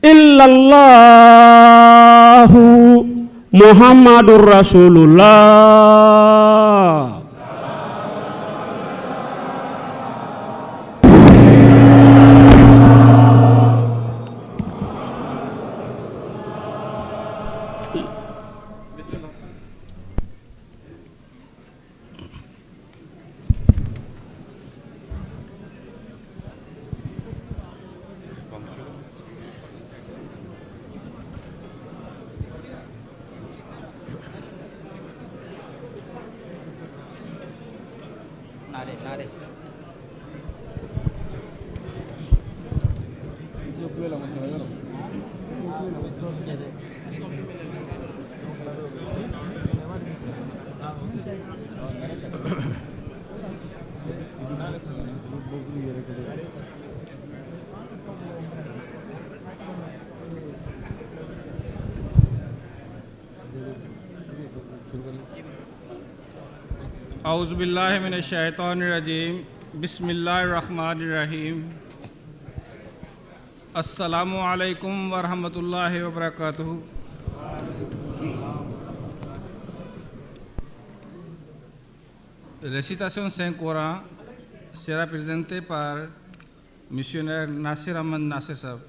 Illallahu Muhammadur Rasulullah. আউজবিল্লাহমিনশাইতানিরাজিম বিসমিল্লাহ রহমান রাহিম। আসসালামু আলাইকুম ওরহমতুল্লাহ বরকাতুহ। Récitation Saint-Coran sera présentée par missionnaire Nasir Ahmad Nasir Sahab.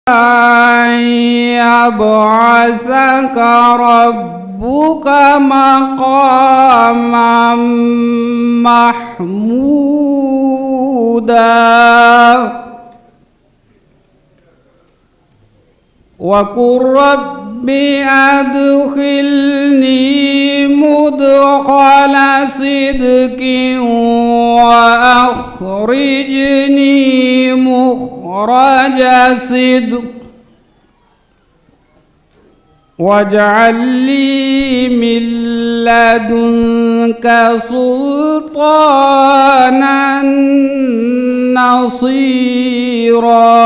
أن يبعثك ربك مقاما محمودا. وقل رب أدخلني مدخل صدق وأخرجني مخرج صدق واجعل لي من لدنك سلطانا نصيرا.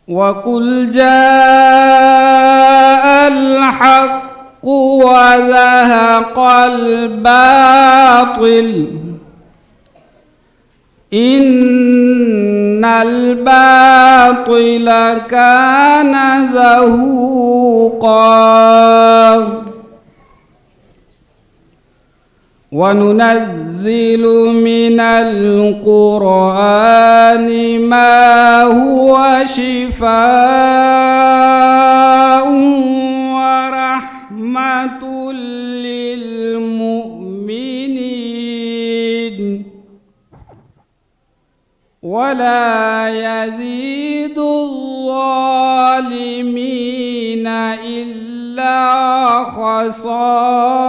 وقل جاء الحق وزهق الباطل إن الباطل كان زهوقا. وننزل من القرآن ما هو شفاء ورحمة للمؤمنين ولا يزيد الظالمين إلا خسارا.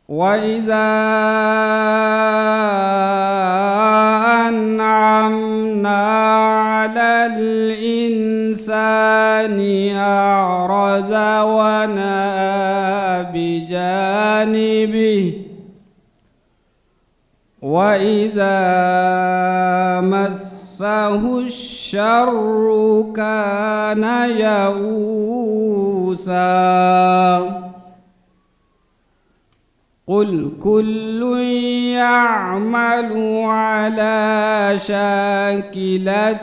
وإذا أنعمنا على الإنسان أعرض ونأى بجانبه وإذا وإذا مسه الشر كان يئوسا. قل كل يعمل على شاكلته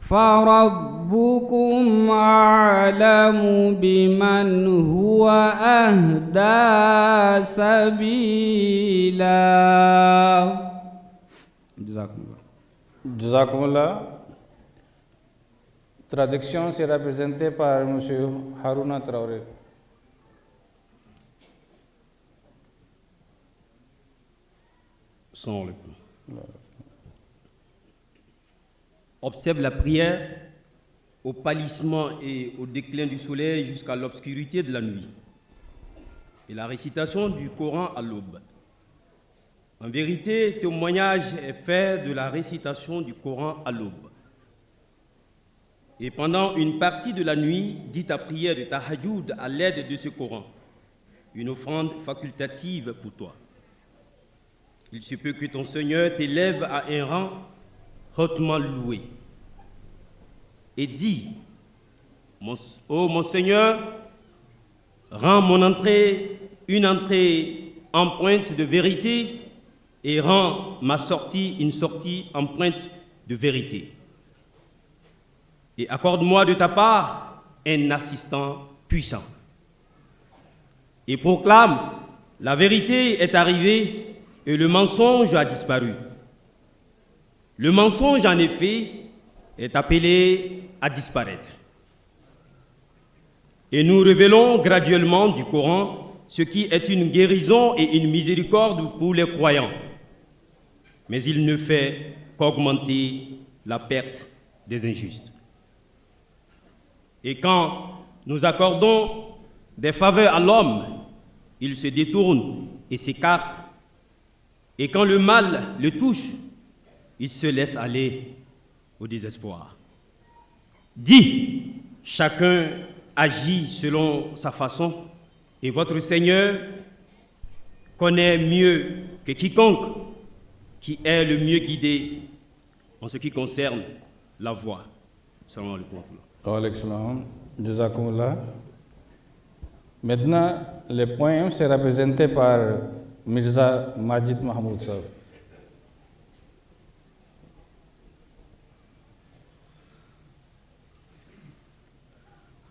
فربكم أعلم بمن هو أهدى سبيلا. جزاكم الله. جزاكم الله. Traduction sera présentée par M. Haruna Traoré. Salam alaikum. Observe la prière au pâlissement et au déclin du soleil jusqu'à l'obscurité de la nuit, et la récitation du Coran à l'aube. En vérité, témoignage est fait de la récitation du Coran à l'aube. Et pendant une partie de la nuit, dis ta prière de Tahajjud à l'aide de ce Coran, une offrande facultative pour toi. Il se peut que ton Seigneur t'élève à un rang hautement loué. Et dis, ô mon Seigneur, rends mon entrée une entrée empreinte de vérité et rends ma sortie une sortie empreinte de vérité. Et accorde-moi de ta part un assistant puissant. Et proclame, la vérité est arrivée et le mensonge a disparu. Le mensonge, en effet, est appelé à disparaître. Et nous révélons graduellement du Coran ce qui est une guérison et une miséricorde pour les croyants. Mais il ne fait qu'augmenter la perte des injustes. Et quand nous accordons des faveurs à l'homme, il se détourne et s'écarte. Et quand le mal le touche, il se laisse aller au désespoir. Dis, chacun agit selon sa façon, et votre Seigneur connaît mieux que quiconque qui est le mieux guidé en ce qui concerne la voie. Salam alaikum. Wa alaykum salam. Jazakumullah. Maintenant, le poème sera présenté par Mirza Majid Mahmoud Sahab.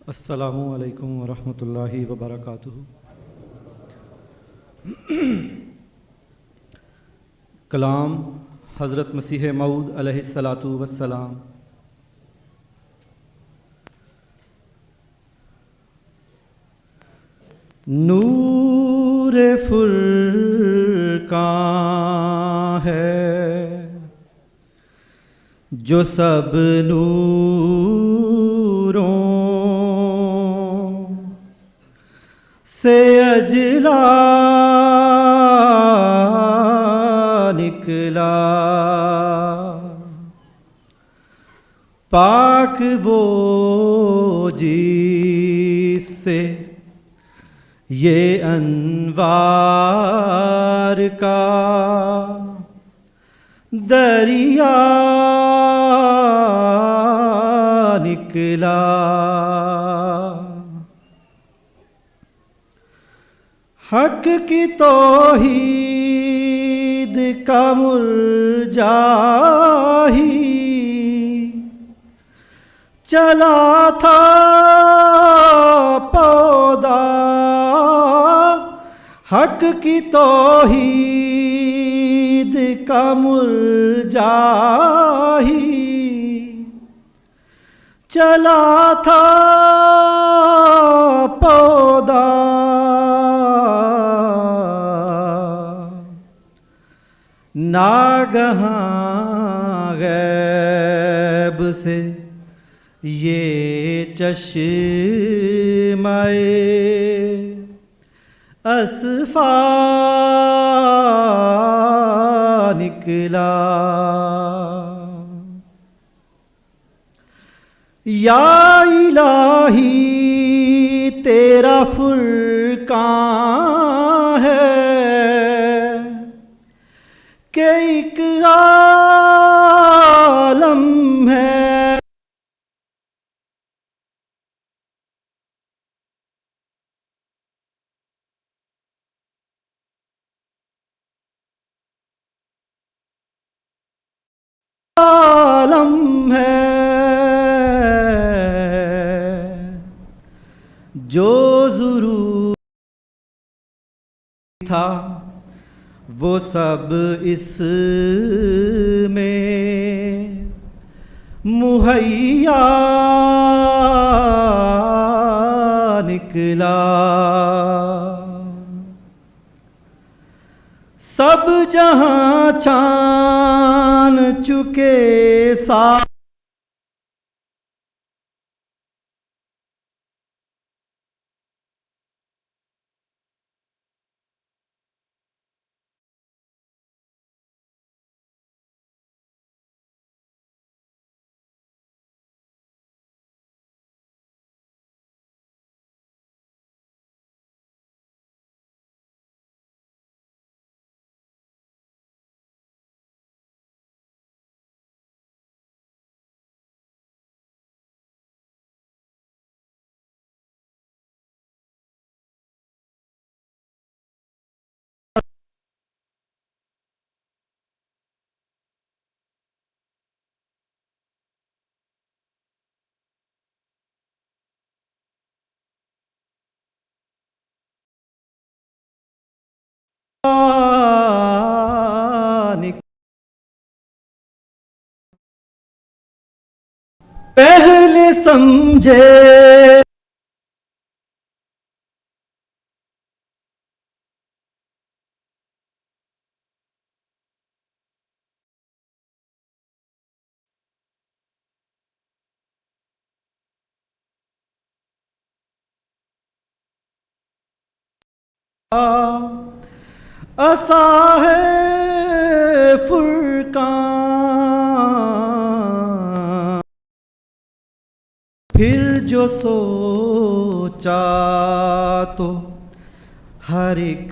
Assalamu alaikum wa rahmatullahi wa barakatuh. कलाम हज़रत मसीह मऊद अलैहिस्सलातु वस्सलाम। नूर फुरकान है जो सब नूरों से अजला निकला, पाक वो जिससे ये अनवार का दरिया निकला। हक की तौहीद का मुरझा ही चला था पौधा, हक की तौहीद का मुरझा ही चला था पौधा, नागहां गैब से ये चश्माए असफा निकला। या इलाही तेरा फुरकान है, कि एक आलम है। आलम है जो जरूर था वो सब इसमें मुहैया निकला। सब जहां छान चुके सा पहले समझे असा है फुरकान, फिर जो सोचा तो हर एक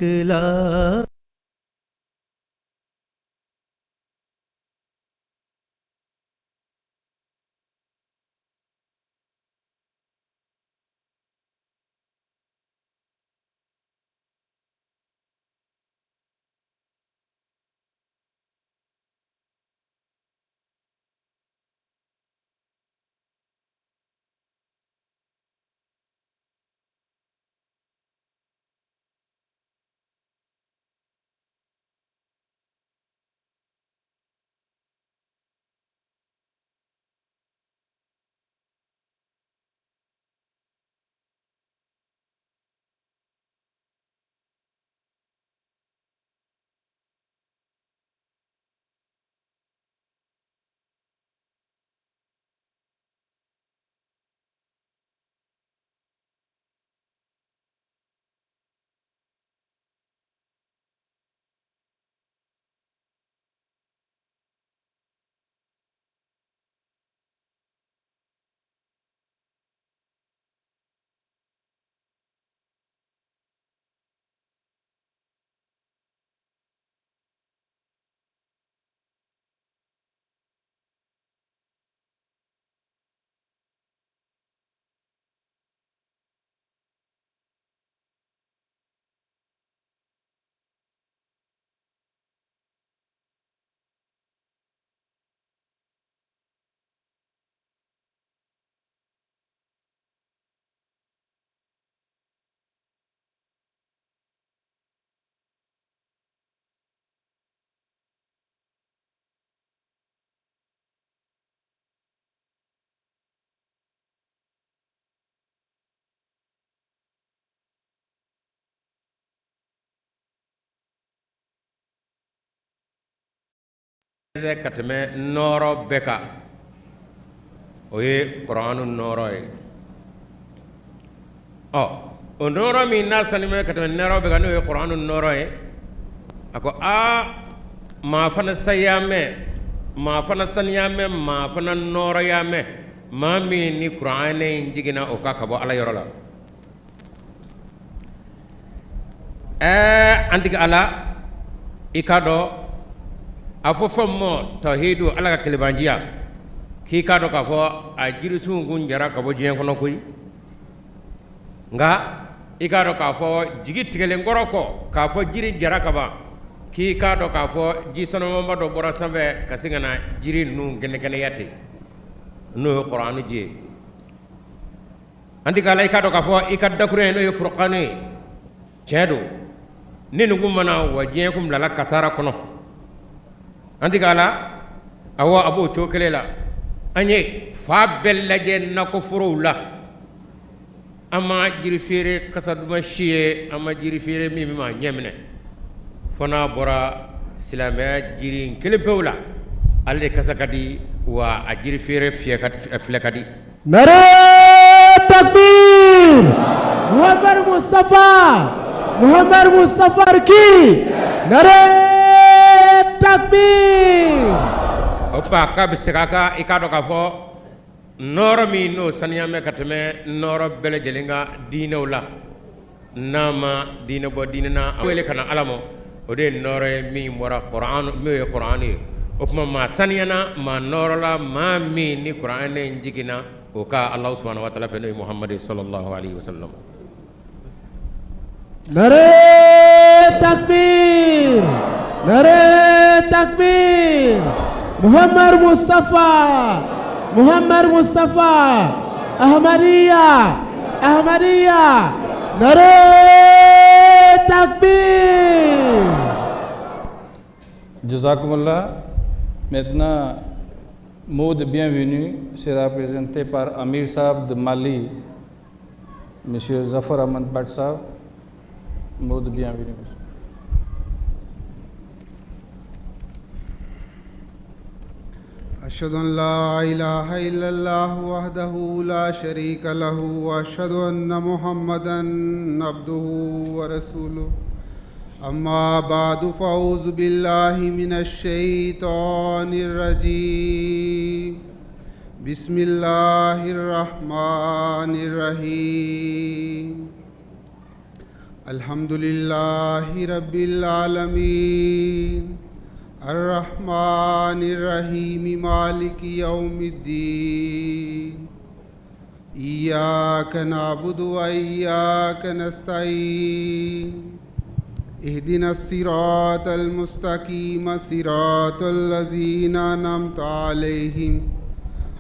Ka tɛmɛ nɔɔrɔ bɛɛ kan, o ye kuranɛ nɔɔrɔ ye. Ɔ, o nɔɔrɔ min n'a sani bɛ ka tɛmɛ nɔɔrɔ bɛɛ kan, n'o ye kuranɛ nɔɔrɔ ye, a ko aa, maa fana saya mɛn, maa fana saniya mɛn, maa fana nɔɔrɔya mɛn, maa min ni kuranɛ in jiginna o kan ka bɔ Ala yɔrɔ la. Ɛɛ, an tigi Ala, i k'a dɔn A fɔ fɛn min ma tawhidu, Ala ka kelebanjiya, k'i k'a dɔn k'a fɔ a jirisun kun jara ka bɔ diɲɛ kɔnɔ koyi. Nka i k'a dɔn k'a fɔ jigi tigɛlen kɔrɔ kɔ k'a fɔ jiri jara ka ban, k'i k'a dɔn k'a fɔ ji sanumanba dɔ bɔra sanfɛ ka sin ka na jiri ninnu kɛnɛkɛnɛya ten, n'o ye kuranɛ ji ye. An tigi Ala, i k'a dɔn k'a fɔ i ka dakuruɲɛ n'o ye furukani ye, tiɲɛ don, ni nin kun ma na wa diɲɛ kun bilala kasara kɔnɔ. An tigi Ala, awɔ, a b'o cogo kelen la. An ye fan bɛɛ lajɛ nakɔforow la, an ma jiri feere kasa duman si ye, an ma jiri feere min bɛ maa ɲɛ minɛ, fo n'a bɔra silamɛya jiri in kelen pewu la, ale de kasa ka di wa a jiri feere filɛ ka di. Nare takbir! Muhammad Mustafa! Muhammad Mustafa ki! Nare takbir! O tuma k'a bɛ segin a kan, i k'a dɔn k'a fɔ nɔɔrɔ min n'o saniya bɛ ka tɛmɛ nɔɔrɔ bɛɛ lajɛlen kan diinɛw la, n'a ma diinɛ bɔ diinɛ na, a wele ka na Ala ma, o de ye nɔɔrɔ ye min bɔra kuran, n'o ye kuranɛ ye. O tuma maa saniyana, maa nɔɔrɔla, maa min ni kuranɛ in jiginna o kan Alahu subahana wa taala fɛ, n'o ye Muhamadu salalahu alayihi wa salamu. Nare takbir! Nare takbir! Muhammad Mustafa! Muhammad Mustafa! Ahmadiyya! Ahmadiyya! Nare takbir! Jazakumullah. Maintenant, mot de bienvenue sera présenté par Amir Saab de Mali, Monsieur Zafar Ahmad Bhatt Saab. Mot de bienvenue. أشهد أن لا إله إلا الله وحده لا شريك له وأشهد أن محمدا عبده ورسوله أما بعد فأعوذ بالله من الشيطان الرجيم بسم الله الرحمن الرحيم الحمد لله رب العالمين الرحمن الرحيم مالك يوم الدين إياك نعبد وإياك نستعين اهدنا الصراط المستقيم صراط الذين أنعمت عليهم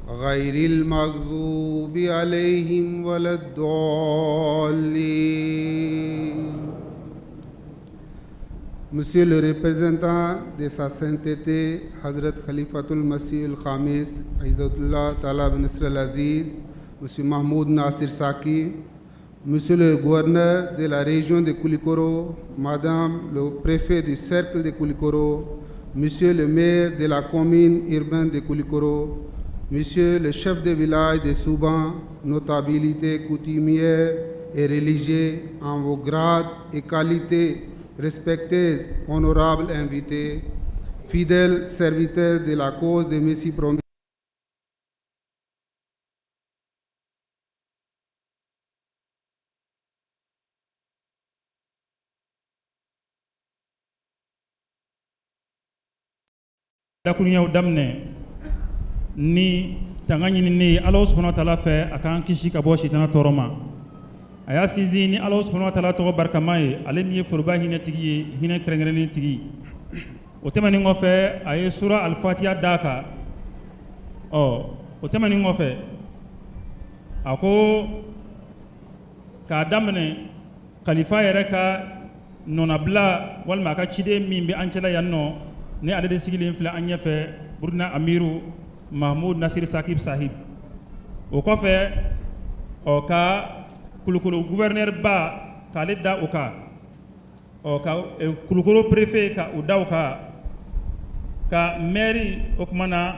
غير المغضوب عليهم ولا الضالين. Monsieur le représentant de Sa Sainteté Hazrat Khalifatul Masih al-Khamis Aizatullah Ta'ala bin Nasr al-Aziz, Monsieur Mahmoud Nasir Saki, Monsieur le gouverneur de la région de Koulikoro, Madame le préfet du cercle de Koulikoro, Monsieur le maire de la commune urbaine de Koulikoro, Monsieur le chef de village de Souban, notabilité coutumière et religieuse en vos grades et qualités respectés, honorables invités, fidèles serviteurs de la cause des Messie promis. Dakuruɲɛw daminɛ ni tanga ɲinini ye Ala subahana taala fɛ, a k'an kisi ka bɔ sitana tɔɔrɔ ma. A y'a sinsin ni Ala subahana taala tɔgɔ barikama ye, ale min ye foroba hinɛtigi ye, hinɛ kɛrɛnkɛrɛnnen tigi. O tɛmɛnen kɔfɛ, a ye sura alifatiya d'a kan. Ɔ, o tɛmɛnen kɔfɛ, a ko k'a daminɛ kalifa yɛrɛ ka nɔnabila walima a ka ciden min bɛ an cɛla yan nɔ, ni ale de sigilen filɛ an ɲɛfɛ, Burukina Amiru Mahmud Nasir Sakib Sahib. O kɔfɛ, ɔ, ka Kulukoro gouverneur ba k'ale da o kan, ɔ, ka Kulukoro préfet ka o da o kan, ka maire, o tuma na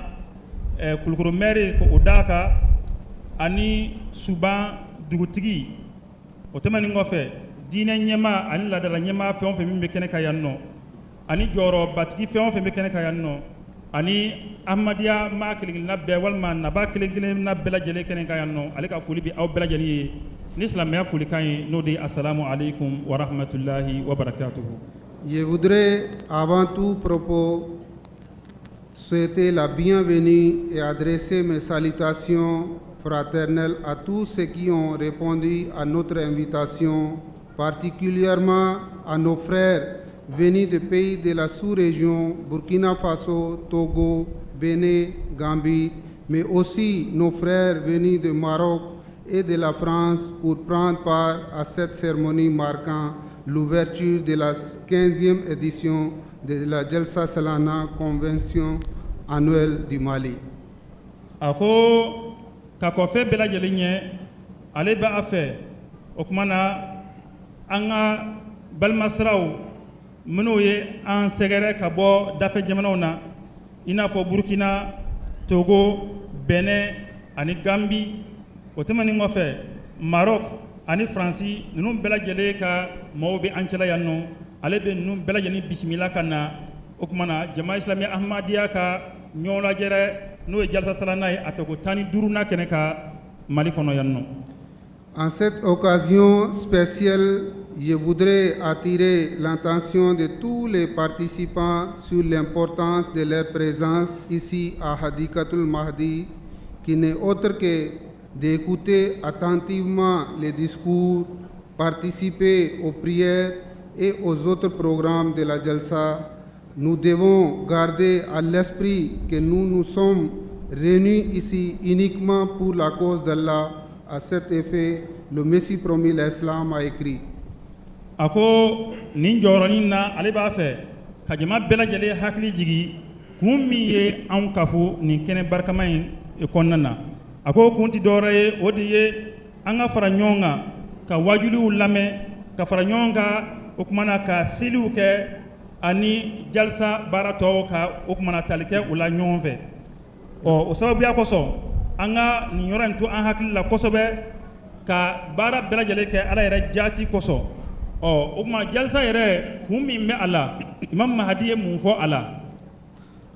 Kulukoro maire k'o da a kan, ani Suban dugutigi. O tɛmɛnen kɔfɛ, diinɛ ɲɛmaa ani laadala ɲɛmaa fɛn o fɛn min bɛ kɛnɛ kan yan nɔ, ani jɔyɔrɔbatigi fɛn o fɛn bɛ kɛnɛ kan yan nɔ, ani Ahmadiyya maa kelen-kelenna bɛɛ walima naba kelen-kelenna bɛɛ lajɛlen kɛnɛ kan yan nɔ, ale ka foli bɛ aw bɛɛ lajɛlen ye ni silamɛya folikan ye, n'o de ye asalamu aleykum wa rahmatulahi wa barakatuhu. Je voudrais, avant tout propos, souhaiter la bienvenue et adresser mes salutations fraternelles à tous ceux qui ont répondu à notre invitation, particulièrement à nos frères venus des pays de la sous-région, Burkina Faso, Togo, Bénin, Gambie, mais aussi nos frères venus de Maroc et de la France pour prendre part à cette cérémonie marquant l'ouverture de la 15e édition de la Jalsa Salana Convention annuelle du Mali. A ko ka kɔn fɛn bɛɛ lajɛlen ɲɛ, ale bɛ a fɛ o tuma na an ka balimasiraw minnu ye an sɛgɛrɛ ka bɔ dafɛ jamanaw na, i n'a fɔ Burukina, Togo, Bɛnɛ ani Gambi. O tɛmɛnen kɔfɛ, Maroc ani Faransi, ninnu bɛɛ lajɛlen ka maaw bɛ an cɛla yan nɔ. Ale bɛ ninnu bɛɛ lajɛlen bisimila ka na o tuma na Jama Islamiya Ahmadiyya ka ɲɔgɔn lajɛrɛ, n'o ye Jalsa Salana ye, a tako 15nan kɛnɛ kan Mali kɔnɔ yan nɔ. En cette occasion spéciale, je voudrais attirer l'attention de tous les participants sur l'importance de leur présence ici à Hadikatul Mahdi, qui n'est autre que d'écouter attentivement les discours, participer aux prières et aux autres programmes de la Jalsa. Nous devons garder à l'esprit que nous nous sommes réunis ici uniquement pour la cause d'Allah. À cet effet, le Messie promis l'Islam a écrit. A ko nin jɔyɔrɔnin na, ale b'a fɛ ka jama bɛɛ lajɛlen hakili jigi kun min ye anw kafo nin kɛnɛ barikama in kɔnɔna na. A ko kun tɛ dɔwɛrɛ ye, o de ye an ka fara ɲɔgɔn kan ka wajuliw lamɛn, ka fara ɲɔgɔn kan o kumana na ka seliw kɛ ani jalisa baara tɔw, ka o kumana tali kɛ u la ɲɔgɔn fɛ. Ɔ o sababuya kosɔn, an ka nin yɔrɔ in to an hakili la kosɛbɛ ka baara bɛɛ lajɛlen kɛ Ala yɛrɛ jaati kosɔn. Ɔ o tuma jalisa yɛrɛ kun min bɛ a la, Imam Mahadi ye mun fɔ a la?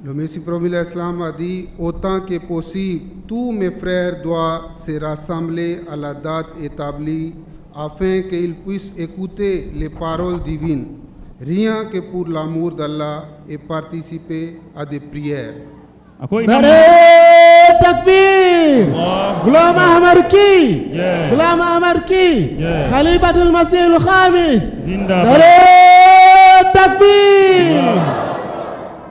Le Messie promis l'Islam a dit: autant que possible, tous mes frères doivent se rassembler à la date établie afin qu'ils puissent écouter les paroles divines, rien que pour l'amour d'Allah, et participer à des prières. A ko Imam Nare takbir! Ghulam Ahmad ki! Yeah. Ghulam Ahmad ki! Yeah. Khalifatul Masih al-Khamis! Zinda! Nare takbir!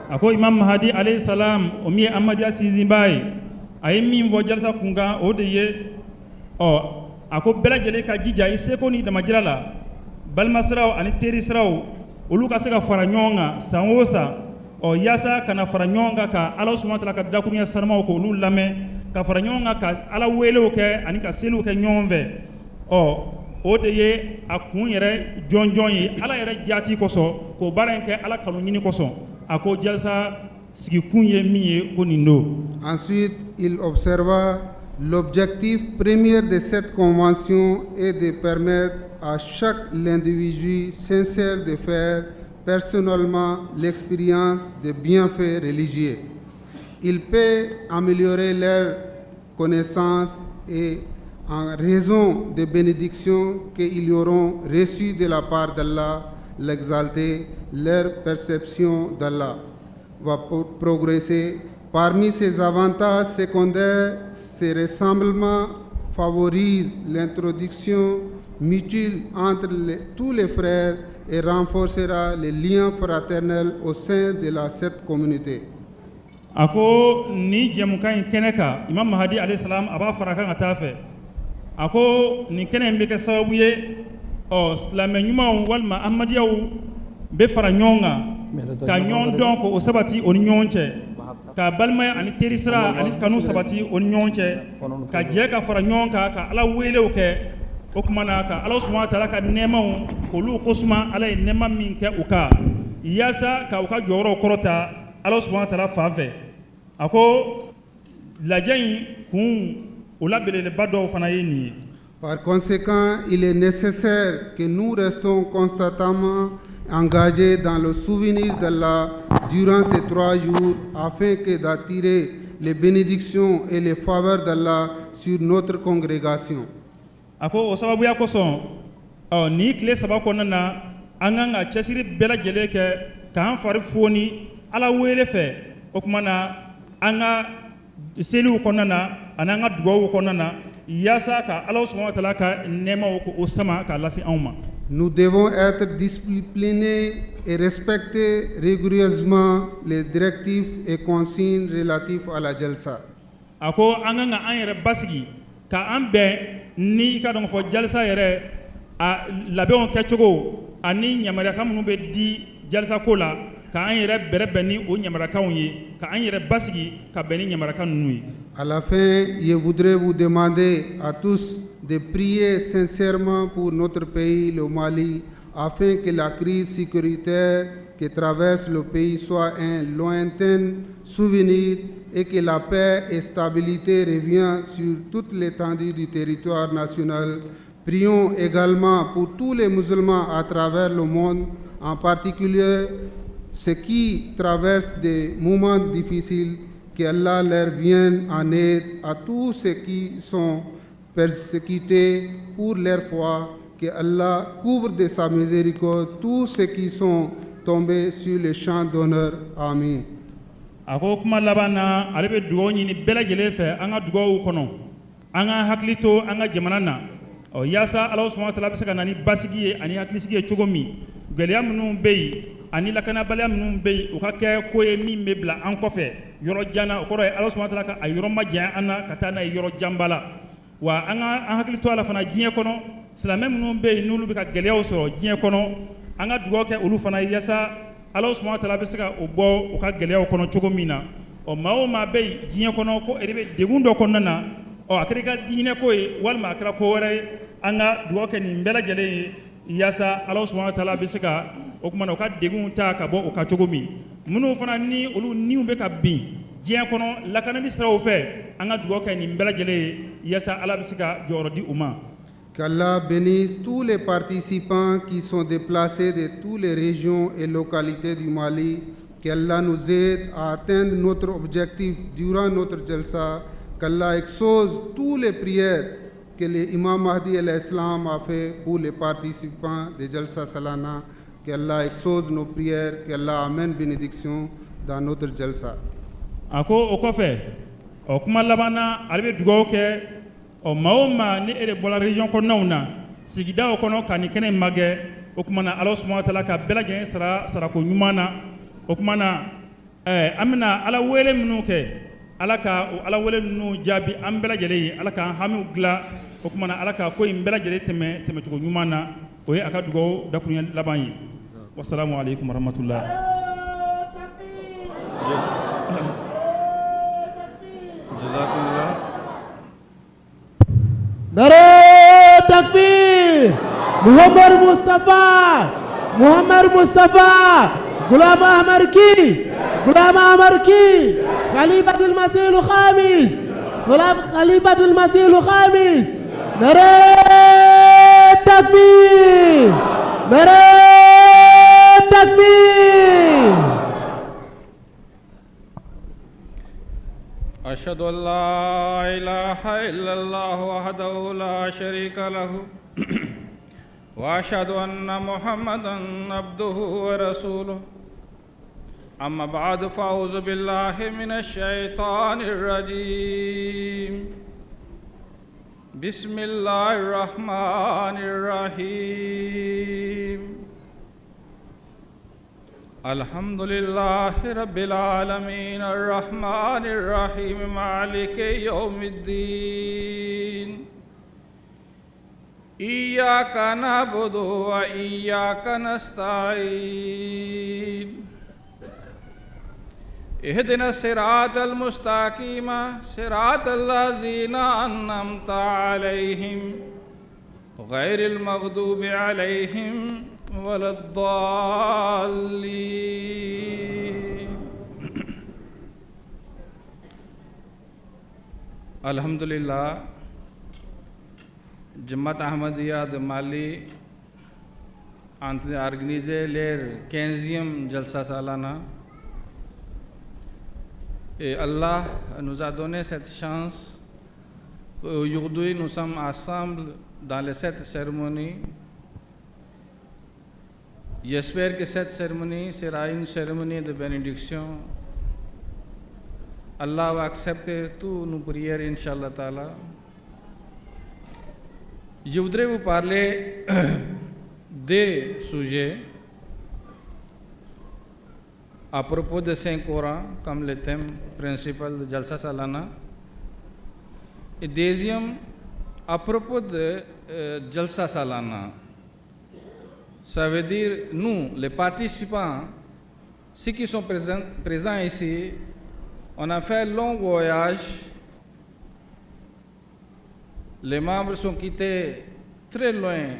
A ko Imam Mahadi alayhi salam, o min ye Ahmadiyya sinsinbaa ye, a ye min fɔ jalisa kun kan, o de ye ɔ a ko bɛɛ lajɛlen ka jija i seko ni damajira la, balimasiraw ani terisiraw, olu ka se ka fara ɲɔgɔn kan san o san, ɔ yaasa ka na fara ɲɔgɔn kan ka Ala subahana taala ka dakuruɲɛ sanumaw k'olu lamɛn, ka fara ɲɔgɔn kan ka Ala welew kɛ ani ka seliw kɛ ɲɔgɔn fɛ. Ɔ o de ye a kun yɛrɛ jɔnjɔn ye, Ala yɛrɛ jaati kosɔn, k'o baara in kɛ Ala kanu ɲini kosɔn. A ko jalisa sigikun ye min ye, ko nin don. Ensuite, il observa: l'objectif premier de cette convention est de permettre à chaque individu sincère de faire personnellement l'expérience des bienfaits religieux. Il peut améliorer leur connaissance et, en raison des bénédictions qu'ils auront reçues de la part d'Allah l'exalté, leur perception d'Allah va progresser. Parmi ces avantages secondaires, ces rassemblements favorisent l'introduction mutuelle entre tous les frères et renforcera les liens fraternels au sein de cette communauté. A ko ni jɛmukan in kɛnɛ kan, Imam Mahadi alayhi salam a b'a fara kan ka taa fɛ. A ko nin kɛnɛ in bɛ kɛ sababu ye, ɔ silamɛ ɲumanw walima ahmadiyaw bɛ fara ɲɔgɔn kan ka ɲɔgɔn dɔn k'o sabati o ni ɲɔgɔn cɛ, ka balimaya ani terisira ani kanu sabati o ni ɲɔgɔn cɛ, ka jɛ ka fara ɲɔgɔn kan ka Ala welew kɛ. O tuma na ka Ala subahana taala ka nɛɛmaw k'olu kosuma, Ala ye nɛɛma min kɛ u kan, yaasa ka u ka jɔyɔrɔw kɔrɔta Ala subahana taala fan fɛ. A ko lajɛ in kun o la belebeleba dɔw fana ye nin ye. Par conséquent, il est nécessaire que nous restons constamment engagés dans le souvenir d'Allah durant ces 3 jours afin que d'attirer les bénédictions et les faveurs d'Allah sur notre congrégation. A ko o sababuya kosɔn, ɔ nin tile 3 kɔnɔna na, an kan ka cɛsiri bɛɛ lajɛlen kɛ k'an fari foni Ala wele fɛ. O tuma na, an ka seliw kɔnɔna na ani an ka dugawu kɔnɔna na, yaasa ka Ala subahana wa taala ka nɛɛmaw ko o sama k'a lase anw ma. Nous devons être disciplinés et respecter rigoureusement les directives et consignes relatives à la Jalsa. A ko an kan ka an yɛrɛ basigi ka an bɛn ni i ka dɔn fɔ jalisa yɛrɛ a labɛnw kɛcogo ani yamaruyakan minnu bɛ di jalisa ko la, k'an yɛrɛ bɛrɛbɛn ni o yamaruyakanw ye, k'an yɛrɛ basigi ka bɛn ni yamaruyakan ninnu ye. À la fin, je voudrais vous demander à tous de prier sincèrement pour notre pays, le Mali, afin que la crise sécuritaire qui traverse le pays soit un lointain souvenir et que la paix et stabilité reviennent sur toute l'étendue du territoire national. Prions également pour tous les musulmans à travers le monde, en particulier ceux qui traversent des moments difficiles, qu'Allah leur vienne en aide, à tous ceux qui sont persécutés pour leur foi, que Allah couvre de sa miséricorde tous ceux qui sont tombés sur le champ d'honneur. Amin. A ko kuma laban na, ale bɛ dugawu ɲini bɛɛ lajɛlen fɛ, an ka dugawu kɔnɔ, an ka hakili to an ka jamana na, ɔ yaasa Ala subahana wa taala bɛ se ka na ni basigi ye ani hakilisigi ye cogo min. Gɛlɛya minnu bɛ yen ani lakanabaliya minnu bɛ yen, o ka kɛ ko ye min bɛ bila an kɔfɛ yɔrɔ jan na. O kɔrɔ ye Ala subahana wa taala ka a yɔrɔ ma janya an na ka taa n'a ye yɔrɔ janba la. Wa an ka an hakili to a la fana, diɲɛ kɔnɔ silamɛ minnu bɛ yen, n'olu bɛ ka gɛlɛyaw sɔrɔ diɲɛ kɔnɔ, an ka dugawu kɛ olu fana ye, yaasa Ala subahana wa taala bɛ se ka o bɔ u ka gɛlɛyaw kɔnɔ cogo min na. Ɔ maa o maa bɛ yen diɲɛ kɔnɔ ko e de bɛ degun dɔ kɔnɔna na, ɔ a kɛra i ka diinɛ ko ye walima a kɛra ko wɛrɛ ye, an ka dugawu kɛ nin bɛɛ lajɛlen ye, yaasa Ala subahana wa taala bɛ se ka o kumana u ka degun ta ka bɔ o ka cogo min. Minnu fana ni olu niw bɛ ka bin diɲɛ kɔnɔ lakanali siraw fɛ, an ka dugawu kɛ nin bɛɛ lajɛlen ye, yaasa Ala bɛ se ka jɔyɔrɔ di u ma. Qu'Allah bénisse tous les participants qui sont déplacés de toutes les régions et localités du Mali. Qu'Allah nous aide à atteindre notre objectif durant notre Jalsa. Qu'Allah exauce toutes les prières que l'imam Mahdi salam a fait pour les participants de Jalsa Salana. Qu'Allah exauce nos prières, qu'Allah amène bénédiction dans notre Jalsa. A ko o kɔfɛ, ɔ kuma laban na, ale bɛ dugawu kɛ, ɔ maa o maa ni e de bɔra région kɔnɔnaw na, sigidaw kɔnɔ, ka nin kɛnɛ in magɛ, o tuma na Ala subahana wa taala ka bɛɛ lajɛlen sara sarako ɲuman na. O tuma na, an bɛna Ala wele minnu kɛ, Ala ka o Ala wele ninnu jaabi an bɛɛ lajɛlen ye, Ala k'an hamiw dilan. O tuma na, Ala ka ko in bɛɛ lajɛlen tɛmɛ tɛmɛcogo ɲuman na. O ye a ka dugawu dakuruɲɛ laban ye. Wasalamu aleykum warahmatulah. Jazakumullah. Nare takbir! Muhammad Mustafa! Muhammad Mustafa! Ghulam Ahmad ki! Ghulam Ahmad ki! Khalifatul Masih al-Khamis! Khalifatul Masih al-Khamis! Nare takbir! Nare takbir! أشهد أن لا إله إلا الله وحده لا شريك له وأشهد أن محمدا عبده ورسوله. أما بعد، فأعوذ بالله من الشيطان الرجيم. بسم الله الرحمن الرحيم. الحمد لله رب العالمين الرحمن الرحيم مالك يوم الدين. إياك نعبد وإياك نستعين. اهدنا الصراط المستقيم صراط الذين أنعمت عليهم غير المغضوب عليهم ولا الضالين. Alhamdulillah, Jamaat Ahmadiyya de Mali en train d'organiser leur 15e Jalsa Salana. Et Allah nous a donné cette chance. Aujourd'hui, nous sommes ensemble dans cette cérémonie. J'espère que cette cérémonie sera une cérémonie de bénédiction. Allah va accepter toutes nos prières, Inch'Allah Ta'ala. Je voudrais vous parler des sujets à propos de Saint Coran comme le thème principal de Jalsa Salana. Et deuxième, à propos de Jalsa Salana, ça veut dire nous, les participants, ceux qui sont présents ici, on a fait un long voyage. Les membres sont quittés très loin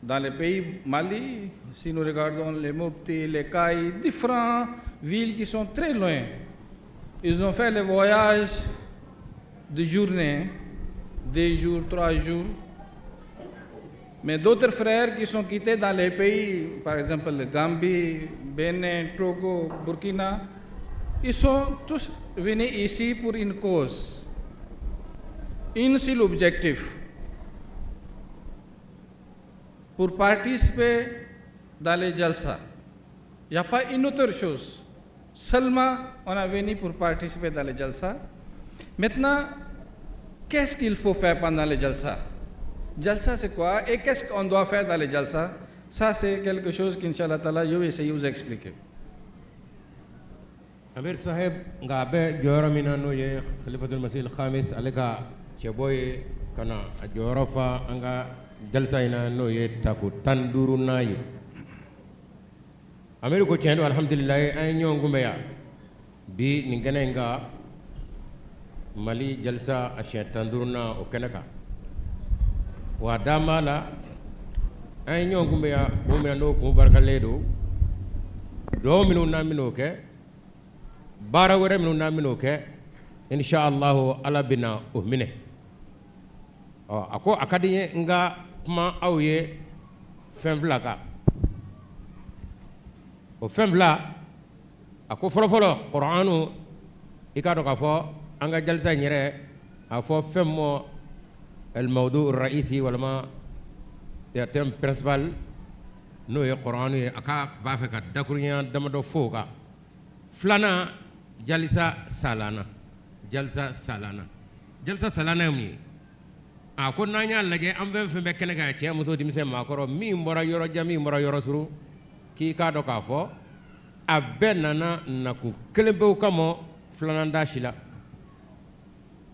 dans les pays Mali. Si nous regardons les Mopti, les Kayes, différentes villes qui sont très loin. Ils ont fait le voyage de journée, 2 jours, 3 jours. Mais d'autres frères qui sont quittés dans les pays, par exemple le Gambie, Bénin, Togo, Burkina, ils sont tous venus ici pour une cause, un seul objectif, pour participer dans les jalsa. Il n'y a pas une autre chose. Seulement, on est venu pour participer dans les jalsa. Maintenant, qu'est-ce qu'il faut faire pendant les jalsa? Jalsa, c'est quoi? Et qu'est-ce qu'on doit faire dans les jalsa? Ça, c'est quelque chose qu'Inch'Allah Ta'ala, je vais essayer de vous expliquer. Amir Saheb, nka a bɛ jɔyɔrɔ min na n'o ye Khalifatul Masih Khamis ale ka cɛbɔ ye ka na a jɔyɔrɔ fa an ka jalisa in na n'o ye tako 15nan ye. Amir ko tiɲɛ don, alhamdulilayi, an ye ɲɔgɔn kunbɛn yan bi nin kɛnɛ in kan, Mali jalisa a siɲɛ 15nan o kɛnɛ kan. Wa dan b'a la, an ye ɲɔgɔn kunbɛn yan kun min na n'o kun barikalen don, dugawu minnu n'an bɛn'o kɛ, baara wɛrɛ minnu n'an bɛn'o kɛ, inshallah Ala bɛna o minɛ. Ɔ a ko a ka di n ye n ka kuma aw ye fɛn fila kan. O fɛn fila, a ko fɔlɔfɔlɔ Kuranu, i k'a dɔn k'a fɔ an ka jalisa in yɛrɛ a fɔ fɛn mɔ al-mawdu ar-ra'isi walima thème principal n'o ye Kuranu ye, a ka b'a fɛ ka dakuruɲa damadɔ fɔ o kan. Filanan, jalisa salana. Jalisa salana, jalisa salana ye mun ye? A ko n'an y'a lajɛ an fɛn fɛn bɛ kɛnɛ kan, cɛ, muso, denmisɛn, maakɔrɔ, min bɔra yɔrɔ jan, min bɔra yɔrɔ surun, k'i k'a dɔn k'a fɔ a bɛɛ nana nakun kelen pewu kama, filanan da si la.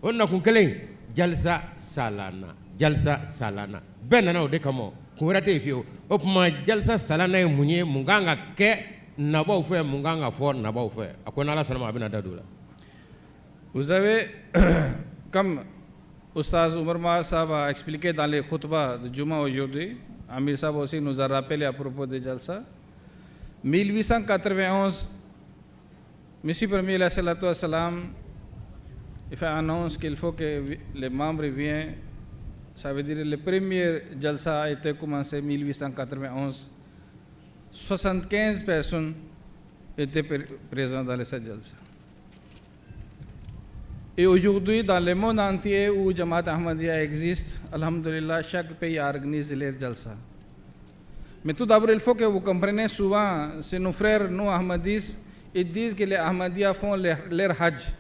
O nakun kelen, jalisa salana. Jalisa salana, bɛɛ nana o de kama, kun wɛrɛ tɛ yen fiyewu. O tuma jalisa salana ye mun ye? Mun kan ka kɛ nabaw fɛ? Mun kan ka fɔ nabaw fɛ? A ko n'Ala sɔnna ma, a bɛna da don o la. Vous avez, comme Oustaz Umar Mahar Sahab a expliqué dans les khutbahs de Juma aujourd'hui, Amir Sahab aussi nous a rappelé à propos de Jalsa, 1891, Monsieur Premier alayhi salam, il fait annonce qu'il faut que les membres viennent. Ça veut dire que le premier Jalsa a été commencé en 1891. 75 personnes étaient présentes dans cette Jalsa. Et aujourd'hui, dans le monde entier où Jamaat Ahmadiyya existe, alhamdulillah, chaque pays organise leur Jalsa. Mais tout d'abord, il faut que vous compreniez souvent, c'est nos frères, nous Ahmadis, ils disent que les Ahmadiyya font leur Hajj.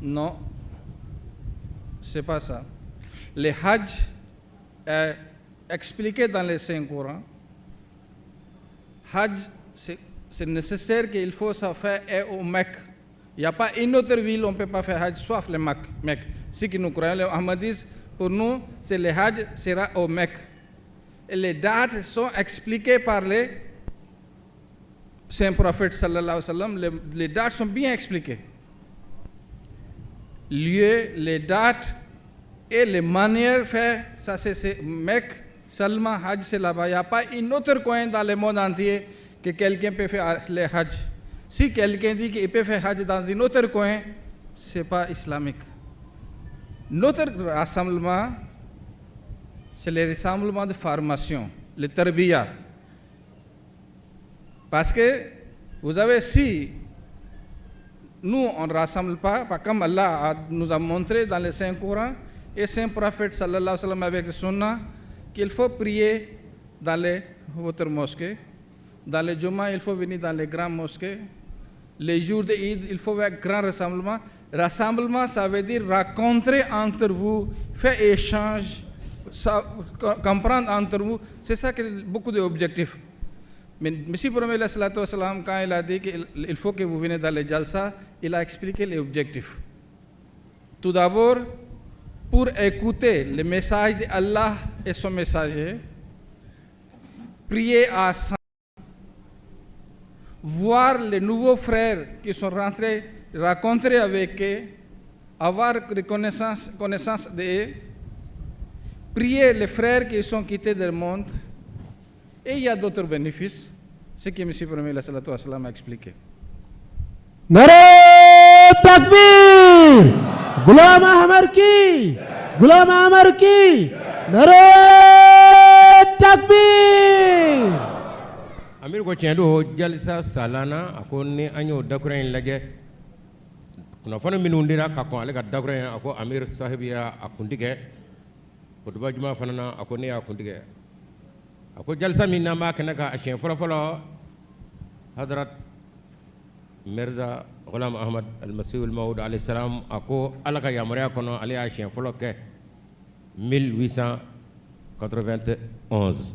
Non, c'est pas ça. Le Hajj est expliqué dans les Saint Coran. Hajj, c'est nécessaire qu'il faut ça faire au Mecque. Il n'y a pas une autre ville où on ne peut pas faire Hajj, sauf le Mecque. Ce qui nous croyons, les Ahmadis, pour nous, c'est le Hajj sera au Mecque. Et les dates sont expliquées par les saints prophètes sallallahu alayhi wa sallam. Les dates sont bien expliquées. Lieu, les dates et les manières de faire, ça c'est Mecque, seulement Hajj c'est là-bas. Il n'y a pas une autre coin dans le monde entier que quelqu'un peut faire le Hajj. Si quelqu'un dit qu'il peut faire Hajj dans un autre coin, ce n'est pas islamique. Notre rassemblement, c'est le rassemblement de formation, le tarbiya. Parce que, vous avez, si nous, on ne rassemble pas, comme Allah nous a montré dans le Saint-Coran et Saint Prophète sallallahu alayhi wa sallam avec le Sunnah, qu'il faut prier dans les, votre mosquée. Dans les Juma, il faut venir dans les grandes mosquées. Les jours de Eid, il faut faire grand rassemblement. Rassemblement, ça veut dire rencontrer entre vous, faire échange, comprendre entre vous. C'est ça que beaucoup d'objectifs. Mais Messie Promet, quand il a dit qu'il faut que vous veniez dans les jalsa, il a expliqué les objectifs. Tout d'abord, pour écouter le message d'Allah et son messager, prier à voir les nouveaux frères qui sont rentrés, rencontrer avec eux, avoir connaissance d'eux, prier les frères qui sont quittés du monde, et il y a d'autres bénéfices, ce que M. Premier a expliqué. Nare Takbir! Ghulam Ahmad ki! Ghulam Ahmad ki! Nare Takbir! Amir ko tiɲɛ don jalisa salana a ko ni an y'o dakura in lajɛ kunnafoni minnu dira ka kɔn ale ka dakura in a ko Amir sahib y'a kuntigɛ kutuba juma fana na a ko ne y'a kuntigɛ a ko jalisa min n'an b'a kɛnɛ kan a siɲɛ fɔlɔ-fɔlɔ Hadrat Mirza Ghulam Ahmad Al-Masih Al-Maud alayhi salam a ko Ala ka yamaruya kɔnɔ ale y'a siɲɛ fɔlɔ kɛ 1891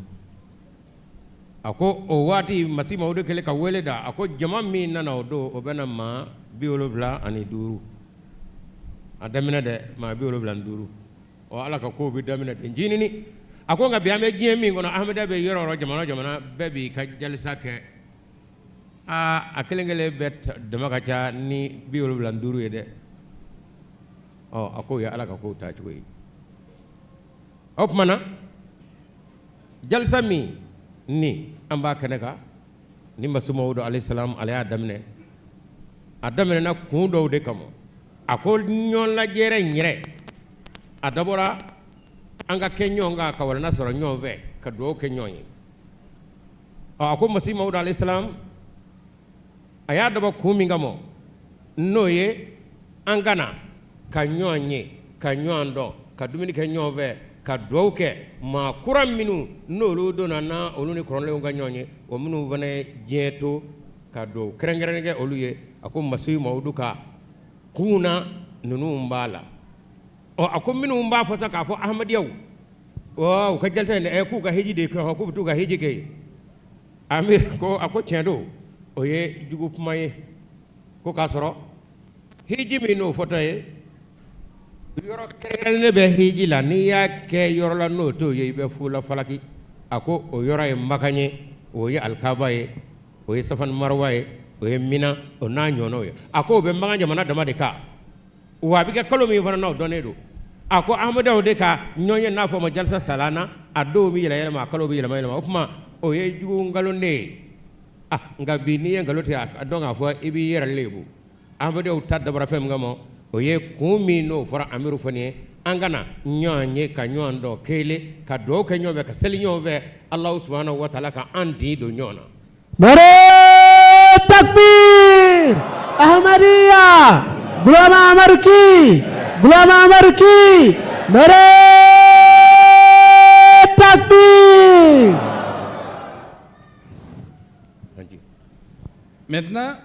a ko o waati Masi Mawudu kɛlen ka wele da a ko jama min nana o don o bɛna maa 75 a daminɛ dɛ maa 75 ɔ Ala ka kow bɛ daminɛ ten jinini a ko nka bi an bɛ diɲɛ min kɔnɔ Ahmada bɛ yɔrɔ o yɔrɔ jamana o jamana bɛɛ b'i ka jalisa kɛ aa a kelen kelen bɛɛ dama ka ca ni 75 ye dɛ ɔ a k'o ye Ala ka kow taacogo ye o tuma na jalisa min ni an b'a kɛnɛ kan ni Masi Mawudu alayhi salam ale y'a daminɛ a daminɛna kun dɔw de kama a ko ɲɔgɔn lajɛrɛ in yɛrɛ a dabɔra an ka kɛ ɲɔgɔn kan ka walanda sɔrɔ ɲɔgɔn fɛ ka dugawu kɛ ɲɔgɔn ye ɔ a ko Masi Mawudu alayhi salam a y'a dabɔ kun min kama n'o ye an ka na ka ɲɔgɔn ye ka ɲɔgɔn dɔn ka dumuni kɛ ɲɔgɔn fɛ ka dugawu kɛ maa kura minnu n'olu donna na olu ni kɔrɔlenw ka ɲɔgɔn ye o minnu fana ye diɲɛ to ka dugawu kɛrɛnkɛrɛnnen kɛ olu ye a ko Masi Mawudu ka kun na ninnu b'a la ɔ a ko minnu b'a fɔ sa k'a fɔ Ahmadiyaw ɔ u ka jalisa in dɛ k'u ka hiji de kɛ k'u bɛ t'u ka hiji kɛ yen Amir ko a ko tiɲɛ don o ye jugu kuma ye ko k'a sɔrɔ hiji min n'o fɔtɔ ye yɔrɔ kɛrɛnkɛrɛnnen bɛ hiji la n'i y'a kɛ yɔrɔ la n'o t'o ye i bɛ fu la falaki a ko o yɔrɔ ye Makan ye o ye Alikaba ye o ye Safa ni Marwa ye o ye Mina o n'a ɲɔgɔnnaw ye a ko o bɛ Makan jamana dama de kan wa a bɛ kɛ kalo min fana na o dɔnnen don a ko Ahmadiyaw de ka ɲɔgɔn ye n'a fɔ o ma jalisa salana a dɔw bɛ yɛlɛ yɛlɛma a kalo bɛ yɛlɛma yɛlɛma o tuma o ye jugu nkalon de ye ah nka bi n'i ye nkalon tigɛ a dɔn k'a fɔ i b'i yɛrɛ lebu Ahmadiyaw ta dabɔra fɛn min kama o ye kun min n'o fɔra Amiru fana ye an ka na ɲɔgɔn ye ka ɲɔgɔn dɔn kelen ka dugawu kɛ ɲɔgɔn fɛ ka seli ɲɔgɔn fɛ Alahu subahanahu wa taala ka an tin don ɲɔgɔn na. Nare Takbir! Ahmadiyya! Ghulam Ahmad ki! Ghulam Ahmad ki! Nare Takbir! Maintenant,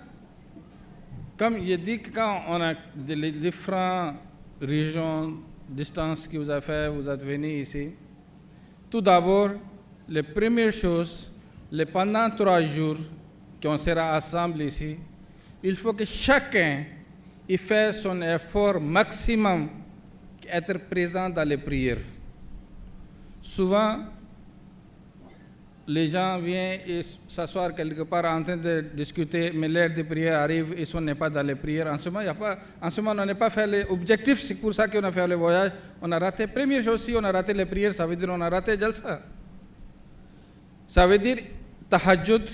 comme j'ai dit que quand on a les différentes régions, distances que vous avez fait, vous êtes venus ici, tout d'abord, la première chose, les pendant 3 jours qu'on sera ensemble ici, il faut que chacun y fasse son effort maximum être présent dans les prières. Souvent, les gens viennent et s'asseoir quelque part en train de discuter, mais l'heure de prière arrive, ils ne sont pas dans les prières. En ce moment, il y a pas, en ce moment, on n'a pas fait l'objectif, c'est pour ça qu'on a fait le voyage. On a raté. Première chose, si on a raté les prières, ça veut dire qu'on a raté Jalsa. Ça veut dire Tahajjud,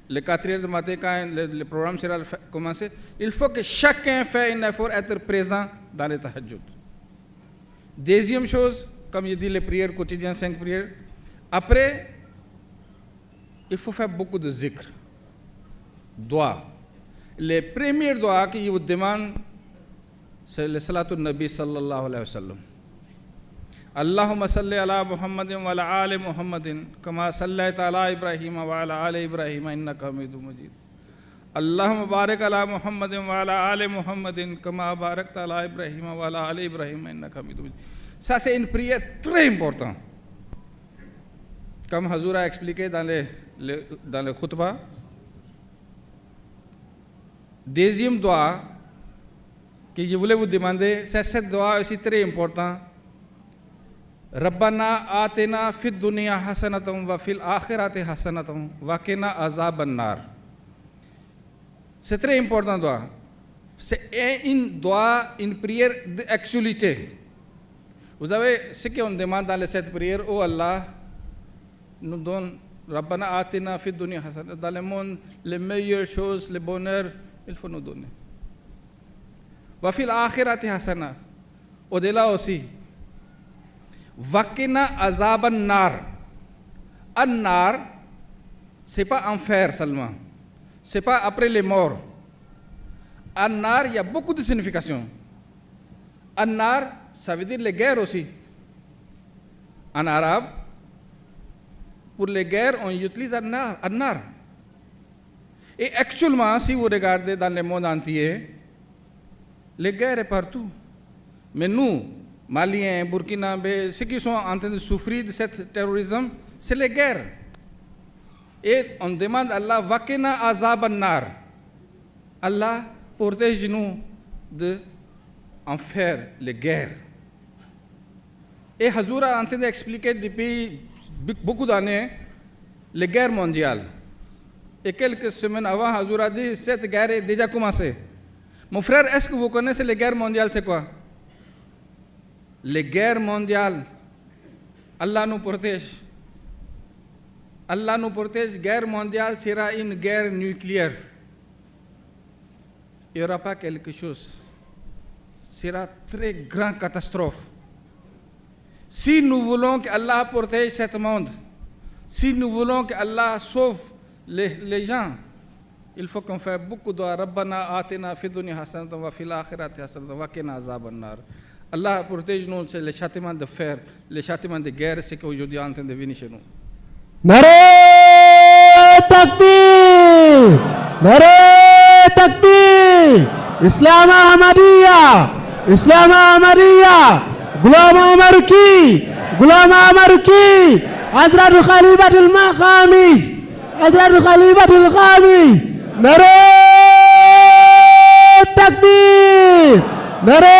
le 4 heures du matin, quand le programme sera commencé, il faut que chacun fasse un effort être présent dans le Tahajjud. Deuxième chose, comme je dis, les prières quotidiennes, 5 prières. Après, il faut faire beaucoup de zikr, doua. Les premiers doigts que je vous demande, c'est le salatul Nabi sallallahu alayhi wa sallam. Allahumma salli ala Muhammadin wa ala ali Muhammadin kama sallaita ala Ibrahim wa ala ali Ibrahim innaka Hamidum Majid. اللهم بارك على محمد وعلى آل محمد كما باركت على إبراهيم وعلى آل إبراهيم إنك حميد مجيد. Ça, c'est une prière très importante. Comme Hazour a expliqué dans le خطبة. Deuxième دعاء que je voulais vous demander, c'est cette دعاء aussi très important. ربنا آتنا في الدنيا حسنة وفي الآخرة حسنة وقنا عذاب النار. C'est très important دعاء. C'est une دعاء, une prière d'actualité. Vous savez, ce qu'on demande dans les sept prières, oh Allah, nous donne ربنا آتنا في الدنيا حسنة. Dans le monde, les meilleures choses, le bonheur, il faut nous donner. وفي الآخرة حسنة. Au-delà aussi. وقنا عذاب النار. النار, c'est pas enfer seulement. C'est pas après les morts. النار, il y a beaucoup de significations. النار, ça veut dire les guerres aussi. En arabe, pour les guerres, on utilise النار. النار. Et actuellement, si vous regardez dans le monde entier, les guerres sont partout. Mais nous, Maliens, Burkinabés, ceux qui sont en train de souffrir de ce terrorisme, c'est les guerres. Et on demande à Allah, وقنا عذاب النار. Allah, protège-nous de en faire les guerres. Et Hazour est en train d'expliquer depuis beaucoup d'années les guerres mondiales. Et quelques semaines avant, Hazour a dit, cette guerre est déjà commencée. Mon frère, est-ce que vous connaissez les guerres mondiales, c'est quoi? Les guerres mondiales, Allah nous protège. Allah nous protège, guerre mondiale sera une guerre nucléaire. Il n'y aura pas quelque chose. Sera très grande catastrophe. Si nous voulons que Allah protège ce monde, si nous voulons que Allah sauve les gens, il faut qu'on fasse beaucoup de ربنا آتنا في الدنيا حسنة وفي الآخرة حسنة وقنا عذاب النار. Allah protège nous, c'est le châtiment de fer, le châtiment de guerre, ce qu'aujourd'hui est en train de venir chez nous. نعرہ تکبیر، نعرہ تکبیر، اسلام احمدیہ، اسلام احمدیہ، غلام عمر کی، غلام عمر کی، حضرت خلیفۃ الخامس، حضرت خلیفۃ الخامس، نعرہ تکبیر، نعرہ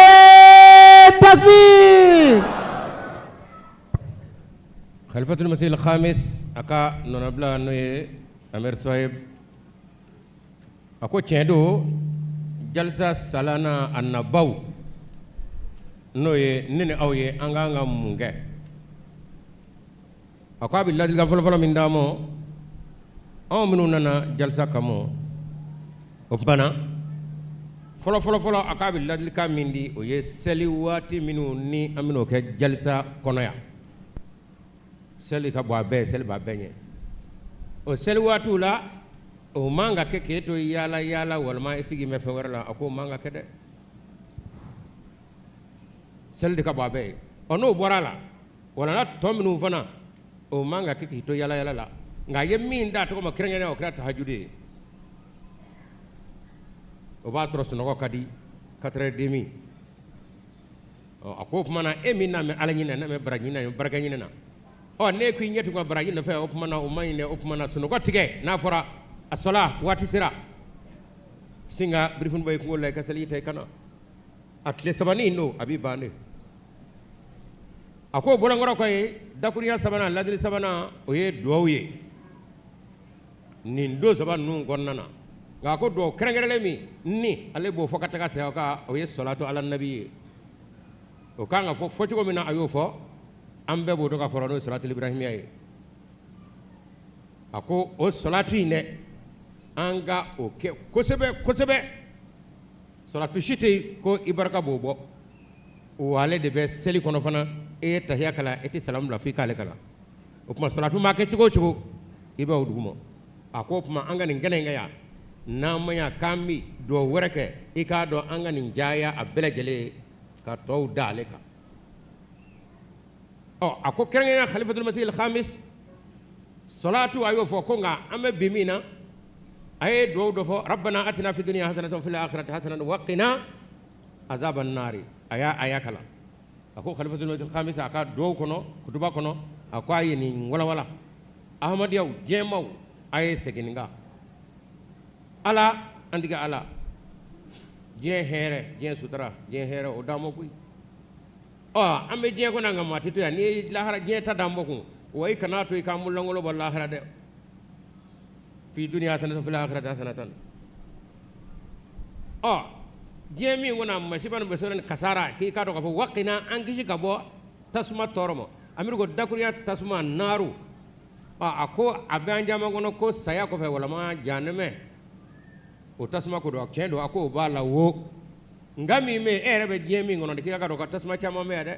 تکبیر۔ Khalifatul Masih Khamis a ka nɔnabila n'o ye Amir Sahib a ko tiɲɛ don jalisa salana a nabaw n'o ye ne ni aw ye an k'an ka mun kɛ a ko a bɛ ladilikan fɔlɔfɔlɔ min d'an ma anw minnu nana jalisa kama o tuma fɔlɔ fɔlɔ fɔlɔ a k'a bɛ ladilikan min di o ye seli waati minnu ni an bɛn'o kɛ jalisa kɔnɔ yan seli ka bɔ a bɛɛ ye seli b'a bɛɛ ɲɛ o seli waatiw la o man ka kɛ k'e to yaala yaala walima e sigi bɛ fɛn wɛrɛ la a ko o man ka kɛ dɛ seli de ka bɔ a bɛɛ ye ɔ n'o bɔra a la walala tɔ minnu fana o man ka kɛ k'i to yaala yaala la nka a ye min d'a tɔgɔ ma kɛrɛnkɛrɛnnenya o kɛra tahajudi ye o b'a sɔrɔ sunɔgɔ ka di 4h30 ɔ a ko o tuma na e min n'a mɛn ala ɲinɛ n'a mɛn baraji ɲinɛ barika ɲinɛ na ɔ n'e ko i ɲɛ tugun ka baraji nɔfɛ o tuma na o man ɲi dɛ o tuma na sunɔgɔ tigɛ n'a fɔra a sɔla waati sera sin ka birifini bɔ i kunkolo la i ka seliji ta i ka na a tile sabanin don a b'i ban de a ko bɔlɔnkɔrɔ kɔ ye dakurunya sabanan ladili sabanan o ye duwawu ye nin don saba ninnu kɔnɔna na nka a ko duwawu kɛrɛnkɛrɛnlen min ni ale b'o fɔ ka taga saya kan o ye sɔlatu ala nabi ye o kan ka fɔ fɔcogo min na a y'o fɔ an bɛɛ b'o dɔn ka fɔra n'o ye sɔlatu ibrahimiya ye a ko o sɔlatu in dɛ an ka o kɛ kosɛbɛ kosɛbɛ sɔlatu si tɛ yen ko i barika b'o bɔ o ale de bɛ seli kɔnɔ fana e ye tahiya kalan e tɛ salamu bila f'i k'ale kalan o tuma sɔlatu ma kɛ cogo o cogo i bɛ o duguma a ko o tuma an ka nin kɛnɛ in kɛ yan n'an ma ɲa k'an bi duwawu wɛrɛ kɛ i k'a dɔn an ka nin jaya a bɛɛ lajɛlen ye ka tɔw da ale kan ɔ a ko kɛrɛnkɛrɛnnenya khalifatul masih al khamis sɔlatu a y'o fɔ ko nka an bɛ bi min na A ye duwawu dɔ fɔ rabbana atina fi dunya hasanatan fil akhirati hasanatan wa qina azaban nari. A y'a aya kalan. A ko khalifatul masih khamis a ka duwawu kɔnɔ, kutuba kɔnɔ, a ko a ye nin walawala. Ahmadiyaw, diɲɛmaw, a ye segin nin kan. Ala, an tigi Ala, diɲɛ hɛrɛ, diɲɛ sutura, diɲɛ hɛrɛ o d'an ma koyi. Ɔ an bɛ diɲɛ kɔnɔ nka maa tɛ to yan. N'i ye lahara diɲɛ ta d'an ma kun, wa i kana to i k'an bololankolon bɔ lahara dɛ. Fi dunya hasanatan fil akhirati hasanatan. Ɔ diɲɛ min kɔnɔ masiba ni bɛsɔrɔ ni kasara, k'i k'a dɔn k'a fɔ waqina, an kisi ka bɔ tasuma tɔɔrɔ ma. Amiru ko dakurunya tasuma naaru. Ɔ a ko a bɛ an caman kɔnɔ ko saya kɔfɛ walama janɛmɛ o tasuma ko don. Tiɲɛ don, a ko o b'a la wo, nka min bɛ e yɛrɛ bɛ diɲɛ min kɔnɔ, k'i k'a dɔn ka tasuma caman bɛ yan dɛ.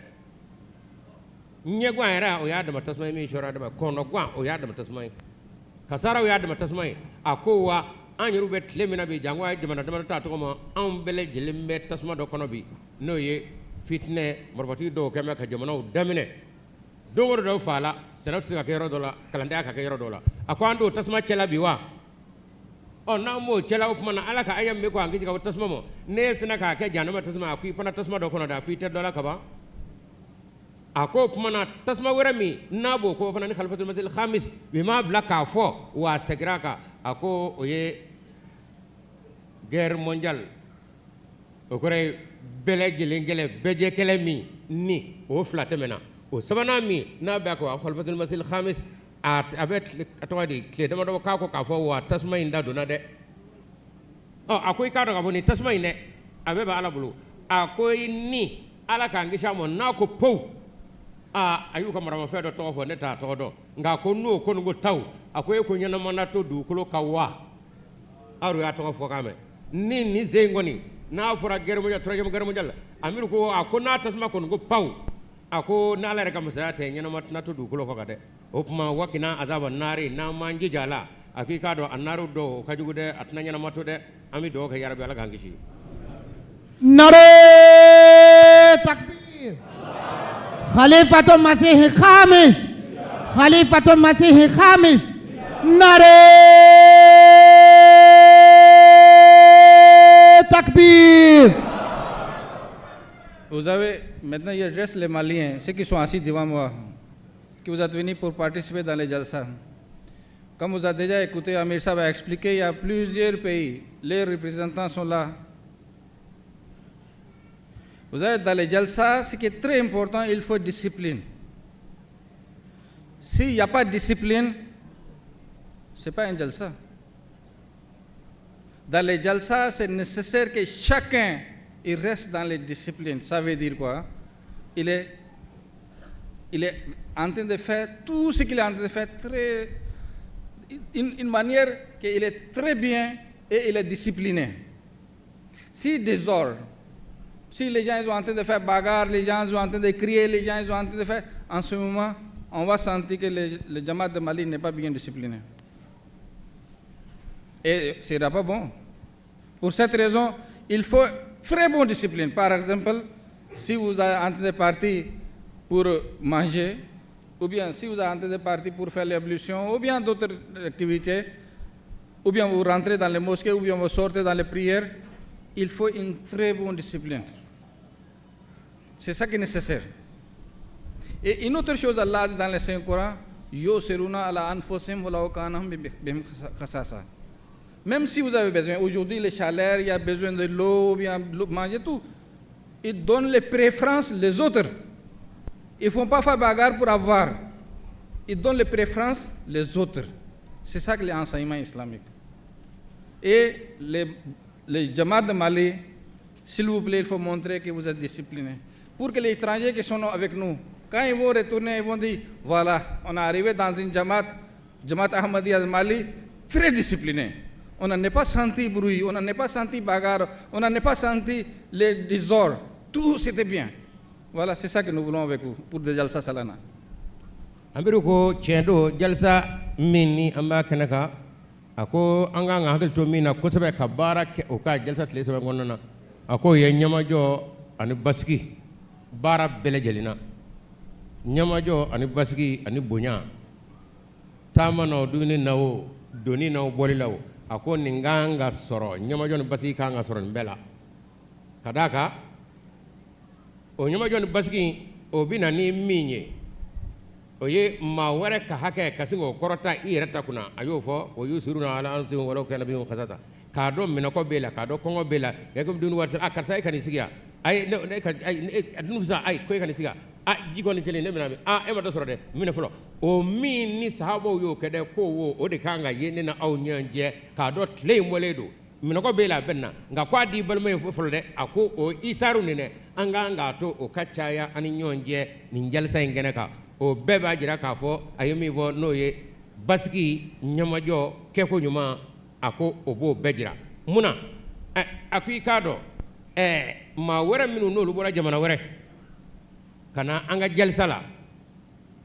Ɲɛgwan yɛrɛ o y'a dama tasuma ye, min sɔrɔ a dama kɔnɔgwan o y'a dama tasuma ye, kasara o y'a dama tasuma ye. A ko wa an yɛrɛ bɛ tile min na bi, janko a ye jamana damadɔ ta tɔgɔ ma, anw bɛɛ lajɛlen bɛ tasuma dɔ kɔnɔ bi, n'o ye fitinɛ marifatigi dɔw kɛlen bɛ ka jamanaw daminɛ. Don o don dɔw fa la, sɛnɛ tɛ se ka kɛ yɔrɔ dɔ la, kalandenya ka kɛ yɔrɔ dɔ la. A ko an t'o tasuma cɛla bi wa? Ɔ n'an b'o cɛla, o tuma na Ala ka aya min bɛ ko an kisi ka bɔ tasuma ma, n'e sina k'a kɛ jahanama tasuma, a ko i fana tasuma dɔ kɔnɔ dɛ, a fɔ i tɛ dɔ la kaban. A ko o tuma na tasuma wɛrɛ min n'a b'o ko fana ni khalifatul masih khamis min m'a bila k'a fɔ, wa a seginna a kan, a ko o ye guerre mondiale, o kɔrɔ ye bɛɛ lajɛlen kɛlɛ, bɛɛjɛ kɛlɛ min ni o fila tɛmɛna, o sabanan min n'a bɛ ko khalifatul masih khamis a bɛ a tɔgɔ di tile damadɔ k'a ko k'a fɔ wa tasuma in da donna dɛ. Ɔ a ko i k'a dɔn k'a fɔ nin tasuma in dɛ, a bɛɛ bɛ Ala bolo. A ko i ni Ala k'an kisi a ma, n'a ko pow, aa a y'u ka maramafɛn dɔ tɔgɔ fɔ, ne t'a tɔgɔ dɔn, nka a ko n'o kɔni ko taw, a ko e ko ɲɛnama na to dugukolo kan wa? Aw y'a tɔgɔ fɔ k'a mɛn. Ni nin sen in kɔni n'a fɔra guerre mondiale, troisième guerre mondiale, Amiru ko a ko n'a tasuma kɔni ko paw, a ko n'Ala yɛrɛ ka masaya tɛ, ɲɛnama tɛna to dugukolo kɔ kan dɛ. O tuma wakina azaba naari, n'an m'an jija a la, a k'i k'a dɔn a naaru dɔw o ka jugu dɛ, a tɛna ɲɛnama to dɛ. An bɛ dugawu kɛ yarabi Ala k'an kisi. Nare takbir. Khalifatul Masih Khamis. Khalifatul Masih Khamis. Nare takbir. Vous avez, maintenant il reste les Maliens, ceux qui sont assis devant moi, qui vous êtes venus pour participer dans les jalsa. Comme vous avez déjà écouté, Amir Sahab a expliqué, il y a plusieurs pays, les représentants sont là. Vous avez dans les jalsa, ce qui est très important, il faut discipline. S'il n'y a pas de discipline, ce n'est pas un jalsa. Dans les jalsa, c'est nécessaire que chacun il reste dans les disciplines. Ça veut dire quoi? Il est en train de faire tout ce qu'il est en train de faire, très, une manière qu'il est très bien et il est discipliné. Si désordre, si les gens sont en train de faire bagarre, les gens sont en train de crier, les gens sont en train de faire, en ce moment, on va sentir que le Jamaat de Mali n'est pas bien discipliné. Et ce ne sera pas bon. Pour cette raison, il faut très bonne discipline. Par exemple, si vous êtes en train de partir pour manger, ou bien si vous êtes en train de partir pour faire l'ablution, ou bien d'autres activités, ou bien vous rentrez dans les mosquées, ou bien vous sortez dans les prières, il faut une très bonne discipline. C'est ça qui est nécessaire. Et une autre chose, Allah dit dans le Saint-Coran, Yusiruna ala anfusihim walaw kana bihim khasasa. Même si vous avez besoin, aujourd'hui les chaleurs, il y a besoin de l'eau, bien manger tout. Ils donnent les préférences les autres. Ils ne font pas faire bagarre pour avoir. Ils donnent les préférences les autres. C'est ça que l'enseignement islamique. Et les Jamaat de Mali, s'il vous plaît, il faut montrer que vous êtes disciplinés. Pour que les étrangers qui sont avec nous, quand ils vont retourner, ils vont dire, voilà, on est arrivé dans une Jamaat, Jamaat Ahmadiyya de Mali, très disciplinée. On n'en a pas senti bruit, on n'en a pas senti bagarre, on n'en a pas senti les désordres. Tout c'était bien. Voilà, c'est ça que nous voulons avec vous, pour des Jalsa Salana. Amiru ko tiɲɛ don, jalsa min ni an b'a kɛnɛ kan, a ko an kan ka hakili to min na kosɛbɛ ka baara kɛ o ka jalsa tile saba kɔnɔna na, a k'o ye ɲɛmajɔ ani basigi baara bɛɛ lajɛlen na, ɲɛmajɔ ani basigi ani bonya, taama na o, dumuni na o, doni na o, bɔli la o. A ko nin kan ka sɔrɔ, ɲɛmajɔ ni basigi kan ka sɔrɔ nin bɛɛ la, ka d'a kan o ɲɛmajɔ ni basigi, o bɛ na ni min ye, o ye maa wɛrɛ ka hakɛ ka se k'o kɔrɔta i yɛrɛ ta kunna. A y'o fɔ o yusiruna ala anfusihim walaw kana bihim khasasa. K'a dɔn minɛkɔ b'e la, k'a dɔn kɔngɔ b'e la, e ko dumuni wari, a karisa, e ka nin sigi yan. Ayi, ne ka ayi, dumuni san. Ayi, ko e ka nin sigi yan. A ji kɔni kelen, ne bɛna min. A e ma dɔ sɔrɔ dɛ, minɛ fɔlɔ. O min ni sahabaw y'o kɛ dɛ, ko o de kan ka ye ne na aw ɲɔgɔn cɛ, k'a dɔn tile in bɔlen don, minɔgɔ b'e la, a bɛ na, nka k'a di balima ye fɔlɔ dɛ. A ko o isaru nin dɛ, an kan k'a to o ka caya an ni ɲɔgɔn cɛ nin jalisa in kɛnɛ kan. O bɛɛ b'a jira k'a fɔ a ye min fɔ, n'o ye basigi, ɲɛmajɔ, kɛko ɲuman, a ko o b'o bɛɛ jira. Mun na? A ko i k'a dɔn, maa wɛrɛ minnu n'olu bɔra jamana wɛrɛ ka na an ka jalisa la,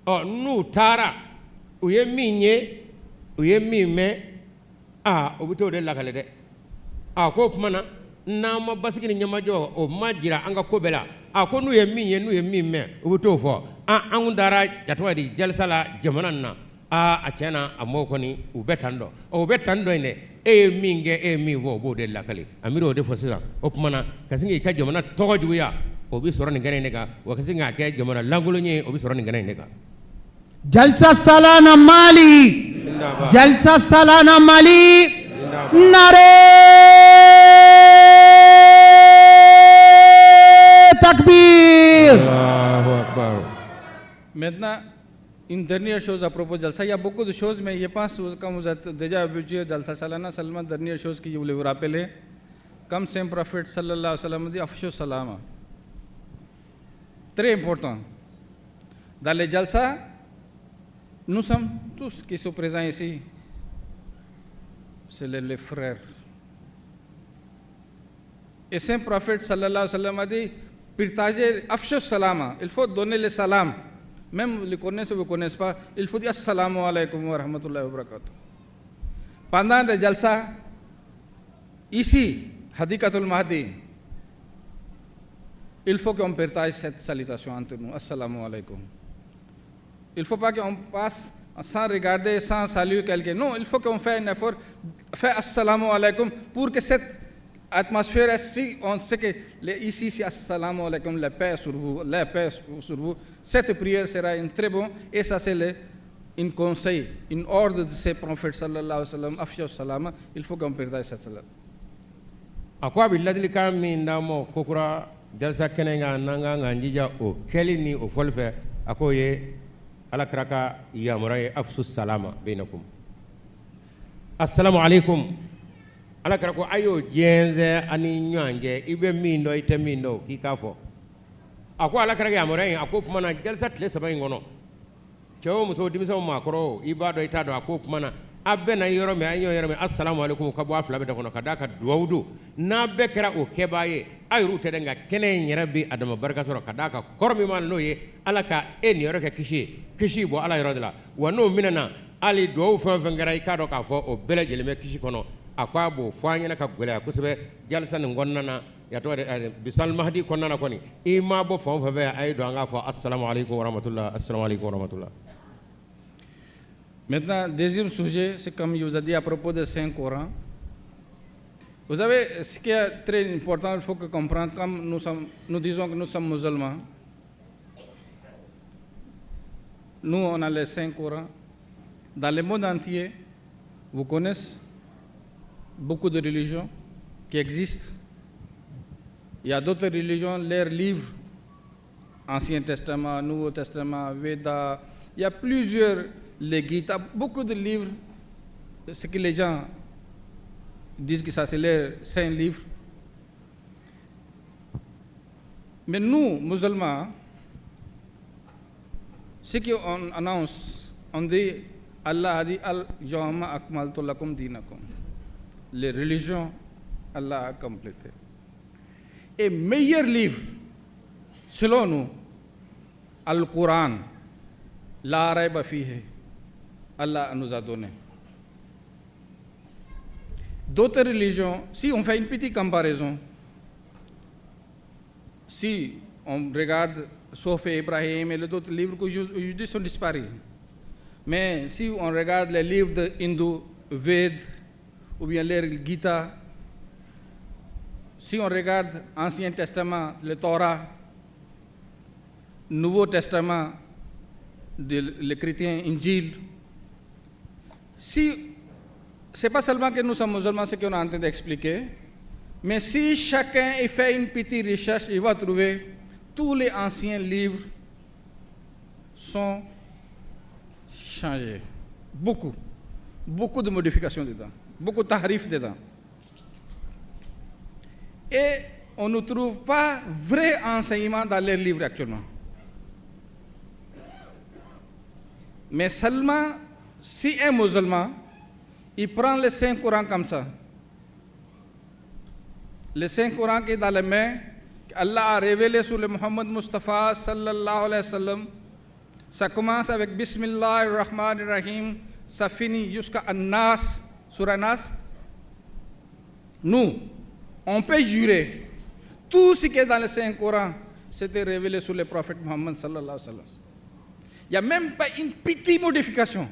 ɔ n'u taara, u ye min ye, u ye min mɛn, aa o bɛ t'o de lakale dɛ. A ko o tuma na, n'an ma basigi ni ɲɛmajɔ o ma jira an ka ko bɛɛ la, a ko n'u ye min ye, n'u ye min mɛn, u bɛ t'o fɔ. An kun taara jatɔgɔ di jalisa la jamana nin na, aa a tiɲɛ na, a mɔgɔw kɔni u bɛ tan dɔn, o bɛ tan dɔn in dɛ. E ye min kɛ, e ye min fɔ, o b'o de lakale. Amiru o de fɔ sisan. O tuma na, ka sin k'i ka jamana tɔgɔ juguya, o bɛ sɔrɔ nin kɛnɛ in de kan wa. Ka sin k'a kɛ jamana lankolon ye, o bɛ sɔrɔ nin kɛnɛ in de kan. Jalsa Salana Mali. Jalsa Salana Mali. Nare Takbir. Allahu Akbar. Maintenant, une dernière chose à propos de Jalsa. Il y a beaucoup de choses, mais je pense que comme vous êtes déjà habitué à Jalsa Salana, seulement dernière chose que je voulais vous rappeler. Comme Saint Prophète sallallahu alayhi wa sallam dit, Afshu salama. Très important. Dans les Jalsa, nous sommes tous qui sont présents ici, c'est les frères. Et Saint Prophète sallallahu alayhi wa sallam a dit, partager, afshu salama, il faut donner le salam. Même les connaissent ou ne connaissent pas, il faut dire assalamu alaikum wa rahmatullahi wa barakatuh. Pendant le Jalsa, ici, Hadikatul Mahdi, il faut qu'on partage cette salutation entre nous. Assalamu alaikum. Il ne faut pas qu'on passe sans regarder, sans saluer quelqu'un. Non, il faut qu'on fasse un effort, fait assalamu alaikum pour que cette atmosphère, si on sait que ici c'est assalamu alaikum, la paix sur vous, la paix sur vous, cette prière sera une très bonne, et ça c'est un conseil, une ordre de ces prophètes sallallahu alayhi wa sallam, afshu salama, il faut qu'on partage cette salam. A ko a bɛ ladilikan min d'an ma kokura jalisa kɛnɛ kan, n'an kan k'an jija o kɛli ni o fɔli fɛ, a k'o ye ala kira ka yamaruya ye, afsu salama bainakum, assalamu alaikum. Ala kira ko a y'o jɛnsɛn an ni ɲɔgɔn cɛ, i bɛ min dɔn, i tɛ min dɔn, k'i k'a fɔ. A ko ala kira ka yamaruya in, a ko tuma na jalisa tile 3 in kɔnɔ, cɛ o muso, denmisɛnw, maakɔrɔ o, i b'a dɔn, i t'a dɔn, a ko tuma na a bɛɛ na yɔrɔ min, a ye ɲɔgɔn yɔrɔ min, assalamu alaikum ka bɔ a fila bɛɛ da kɔnɔ, ka d'a ka duwawu don n'a bɛɛ kɛra o kɛbaa ye, a yɛrɛw tɛ dɛ, nka kɛnɛ in yɛrɛ bɛ a dama barika sɔrɔ, ka d'a ka kɔrɔ min b'a la, n'o ye ala ka e niyɔrɔ kɛ kisi ye, kisi bɔ ala yɔrɔ de la wa. N'o minɛna, hali duwawu fɛn o fɛn kɛra, i k'a dɔn k'a fɔ o bɛɛ lajɛlen bɛ kisi kɔnɔ. A ko a b'o fɔ an ɲɛna ka gɛlɛya kosɛbɛ jalisa nin kɔnɔna na, yatɔ de bisal mahdi kɔnɔna na kɔni, i ma bɔ fan o fan fɛ, a ye don an k'a fɔ assalamu alaikum warahmatullah, assalamu alaikum warahmatullah. Maintenant, deuxième sujet, c'est comme je vous ai dit à propos de Saint Coran. Vous savez, ce qui est très important, il faut que comprendre, comme nous, sommes, nous disons que nous sommes musulmans, nous on a les Saint Coran. Dans le monde entier, vous connaissez beaucoup de religions qui existent. Il y a d'autres religions, leurs livres, Ancien Testament, Nouveau Testament, Veda, il y a plusieurs, les Gita, beaucoup de livres, ce que les gens disent que ça c'est leur saint livre. Mais nous, musulmans, ce qu'on annonce, on dit, Allah a dit, Al-Yawma akmaltu lakum dinakum. Les religions, Allah a complété. Et meilleur livre, selon nous, Al-Quran, la rayba fihi, Allah nous a donné. D'autres religions, si on fait une petite comparaison, si on regarde Sof Ibrahim et les autres livres qui aujourd'hui sont disparus, mais si on regarde les livres de hindous, Ved ou bien leur Gita. Si on regarde Ancien Testament, le Torah, Nouveau Testament, de, les chrétiens, Injil, si c'est pas seulement que nous sommes musulmans, ce qu'on est en train d'expliquer, mais si chacun fait une petite recherche, il va trouver tous les anciens livres sont changés. Beaucoup. Beaucoup de modifications dedans. Beaucoup de تحريف dedans. Et on ne trouve pas vrai enseignement dans leurs livres actuellement. Mais seulement si un musulman, il prend le Saint Coran comme ça, le Saint Coran qui est dans les mains, qu'Allah a révélé sur le Muhammad Mustafa صلى الله عليه وسلم, ça commence avec بسم الله الرحمن الرحيم, ça finit jusqu'à الناس, sur الناس. Nous, on peut jurer, tout ce qui est dans le Saint Coran, c'était révélé sur le prophète Muhammad صلى الله عليه وسلم. Il n'y a même pas une petite modification.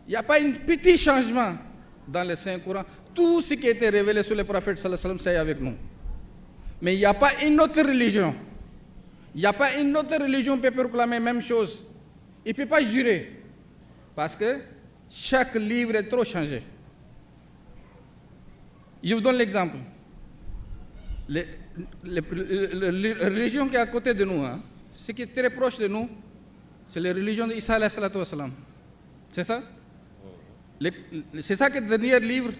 Il n'y a pas un petit changement dans le Saint Coran. Tout ce qui a été révélé sur le prophète صلى الله عليه وسلم, c'est avec nous. Mais il n'y a pas une autre religion. Il n'y a pas une autre religion qui peut proclamer la même chose. Il ne peut pas jurer. Parce que chaque livre est trop changé. Je vous donne l'exemple. La religion qui est à côté de nous, hein, ce qui est très proche de nous, c'est la religion d'Issa عليه الصلاة والسلام. C'est ça? C'est ça que le dernier livre,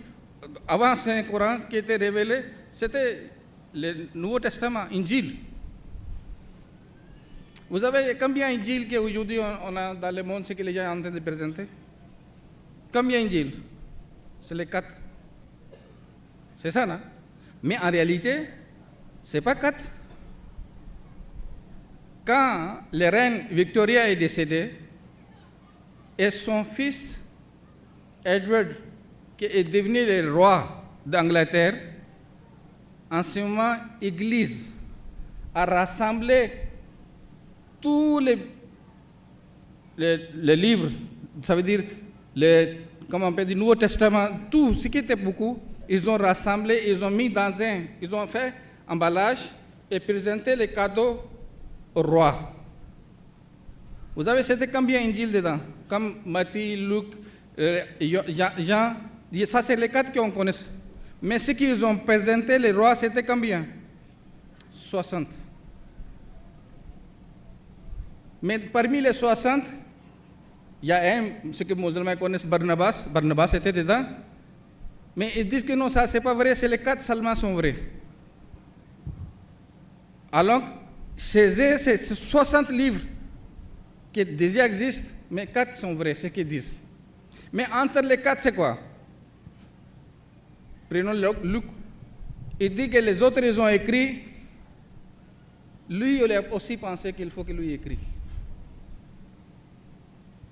avant Saint Coran, qui était révélé, c'était le Nouveau Testament, Injil. Vous avez combien d'Injil qu'aujourd'hui on a dans le monde, ce que les gens sont en train de présenter? Combien d'Injil? C'est les quatre. C'est ça, non? Mais en réalité, ce n'est pas quatre. Quand la reine Victoria est décédée, et son fils Edward, qui est devenu le roi d'Angleterre, en ce moment, l'Église a rassemblé tous les livres, ça veut dire, comment on peut dire, Nouveau Testament, tout ce qui était beaucoup, ils ont rassemblé, ils ont mis dans un, ils ont fait emballage et présenté les cadeaux au roi. Vous avez, c'était combien Injil dedans? Comme Matthieu, Luc, Jean, ça c'est les quatre qu'on connaît. Mais ce qu'ils ont présenté, les rois, c'était combien? 60. Mais parmi les 60, il y a un, ce que les musulmans connaissent, Barnabas. Barnabas était dedans. Mais ils disent que non, ça c'est pas vrai, c'est les quatre seulement sont vrais. Alors, chez eux, c'est 60 livres qui déjà existent, mais quatre sont vrais, c'est ce qu'ils disent. Mais entre les quatre, c'est quoi? Prenons Luc. Il dit que les autres, ils ont écrit. Lui, il a aussi pensé qu'il faut que lui écrive.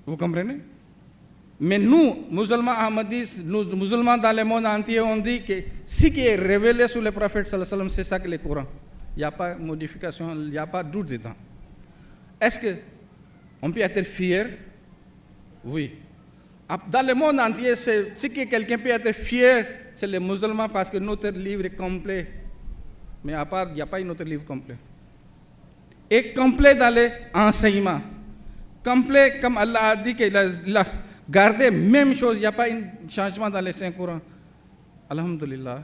Vous comprenez? Mais nous, musulmans ahmadis, nous, musulmans dans le monde entier, on dit que ce qui est révélé sur le prophète, صلى الله عليه وسلم, c'est ça que le Coran. Il n'y a pas de modification, il n'y a pas de doute dedans. Est-ce qu'on peut être fier? Oui. Dans le monde entier, ce que quelqu'un peut être fier, c'est les musulmans parce que notre livre est complet. Mais à part, il n'y a pas un autre livre complet. Et complet dans les enseignements. Complet, comme Allah a dit qu'il a gardé même chose, il n'y a pas un changement dans les Saints Corans. الحمد لله.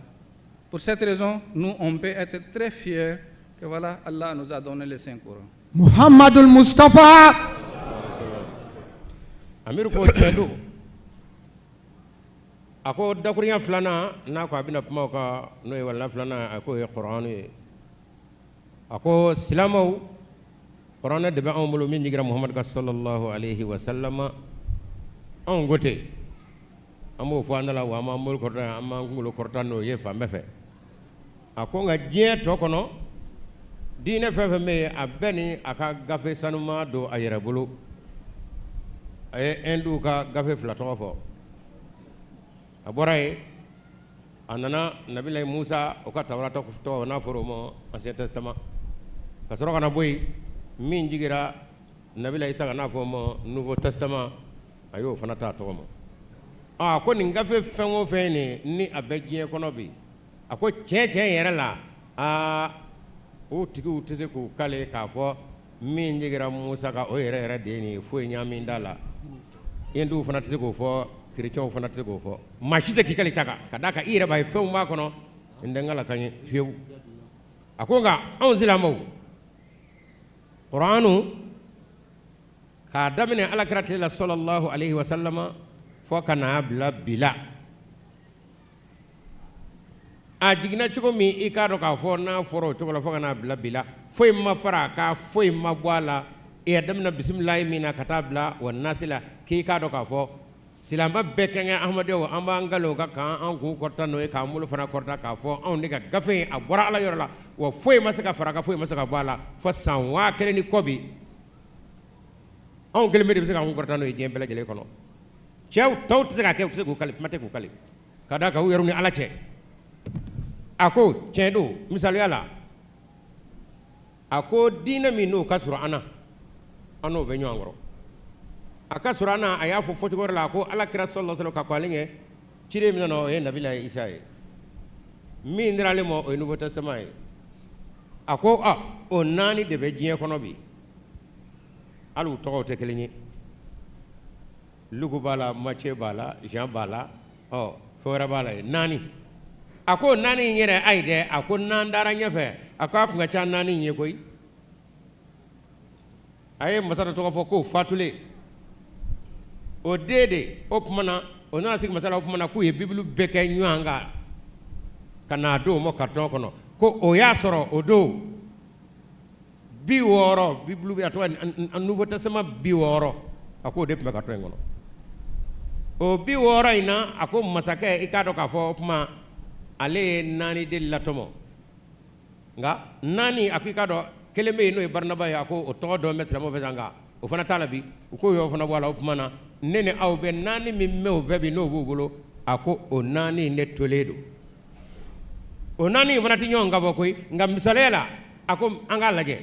Pour cette raison, nous, on peut être très fiers que voilà, Allah nous a donné les Saints Corans. Muhammadul Mustafa. Amiru ko tiɲɛ don. A ko dakurunya filanan n'a ko a bɛna kuma o kan, n'o ye walanda filanan, a k'o ye kuranɛ ye. A ko silamɛw, kuranɛ de bɛ anw bolo min jigira Muhamadu kan صلى الله عليه وسلم. Anw ko ten, an b'o fɔ an da la, wa an b'an bolo kɔrɔta, an b'an kunkolo kɔrɔta n'o ye fan bɛɛ fɛ. A ko nka diɲɛ tɔ kɔnɔ, diinɛ fɛn fɛn bɛ yen, a bɛɛ ni a ka gafe sanuma don a yɛrɛ bolo. A ye Hindu ka gafe fila tɔgɔ fɔ. A bɔra yen, a nana Nabilayi Musa o ka Tawurata tɔgɔ, n'a fɔra o ma Ancien Testament. Ka sɔrɔ ka na bɔ yen, min jigira Nabilayi Isa kan, n'a fɔ o ma Nouveau Testament, a y'o fana ta a tɔgɔ ma. A ko nin gafe fɛn o fɛn nin ni a bɛ diɲɛ kɔnɔ bi, a ko tiɲɛ tiɲɛ yɛrɛ la, aa, o tigiw tɛ se k'u kale k'a fɔ min jigira Musa kan, o yɛrɛ yɛrɛ de ye nin ye, foyi ɲaami t'a la. Hinduw fana tɛ se k'o fɔ, kerecɛnw fana tɛ se k'o fɔ, maa si tɛ k'i kale ta kan, ka d'a kan i yɛrɛ b'a ye fɛnw b'a kɔnɔ n tɛ n kala kan ye fiyewu. A ko nka anw silamɛw, kuranu k'a daminɛ alakira tile la sallallahu alayhi wa sallama fo ka n'a bila bi la, a jiginna cogo min, i k'a dɔn k'a fɔ n'a fɔra o cogo la fo ka n'a bila bi la, foyi ma fara a kan, foyi ma bɔ a la. I y'a daminɛ bisimilayi min na ka taa bila wa nasi la, k'i k'a dɔn k'a fɔ silamɛ bɛɛ kɛnkɛn ahamadenw, an b'an kali o kan k'an kun kɔrɔta n'o ye, k'an bolo fana kɔrɔta k'a fɔ anw de ka gafe in a bɔra ala yɔrɔ la, wa foyi ma se ka fara a kan, foyi ma se ka bɔ a la fo san 1000 ni kɔ bi. Anw kelen bɛ de bɛ se k'an kun kɔrɔta n'o ye diɲɛ bɛɛ lajɛlen kɔnɔ. Cɛw tɔw tɛ se k'a kɛ, u tɛ se k'u kali, kuma tɛ k'u kali ka d'a kan u yɛrɛ ni ala cɛ. A ko tiɲɛ don, misaliya la, a ko diinɛ min n'o ka surun an na, an n'o bɛ ɲɔgɔn kɔrɔ, a ka surun an na. A y'a fɔ fɔcogo wɛrɛ la, a ko ala kira sallallahu alaihi wasallam ka kɔn ale ɲɛ, ciden min nana, o ye nabila Isa ye, min dira ale ma, o ye Nouveau Testament ye. A ko a o naani de bɛ diɲɛ kɔnɔ bi, hali u tɔgɔw tɛ kelen ye. Luku b'a la, Matthieu b'a la, Jean b'a la, ɔ fɛn wɛrɛ b'a la ye naani. A ko naani in yɛrɛ, ayi dɛ, a ko n'an taara ɲɛfɛ, a ko a kun ka ca naani in ye koyi. A ye masa dɔ tɔgɔ fɔ k'o fatulen, o den de, o tuma na o nana sigi masa la. O tuma na k'u ye bibulu bɛɛ kɛ ɲɔgɔn kan ka n'a d'o ma karitɔn kɔnɔ, ko o y'a sɔrɔ o don 60 bibulu bɛ, a tɔgɔ Nouveau Testament 60, a k'o de tun bɛ karitɔn in kɔnɔ. O 60 in na, a ko masakɛ, i k'a dɔn k'a fɔ o tuma ale ye naani de latɔmɔ, nka naani, a ko i k'a dɔn kelen bɛ yen n'o ye Barinaba ye, a ko o tɔgɔ dɔn bɛ silamɛw fɛ sa, nka o fana t'a la bi, u k'o y'o fana bɔ a la. O tuma na ne ni aw bɛ naani min mɛn o fɛ bi n'o b'u bolo, a ko o naani in de tolen don. O naani in fana tɛ ɲɔgɔn kan fɔ koyi, nka misaliya la, a ko an k'a lajɛ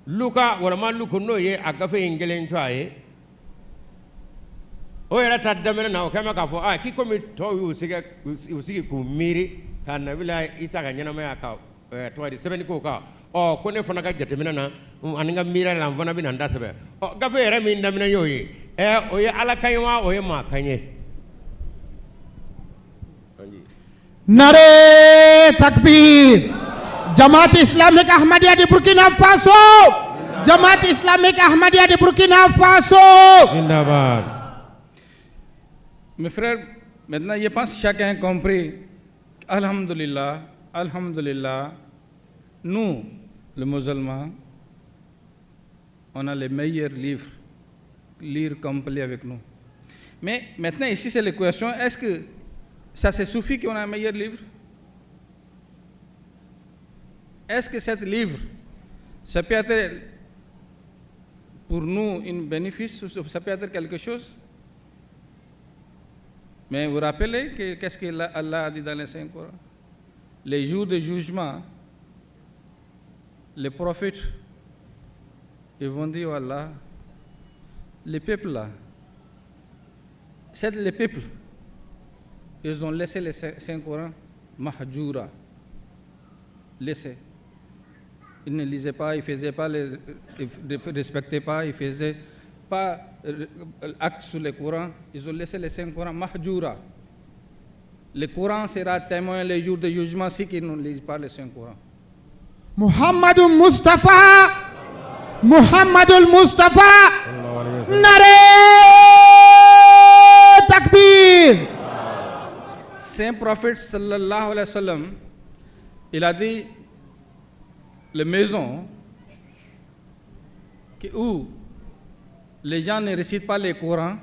Luka walima Luku, n'o ye a gafe in kelen to a ye, o yɛrɛ ta daminɛ na, o kɛlen bɛ k'a fɔ k'i komi tɔw y'u sigi k'u miiri ka nabila Isa ka ɲɛnamaya ka tɔgɔ di sɛbɛnni k'o kan, ɔ ko ne fana ka jateminɛ na ani n ka miiriya la, n fana bɛna n ta sɛbɛn. Ɔ gafe yɛrɛ min daminɛ y'o ye, o ye Ala kan ye wa o ye maa kan ye? Nare takbir! Jamaat islamique Ahmadiyya de Burkina Faso! Jamaat islamique Ahmadiyya de Burkina Faso! Zindabad. Mes frères, maintenant je pense que chacun a compris. Alhamdulillah, Alhamdulillah, nous, les musulmans, on a les meilleurs livres, lire complet avec nous. Mais maintenant, ici, c'est l'équation. Est-ce que ça se suffit qu'on a un meilleur livre? Est-ce que ce livre, ça peut être pour nous un bénéfice, ça peut être quelque chose? Mais vous vous rappelez que, qu'est-ce que Allah a dit dans le Saint-Coran? Les jours de jugement, les prophètes, ils vont dire: Allah, les peuples là, c'est les peuples, ils ont laissé le Saint-Coran mahjoura, laissé. Ils ne lisaient pas, ils ne faisaient pas, ils ne respectaient pas, ils ne faisaient pas acte sur le Coran. Ils ont laissé le Saint-Coran mahjoura. Le Coran sera témoin les jours de jugement si qu'ils ne lisent pas le Saint-Coran. Muhammad Mustafa, Muhammad Mustafa! Nare takbir! Saint prophète sallallahu alayhi wa sallam, il a dit les maisons où les gens ne récitent pas le Coran,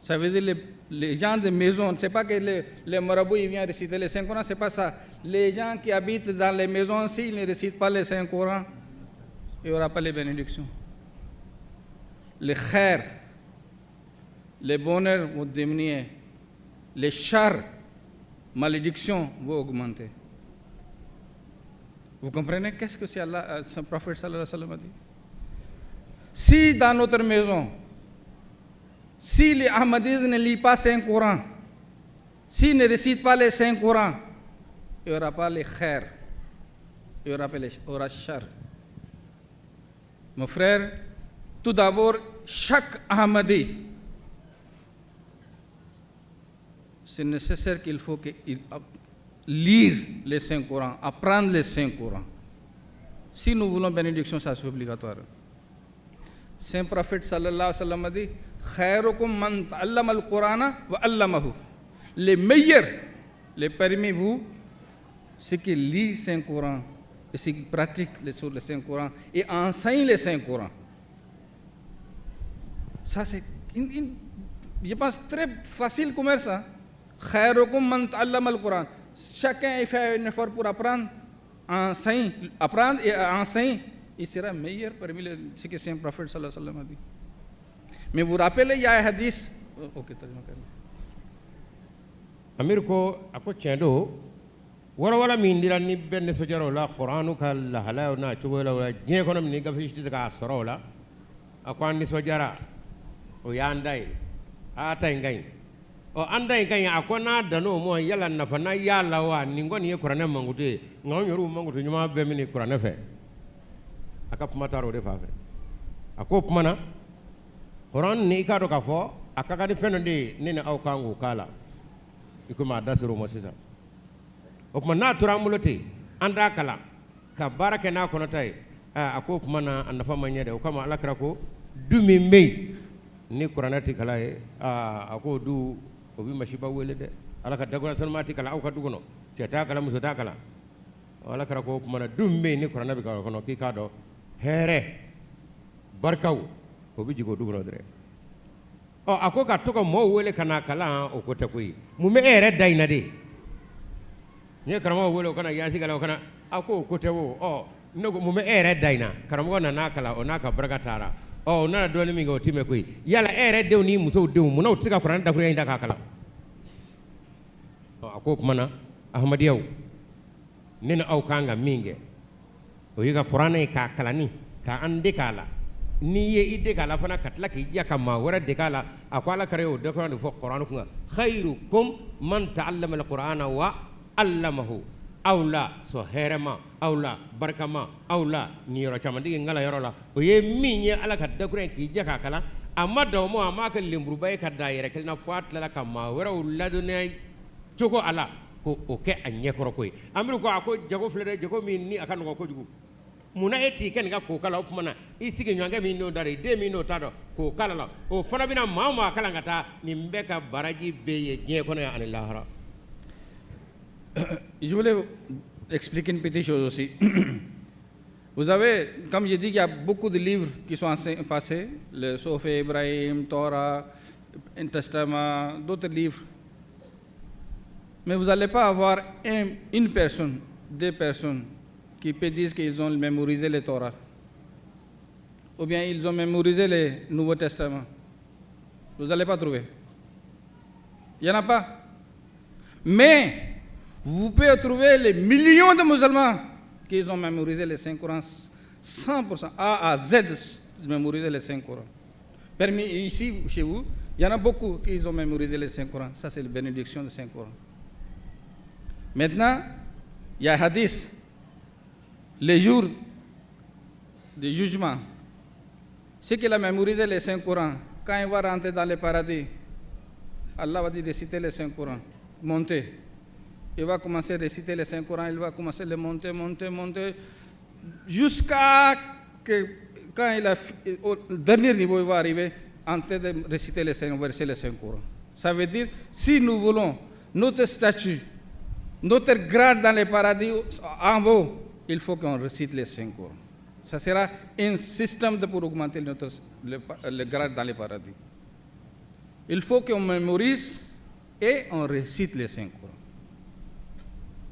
ça veut dire les gens de maison, c'est pas que les marabouts ils viennent réciter les Saint Coran, c'est pas ça. Les gens qui habitent dans les maisons, s'ils ne récitent pas les Saint Coran, il n'y aura pas les bénédictions. Les khair, les bonheurs vont diminuer, les chars, malédictions vont augmenter. Vous comprenez qu'est-ce que c'est Allah, son prophète sallallahu alayhi wa sallam a dit? Si dans notre maison, Si les Ahmadis ne lisent pas Saint Coran, s'ils ne récitent pas les Saint Coran, il n'y aura pas les khair, il y aura pas les aura shar. Mon frère, tout d'abord, chaque Ahmadi, c'est nécessaire qu'il faut qu'il lire les Saint Coran, apprendre les Saint Coran. Si nous voulons bénédiction, ça c'est obligatoire. Saint prophète sallallahu alayhi wa sallam a dit خيركم من تعلم القرآن وعلمه. Les meilleurs, les parmi vous, ceux qui lisent Saint Coran et ceux qui pratiquent les sur le Saint Coran et enseignent les Saint Coran. Ça c'est, je pense, très facile commerce. Hein? خيركم من تعلم القرآن. Chacun il fait un effort pour apprendre, enseigne, apprendre et enseigner. Il sera meilleur parmi les, ce que Saint prophète sallallahu alayhi wa sallam a dit. Mais vous vous rappelez, il y a un hadith. Oh, ok, tarjuma kar. Amir ko a ko tiɲɛ don, walawala min dira ni bɛɛ nisɔndiyara o la, Kuranu ka lahalayaw n'a cogo la o la diɲɛ kɔnɔ min ni gafe si tɛ se k'a sɔrɔ o la. A ko an nisɔndiyara, o y'an da ye, a ta in ka ɲi. Ɔ, an ta in ka ɲi. A ko n'a dann'o ma, yala nafa na y'a la wa? Nin kɔni ye kuranɛ mankutu ye, nka anw yɛrɛw mankutu ɲuman bɛɛ min kuranɛ fɛ. A ka kuma taara o de fan fɛ. A ko o kuma na, kuran ni i k'a dɔn k'a fɔ a ka kan ni fɛn dɔ de ye, ne ni aw kan k'o k'a la, i komi a da ser'o ma sisan. O tuma n'a tora an bolo ten, an t'a kalan ka baara kɛ n'a kɔnɔta ye, a ko o tuma na a nafa ma ɲɛ dɛ. O kama ala kira ko du min bɛ yen ni kuranɛ tɛ kalan ye, a ko du o bɛ masiba wele dɛ. Ala ka dakura sanuma tɛ kalan aw ka du kɔnɔ, cɛ t'a kalan, muso t'a kalan. Ala kira ko o tuma na du min bɛ yen ni kuranɛ bɛ kalan o kɔnɔ, k'i k'a dɔn hɛrɛ barikaw o bɛ jigin o du kɔnɔ dɛrɛ. Ɔ, a ko ka to ka mɔɔw wele ka n'a kalan, o ko tɛ koyi. Mun bɛ e yɛrɛ da in na de? N ye karamɔgɔ wele o kana yaasi kalan o kana, a ko o ko tɛ o. Ɔ, ne ko mun bɛ e yɛrɛ da in na? Karamɔgɔ nana kalan, o n'a ka barika taara. Ɔ, o nana dɔɔnin min kɛ, o ti mɛn koyi. Yala e yɛrɛ denw ni musow denw, munna u tɛ se ka kuranɛ dakuruɲɛ in ta k'a kalan? Ɔ, a ko o tuma na ahmadiyaw, ne ni aw kan ka min kɛ, o ye ka kuranɛ ye k'a kalanni k'an dege a la. N'i ye i dege a la fana, ka tila k'i jija ka maa wɛrɛ dege a la. A ko ala kira y'o dakuruɲɛ de fɔ kuranɛ kun kan: khairukum man ta'allama al-qur'ana wa 'allamahu. Aw la sɔn hɛrɛma, aw la barikama, aw la niyɔrɔ camantigi n kalan yɔrɔ la, o ye min ye ala ka dakuruɲɛ k'i jija k'a kalan. A ma dan o ma, a m'a kɛ lenburuba ye ka dan a yɛrɛ kelen na, fo a tilala ka maa wɛrɛw ladɔnniya cogo a la ko o kɛ a ɲɛkɔrɔ ko ye. Amiru ko a ko jago filɛ dɛ, jago min ni a ka nɔgɔn kojugu. Munna e t'i kɛ nin ka k'o kala? O tuma na i sigiɲɔgɔnkɛ min n'o da i den min n'o t'a dɔn k'o kala la, o fana bɛna maa o maa kalan ka taa, nin bɛɛ ka baraji bɛ ye diɲɛ kɔnɔ yan ani lahara. Je voulais expliquer une petite chose aussi. Vous avez, comme j'ai dit, il y a beaucoup de livres qui sont passés, le Sofe Ibrahim, Torah, un Testament, d'autres livres. Mais vous n'allez pas avoir une personne, deux personnes qui peuvent dire qu'ils ont mémorisé le Torah. Ou bien ils ont mémorisé le Nouveau Testament. Vous n'allez pas trouver. Il n'y en a pas. Mais vous pouvez trouver les millions de musulmans qui ont mémorisé les Saint Corans 100%, A à Z, mémorisé les Saint Corans. Parmi ici, chez vous, il y en a beaucoup qui ont mémorisé les Saint Corans. Ça, c'est la bénédiction du Saint Coran. Maintenant, il y a hadith. Les jours de jugement, ce qu'il a mémorisé les Saint Corans, quand il va rentrer dans le paradis, Allah va dire de réciter les Saint Corans, monter. Il va commencer à réciter les Saint Corans, il va commencer à les monter, monter, monter, jusqu'à que quand il a, au dernier niveau, il va arriver en train de réciter les cinq versets, les Saint Corans. Ça veut dire, si nous voulons notre statut, notre grade dans le paradis en haut, il faut qu'on récite les Saint Corans. Ça sera un système pour augmenter le grade dans le paradis. Il faut qu'on mémorise et on récite les Saint Corans.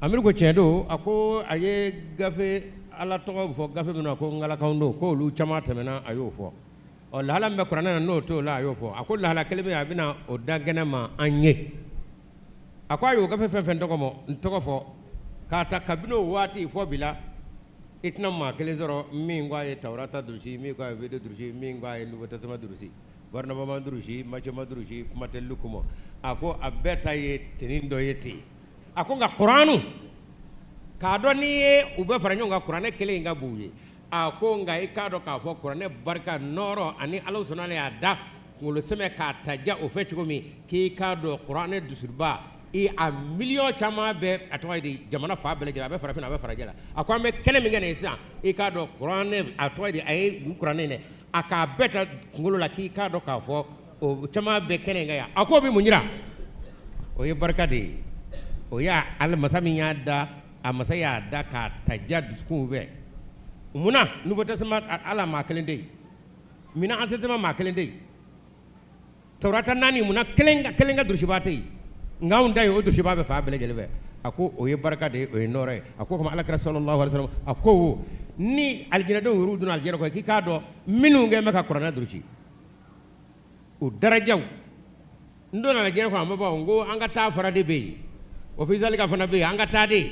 Amiru ko tiɲɛ don. A ko a ye gafe ala tɔgɔ fɔ gafe min na ko ngalakanw don, k'olu caman tɛmɛna, a y'o fɔ. Ɔ, lahala min bɛ kuranɛ na n'o t'o la, a y'o fɔ. A ko lahala kelen bɛ yen, a bɛna o da gɛnɛ ma an ye. A ko a y'o gafe fɛn fɛn tɔgɔ mɔ n tɔgɔ fɔ k'a ta kabini o waati fɔ bi la, i tɛna maa kelen sɔrɔ min ko a ye tawurata durusi, min ko a ye vede durusi, min ko a ye nouveau testament durusi. Barnaba ma durusi, Matthieu ma durusi, kuma tɛ Luc ma. A ko a bɛɛ ta ye tenue dɔ ye ten. A ko nka kuranu, k'a dɔn n'i ye u bɛɛ fara ɲɔgɔn kan, kuranɛ kelen in ka bon u ye. A ko nka i k'a dɔn k'a fɔ kuranɛ barika nɔɔrɔ ani Ala sɔnna y'a da kunkolo sɛmɛ k'a ta ja o fɛ cogo min, k'i k'a dɔn kuranɛ dusuba i a miliyɔn caman bɛ, a tɔgɔ ye di, jamana fan bɛɛ lajɛlen, a bɛ farafinna, a bɛ farajɛ la. A ko an bɛ kɛnɛ min kɛ nin ye sisan, i k'a dɔn kuranɛ, a tɔgɔ ye di, a ye nin kuranɛ in dɛ, a k'a bɛɛ ta kunkolo la, k'i k'a dɔn k'a fɔ o caman bɛ kɛnɛ in kan yan. A k'o bɛ mun jira? O ye barika de ye. O y'a ala masa min y'a da, a masa y'a da k'a ta ja dusukun fɛ. Munna Nouveau Testament ala maa kelen tɛ yen? Munna Ancien Testament maa kelen tɛ yen? Tawurata naani, munna kelen ka durusiba tɛ yen? Nka anw ta ye, o durusiba bɛ fan bɛɛ lajɛlen fɛ. A ko o ye barika de ye, o ye nɔɔrɔ ye. A ko komi alakira sallallahu alaihi wasallam a ko ni alijinɛdenw yɛrɛ donna alijinɛ kɔnɔ, k'i k'a dɔn minnu kɛ bɛ ka kuranɛ durusi, o darajaw, n donna alijinɛ kɔnɔ, a ma bɔ n ko an ka taa fara de bɛ yen, o fi zalika fana bɛ yen, an ka taa de.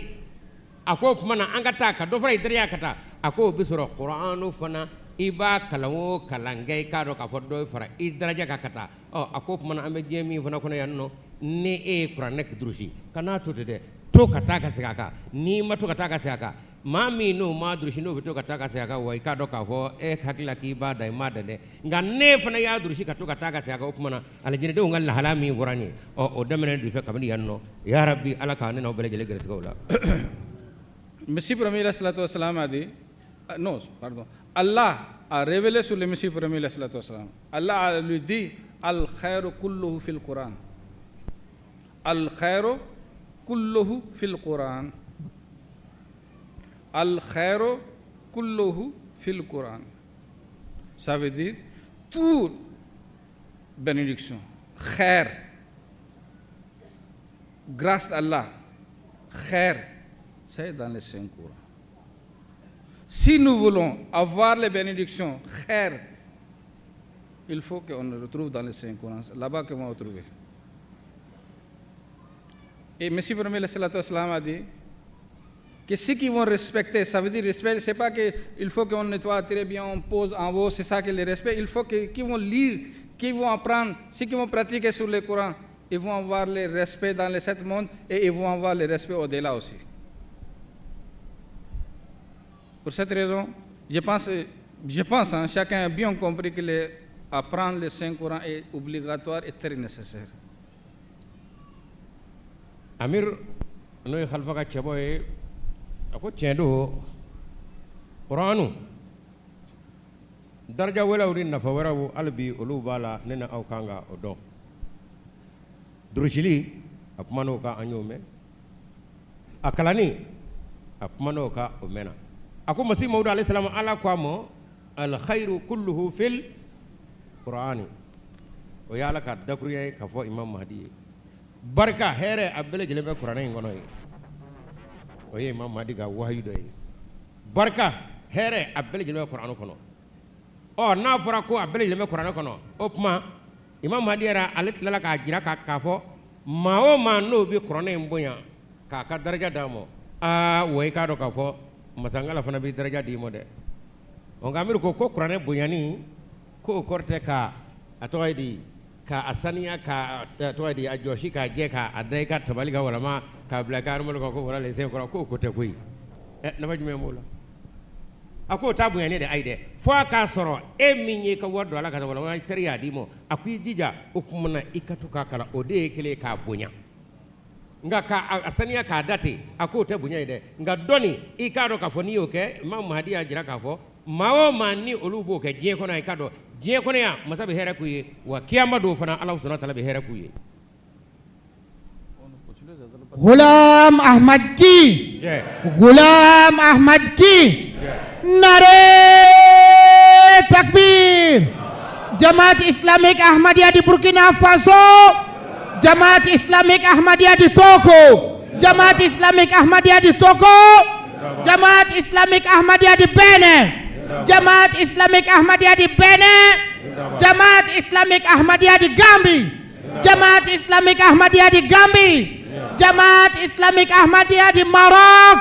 A ko o tuma na an ka taa ka dɔ fara i daraja ka taa. A ko o bɛ sɔrɔ kuranu fana, i b'a kalan o kalan kɛ, i k'a dɔn k'a fɔ dɔ fara i daraja kan ka taa. Ɔ, a ko o tuma na an bɛ diɲɛ min fana kɔnɔ yan nɔ, ni e ye kuranɛ durusi, kan'a to ten dɛ, to ka taa ka segin a kan. N'i ma to ka taa ka segin a kan, maa min n'o ma durusi, n'o bɛ to ka taa ka segin a kan, wa i k'a dɔn k'a fɔ e hakili la k'i b'a dan, i m'a dan dɛ. Nka ne fana y'a durusi ka to ka taa ka segin a kan, o tuma na alijinɛdenw ka lahala min fɔra n ye, ɔ, o daminɛ de fɛ kabini yan nɔ. Ya rabi, ala k'an ne n'aw bɛɛ lajɛlen gɛrɛsɛgɛ o la. Messie premier salam a dit, non, pardon, Allah a révélé sur le Messie premier salam. Allah lui dit, الخير كله في القرآن. الخير كله في القرآن. الخير كله في القرآن. Ça veut dire toute bénédiction, خير, grâce à Allah, خير, c'est dans le Saint-Coran. Si nous voulons avoir les bénédictions, خير, il faut qu'on le retrouve dans le Saint-Coran. Là-bas qu'on va le trouver. Et Messie premier salam a dit que ceux qui vont respecter, ça veut dire respect, c'est pas qu'il faut qu'on nettoie très bien, on pose en haut, c'est ça que le respect. Il faut que qui vont lire, qui vont apprendre, ceux qui vont pratiquer sur le Coran, ils vont avoir le respect dans les sept mondes et ils vont avoir le respect au-delà aussi. Pour cette raison, je pense, hein, chacun a bien compris que apprendre le Saint-Coran est obligatoire et très nécessaire. Amir n'o ye Khalifa ka cɛbɔ ye, a ko tiɲɛ don, kuranu daraja wɛrɛw ni nafa wɛrɛw hali bi olu b'a la, ne na aw kan ka o dɔn. Durusili, a kuma n'o kan, an y'o mɛn. A kalanni, a kuma n'o kan, o mɛnna. A ko masi mawudu alayhi salam, ala ko a ma الخير كله في القرآن. O ye ala ka dakurunya ye k'a fɔ imam Mahdi ye, barika hɛrɛ a bɛɛ lajɛlen bɛ kuranɛ in kɔnɔ ye. O ye imam Mahdi ka wahayu dɔ ye. Barika hɛrɛ a bɛɛ lajɛlen bɛ kuranɛ kɔnɔ. Ɔ, n'a fɔra ko a bɛɛ lajɛlen bɛ kuranɛ kɔnɔ, o tuma imam Mahdi yɛrɛ ale tilala k'a jira k'a fɔ maa o maa n'o bɛ kuranɛ in bonya k'a ka daraja d'a ma, aa wa i k'a dɔn k'a fɔ masankala fana bɛ daraja d'i ma dɛ. Ɔ, nka Amiru ko ko kuranɛ bonyani k'o kɔrɔ tɛ ka a tɔgɔ ye di, ka a saniya, ka a tɔgɔ ye di, a jɔsi k'a jɛ, k'a da i ka tabali kan walama k'a bila i ka armoire kan, ko voilà les seins kɔrɔ, k'o ko tɛ koyi. Ɛ, nafa jumɛn b'o la? A k'o t'a bonyani dɛ, ayi dɛ, fo a k'a sɔrɔ e min ye ka wari don ala ka walama i teri y'a d'i ma, a ko i jija o tuma na i ka to k'a kalan, o de ye kelen ye k'a bonya. Nka k'a saniya k'a da ten, a k'o tɛ bonya ye dɛ. Nka dɔɔni i k'a dɔn k'a fɔ n'i y'o kɛ, Imam Mahdi y'a jira k'a fɔ maa o maa ni olu b'o kɛ diɲɛ kɔnɔ, i k'a dɔn diɲɛ kɔnɔ yan masa bɛ hɛrɛ k'u ye, wa kiyama don fana Ala subahana taala bɛ hɛrɛ k'u ye. Ghulam Ahmad की, Jɛ. Ghulam Ahmad की। नारे तकबीर! Jamaat Islamique Ahmadiyya di Burkina Faso, Jamaat Islamique Ahmadiyya di Togo, Jamaat Islamique Ahmadiyya di Togo, Jamaat Islamique Ahmadiyya di Benin, Jamaat Islamique Ahmadiyya di Benin, Jamaat Islamique Ahmadiyya di Gambie, Jamaat Islamique Ahmadiyya di Gambie, Jamaat Islamique Ahmadiyya di Maroc,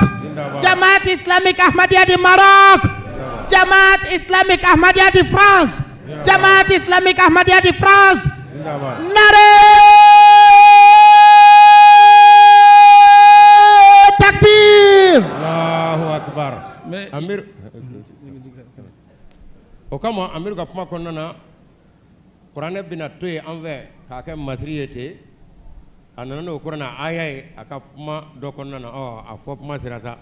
Jamaat Islamique Ahmadiyya di Maroc, Jamaat Islamique Ahmadiyya di France. Jamaat islamique Ahmadiyya de France. Nare takbir. Allahu akbar. Mais Amir o kama Amiru ka kuma kɔnɔna na, kuranɛ bɛna to yen an fɛ k'a kɛ masiri ye ten. A nana n'o kuranɛ aya ye a ka kuma dɔ kɔnɔna na. Ɔ, a fɔ kuma sera sa.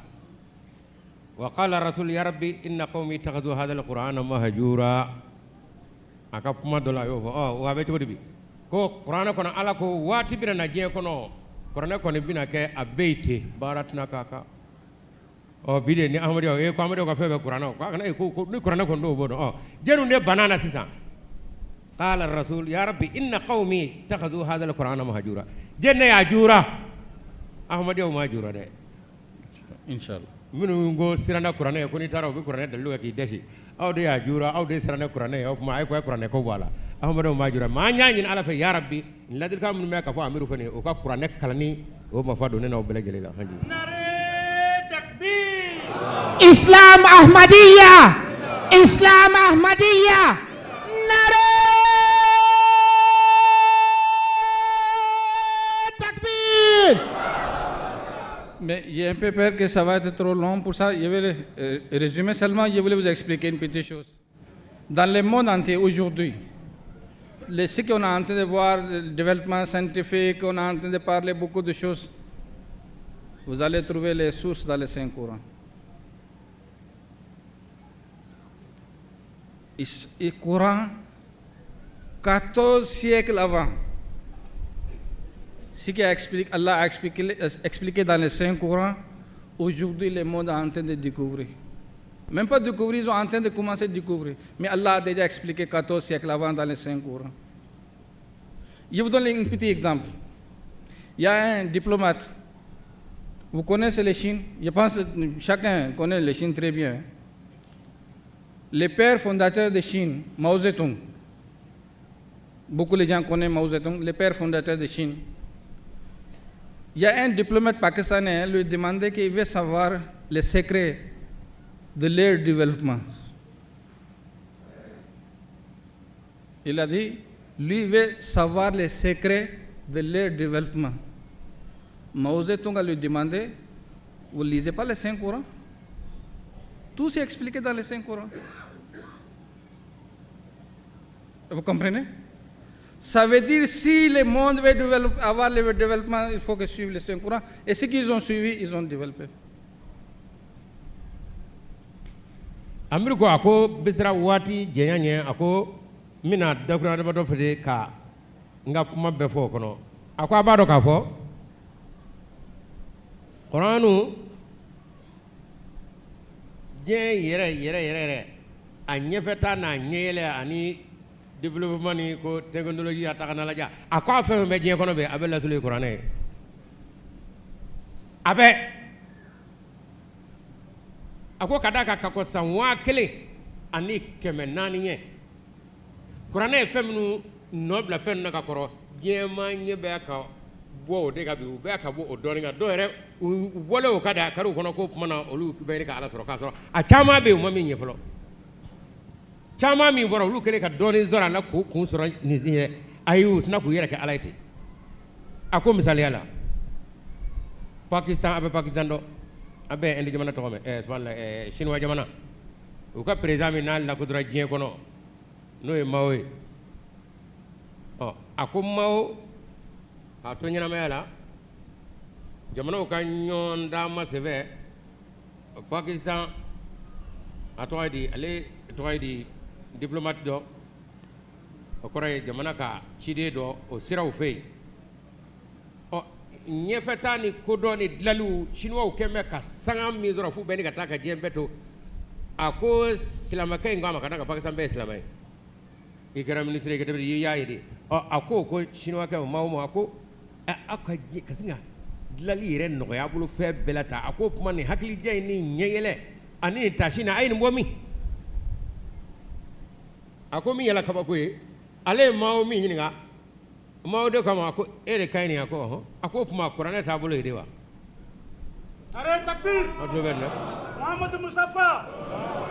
Wa qala rasul ya rabbi inna qawmi ittakhadhu hadha alqur'ana mahjura. A ka kuma dɔ la, a y'o fɔ. Ɔ, o a bɛ cogo di bi? Ko kuranɛ kɔnɔ, Ala ko waati bɛna na diɲɛ kɔnɔ, kuranɛ kɔni bɛna kɛ a bɛ yen ten, baara tɛna k'a kan. Ɔ, bi de ni Ahmadiyyaw e ko Ahmadiyyaw ka fɛn bɛɛ kuranɛ, ko a kana e ko ni kuranɛ kɔni t'o bɔ dɔn. Ɔ, jɛniw de banna na sisan. Qala rasul ya rabbi inna qawmi ittakhadhu hadha alqur'ana mahjura. Jɛn ne y'a jura, Ahmadiyyaw ma jura dɛ. Inch'Allah. Minnu ko siranna kuranɛ ye, ko n'i taara u bɛ kuranɛ dalilu kɛ k'i dɛsɛ, aw de y'a jura, aw de siranna kuranɛ ye. O tuma a ye ko a ye kuranɛ ko bɔ a la. Ahmadiyyaw ma jura. Maa an y'a ɲini Ala fɛ, ya rabbi, nin ladilikan minnu bɛ ka fɔ Amiru fɛ nin ye, o ka kuranɛ kalanni o mafa don ne n'aw bɛɛ lajɛlen la hanji. Islam Ahmadiyya. Islam Ahmadiyya. Nare takbir. Mais j'ai un peu peur que ça va être trop long. Pour ça, je vais résumer seulement. Je voulais vous expliquer une petite chose. Dans le monde entier aujourd'hui, ce qu'on est en train de voir, le développement scientifique, on est en train de parler beaucoup de choses, vous allez trouver les sources dans les Saints Corans. Et Coran, 14 siècles avant, ce qui explique, Allah a expliqué dans les Saints Corans, aujourd'hui le monde est en train de découvrir. Même pas découvrir, ils sont en train de commencer à découvrir. Mais Allah a déjà expliqué 14 siècles avant dans les Saints Corans. Je vous donne un petit exemple. Il y a un diplomate. Vous connaissez les Chine? Je pense que chacun connaît les Chine très bien. Le père fondateur de Chine, Mao Zedong. Beaucoup de gens connaissent Mao Zedong, le père fondateur de Chine. Il y a un diplomate pakistanais lui demandait qu'il veut savoir les secrets de leur développement. Il a dit, lui veut savoir les secrets de leur développement. Mao Zedong a lui demandé, vous ne lisez pas les Saints Corans? Tout s'est expliqué dans les Saints Corans. Vous comprenez? Ça veut dire si le monde veut avoir le développement, il faut que suivre les Saints Corans. Et ce qu'ils ont suivi, ils ont développé. Amiru ko a ko bisira waati jɛnya ɲɛ, a ko n bɛna dakuruɲa damadɔ fɛ de ka n ka kuma bɛɛ fɔ o kɔnɔ. A ko a b'a dɔn k'a fɔ kuranu diɲɛ yɛrɛ yɛrɛ yɛrɛ yɛrɛ a ɲɛfɛta n'a ɲɛyɛlɛ ani développement ni ko technologie a ta ka n'a lajɛ, a ko a fɛn fɛn bɛ diɲɛ kɔnɔ bɛɛ, a bɛ lasulu ye kuranɛ ye. A bɛɛ, a ko ka d'a kan ka kɔ san 1400 ɲɛ, kuranɛ ye fɛn minnu nɔ bila fɛn ninnu na ka kɔrɔ, diɲɛmaa ɲɛ bɛ ka bɔ o de kan bi. U bɛ ka bɔ o dɔɔnin kan. Dɔw yɛrɛ u bɔlen o ka da a kɛra u kɔnɔ ko tuma na olu bɛ ɲini ka Ala sɔrɔ, k'a sɔrɔ a caman bɛ yen u ma min ɲɛ fɔlɔ. Caman min fɔra, olu kɛlen ka dɔɔnin sɔrɔ a la k'u kun sɔrɔ nin yɛrɛ, ayi, u tɛna k'u yɛrɛ kɛ Ala ye ten. A ko misaliya la, Pakistan, a bɛ Pakistan dɔn, a bɛ Inde jamana tɔgɔ mɛn, subhanallah, Chinois jamana, u ka président min n'a lakodɔnna diɲɛ kɔnɔ, n'o ye Mao ye. Ɔ, a ko Mao k'a to ɲɛnamaya la, jamanaw ka ɲɔgɔn dama senfɛ, Pakistan a tɔgɔ ye di, ale tɔgɔ ye di, diplomate dɔ, o kɔrɔ ye jamana ka ciden dɔ, o sera u fɛ yen. Ɔ, ɲɛfɛta ni kodɔn ni dilaliw, chinois kɛn bɛ ka sanga min sɔrɔ f'u bɛɛ ni ka taa ka diɲɛ bɛɛ to. A ko silamɛkɛ in ko a ma ka d'a kan Pakistan bɛɛ ye silamɛ ye, i kɛra ministre ye, i kɛra député ye, i y'a ye de. Ɔ, a ko chinois kɛ ma o ma, a ko aw ka ka sin ka dilali yɛrɛ nɔgɔya a bolo fɛn bɛɛ la ta. A ko kuma nin hakilija in ni ɲɛyɛlɛ ani nin tasi nin, a ye nin bɔ min? A ko min yɛlɛ kabako ye, ale ye maa o min ɲininka, maa o de kama, a ko e de ka ɲi nin. A ko ɔhɔn. A ko o tuma kuranɛ t'a bolo yen de wa? Arrête takbir. Aw tulo bɛ nin na. Muhammad Mustafa.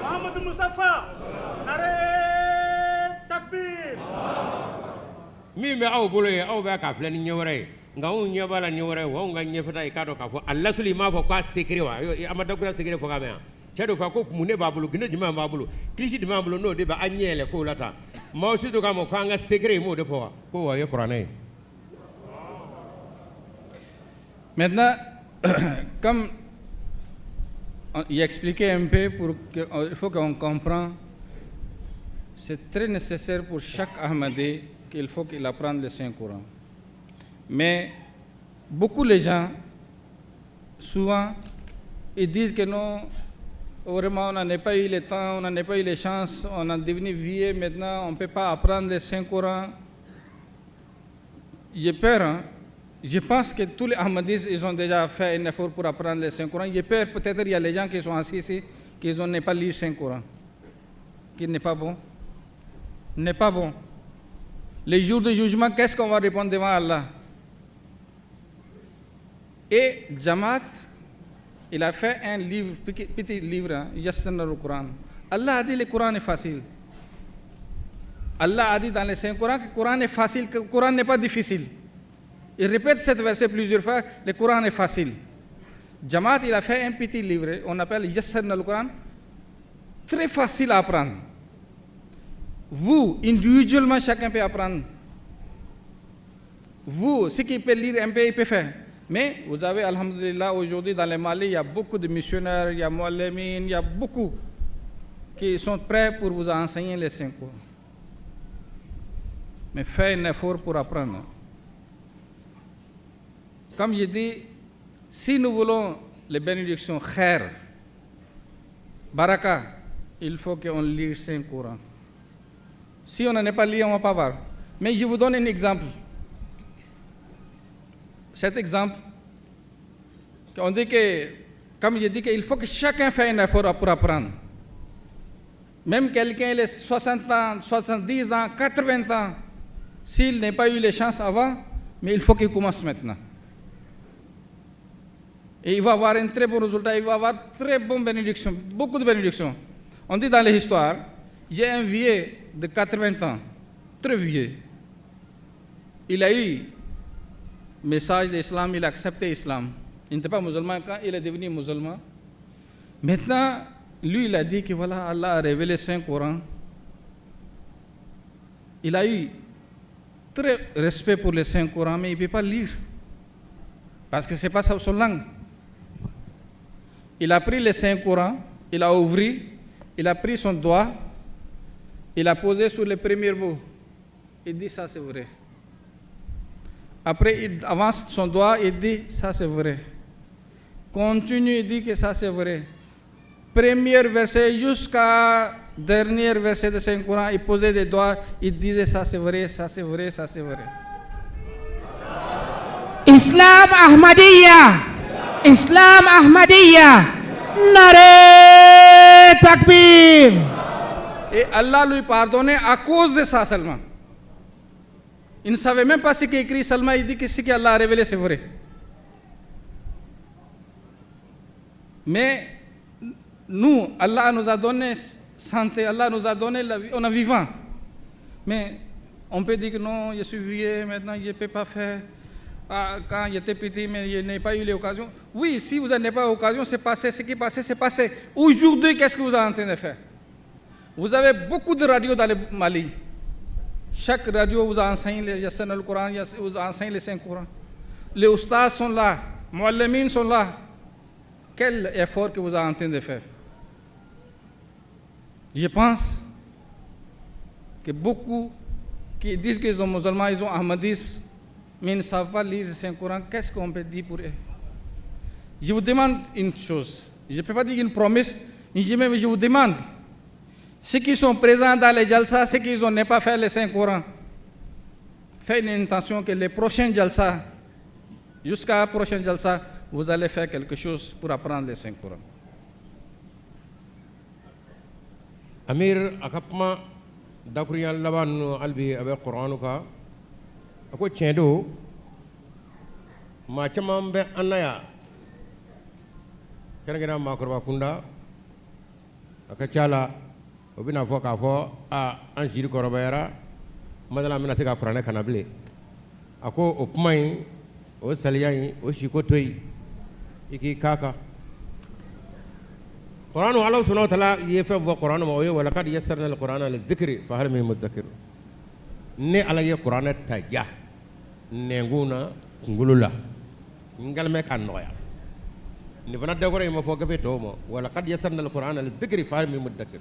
Muhammad Mustafa. Arrête. Min bɛ aw bolo ye, aw bɛ k'a filɛ ni ɲɛ wɛrɛ ye, nka anw ɲɛ b'a la ɲɛ wɛrɛ ye wa. Anw ka ɲɛfɛta, i k'a dɔn k'a fɔ a lasuli, i m'a fɔ k'a secret wa? A ma dakura secret fɔ ka mɛn yan. Cɛ dɔ fɔ ko mun de b'a bolo, gindo jumɛn b'a bolo, kilisi jumɛn b'a bolo, n'o de bɛ an ɲɛ yɛlɛ kow la tan. Maaw si to k'a ma k'an ka secret, i m'o de fɔ wa? Ko wa o ye kuranɛ ye. Maintenant, comme il expliquait un peu, pour que, il faut qu'on comprenne, c'est très nécessaire pour chaque Ahmadi qu'il faut qu'il apprenne le Saint-Coran. Mais beaucoup de gens, souvent, ils disent que non, vraiment, on n'en a pas eu le temps, on n'en a pas eu les chances, on est devenu vieux maintenant, on ne peut pas apprendre le Saint-Coran. J'ai peur, hein. Je pense que tous les Ahmadis, ils ont déjà fait un effort pour apprendre le Saint-Coran. J'ai peur, peut-être il y a les gens qui sont assis ici, qui n'ont pas lu le Saint-Coran, qui n'est pas bon. N'est pas bon. Les jours de jugement, qu'est-ce qu'on va répondre devant Allah? Et Jamaat, il a fait un livre, petit livre, hein, le Coran. Allah a dit le Coran est facile. Allah a dit dans le Saint-Coran que le Coran est facile, que le Coran n'est pas difficile. Il répète cette verset plusieurs fois, le Coran est facile. Jamaat, il a fait un petit livre, on appelle Yassarna le Coran, très facile à apprendre. Vous, individuellement, chacun peut apprendre. Vous, ceux qui peuvent lire un peu, il peut faire. Mais vous avez, alhamdulillah, aujourd'hui dans le Mali, il y a beaucoup de missionnaires, il y a Muallimin, il y a beaucoup qui sont prêts pour vous enseigner les 5 cours. Mais faites un effort pour apprendre. Comme je dis, si nous voulons les bénédictions khair, baraka, il faut qu'on lise Saint Coran. Si on n'en est pas lu, on ne va pas voir. Mais je vous donne un exemple. Cet exemple, on dit que, comme je dis qu'il faut que chacun fasse un effort pour apprendre. Même quelqu'un il a 60 ans, 70 ans, 80 ans, s'il n'a pas eu les chances avant, mais il faut qu'il commence maintenant. Et il va avoir un très bon résultat, il va avoir très bonne bénédiction, beaucoup de bénédictions. On dit dans l'histoire, j'ai un vieux de 80 ans, très vieux. Il a eu message de l'islam, il a accepté l'islam. Il n'était pas musulman quand il est devenu musulman. Maintenant, lui, il a dit que voilà, Allah a révélé Saint Coran. Il a eu très respect pour le Saint Coran, mais il ne peut pas lire. Parce que ce n'est pas son langue. Il a pris le Saint Coran, il a ouvert, il a pris son doigt, il a posé sur le premier mot. Il dit: ça c'est vrai. Après, il avance son doigt, il dit: ça c'est vrai. Continue, il dit que ça c'est vrai. Premier verset jusqu'à dernier verset de Saint Coran, il posait des doigts, il disait: ça c'est vrai, ça c'est vrai, ça c'est vrai. Islam Ahmadiyya, Islam Ahmadiyya, Nare Takbir. Et Allah lui pardonnait à cause de ça seulement. Il ne savait même pas ce qui est écrit seulement, il dit que ce qu'Allah a révélé, c'est vrai. Mais nous, Allah nous a donné santé, Allah nous a donné la vie, on est vivant. Mais on peut dire que non, je suis vieux, maintenant je ne peux pas faire. Ah, quand j'étais petit, mais je n'ai pas eu l'occasion. Oui, si vous n'avez pas l'occasion, c'est passé, ce qui est passé, c'est passé. Aujourd'hui, qu'est-ce que vous êtes en train de faire? Vous avez beaucoup de radios dans le Mali. Chaque radio vous enseigne le Yassarna le Coran, vous enseigne les Saint Coran. Les oustas sont là, Muallimines sont là. Quel effort que vous êtes en train de faire? Je pense que beaucoup qui disent qu'ils sont musulmans, ils sont ahmadis, mais ils ne savent pas lire le Saint-Coran. Qu'est-ce qu'on peut dire pour eux? Je vous demande une chose. Je ne peux pas dire une promesse, mais je vous demande. Ceux qui sont présents dans les jalsa, ceux qui n'ont pas fait le Saint-Coran, faites une intention que les prochains jalsa, jusqu'à la prochaine jalsa, vous allez faire quelque chose pour apprendre le Saint-Coran. Amir a ka kuma dakurunya laban ninnu, hali bi a bɛ kuranɛ kan. A ko tiɲɛ don, maa caman bɛ an na yan, kɛrɛnkɛrɛnnenya maakɔrɔba kunda, a ka ca la o bɛna fɔ k'a fɔ a an siri kɔrɔbayara. Madala an bɛna se ka kuranɛ kalan bilen. A ko o kuma in, o saliya in, o siko to yen, i k'i k'a kan. Kuranɛ, Ala subhanahu wa taala ye fɛn fɔ kuranɛ ma, o ye walakad yassarna al-qur'ana lidhikri fa hal min muddakir. Ne Ala ye kuranɛ ta ja nɛnkun na, kunkolo la, n kɛlen bɛ k'a nɔgɔya. Nin fana dakɔrɔ in ma fɔ gafe tɔw ma. Walakad yassarna al-qur'ana lidhikri fa hal min muddakir.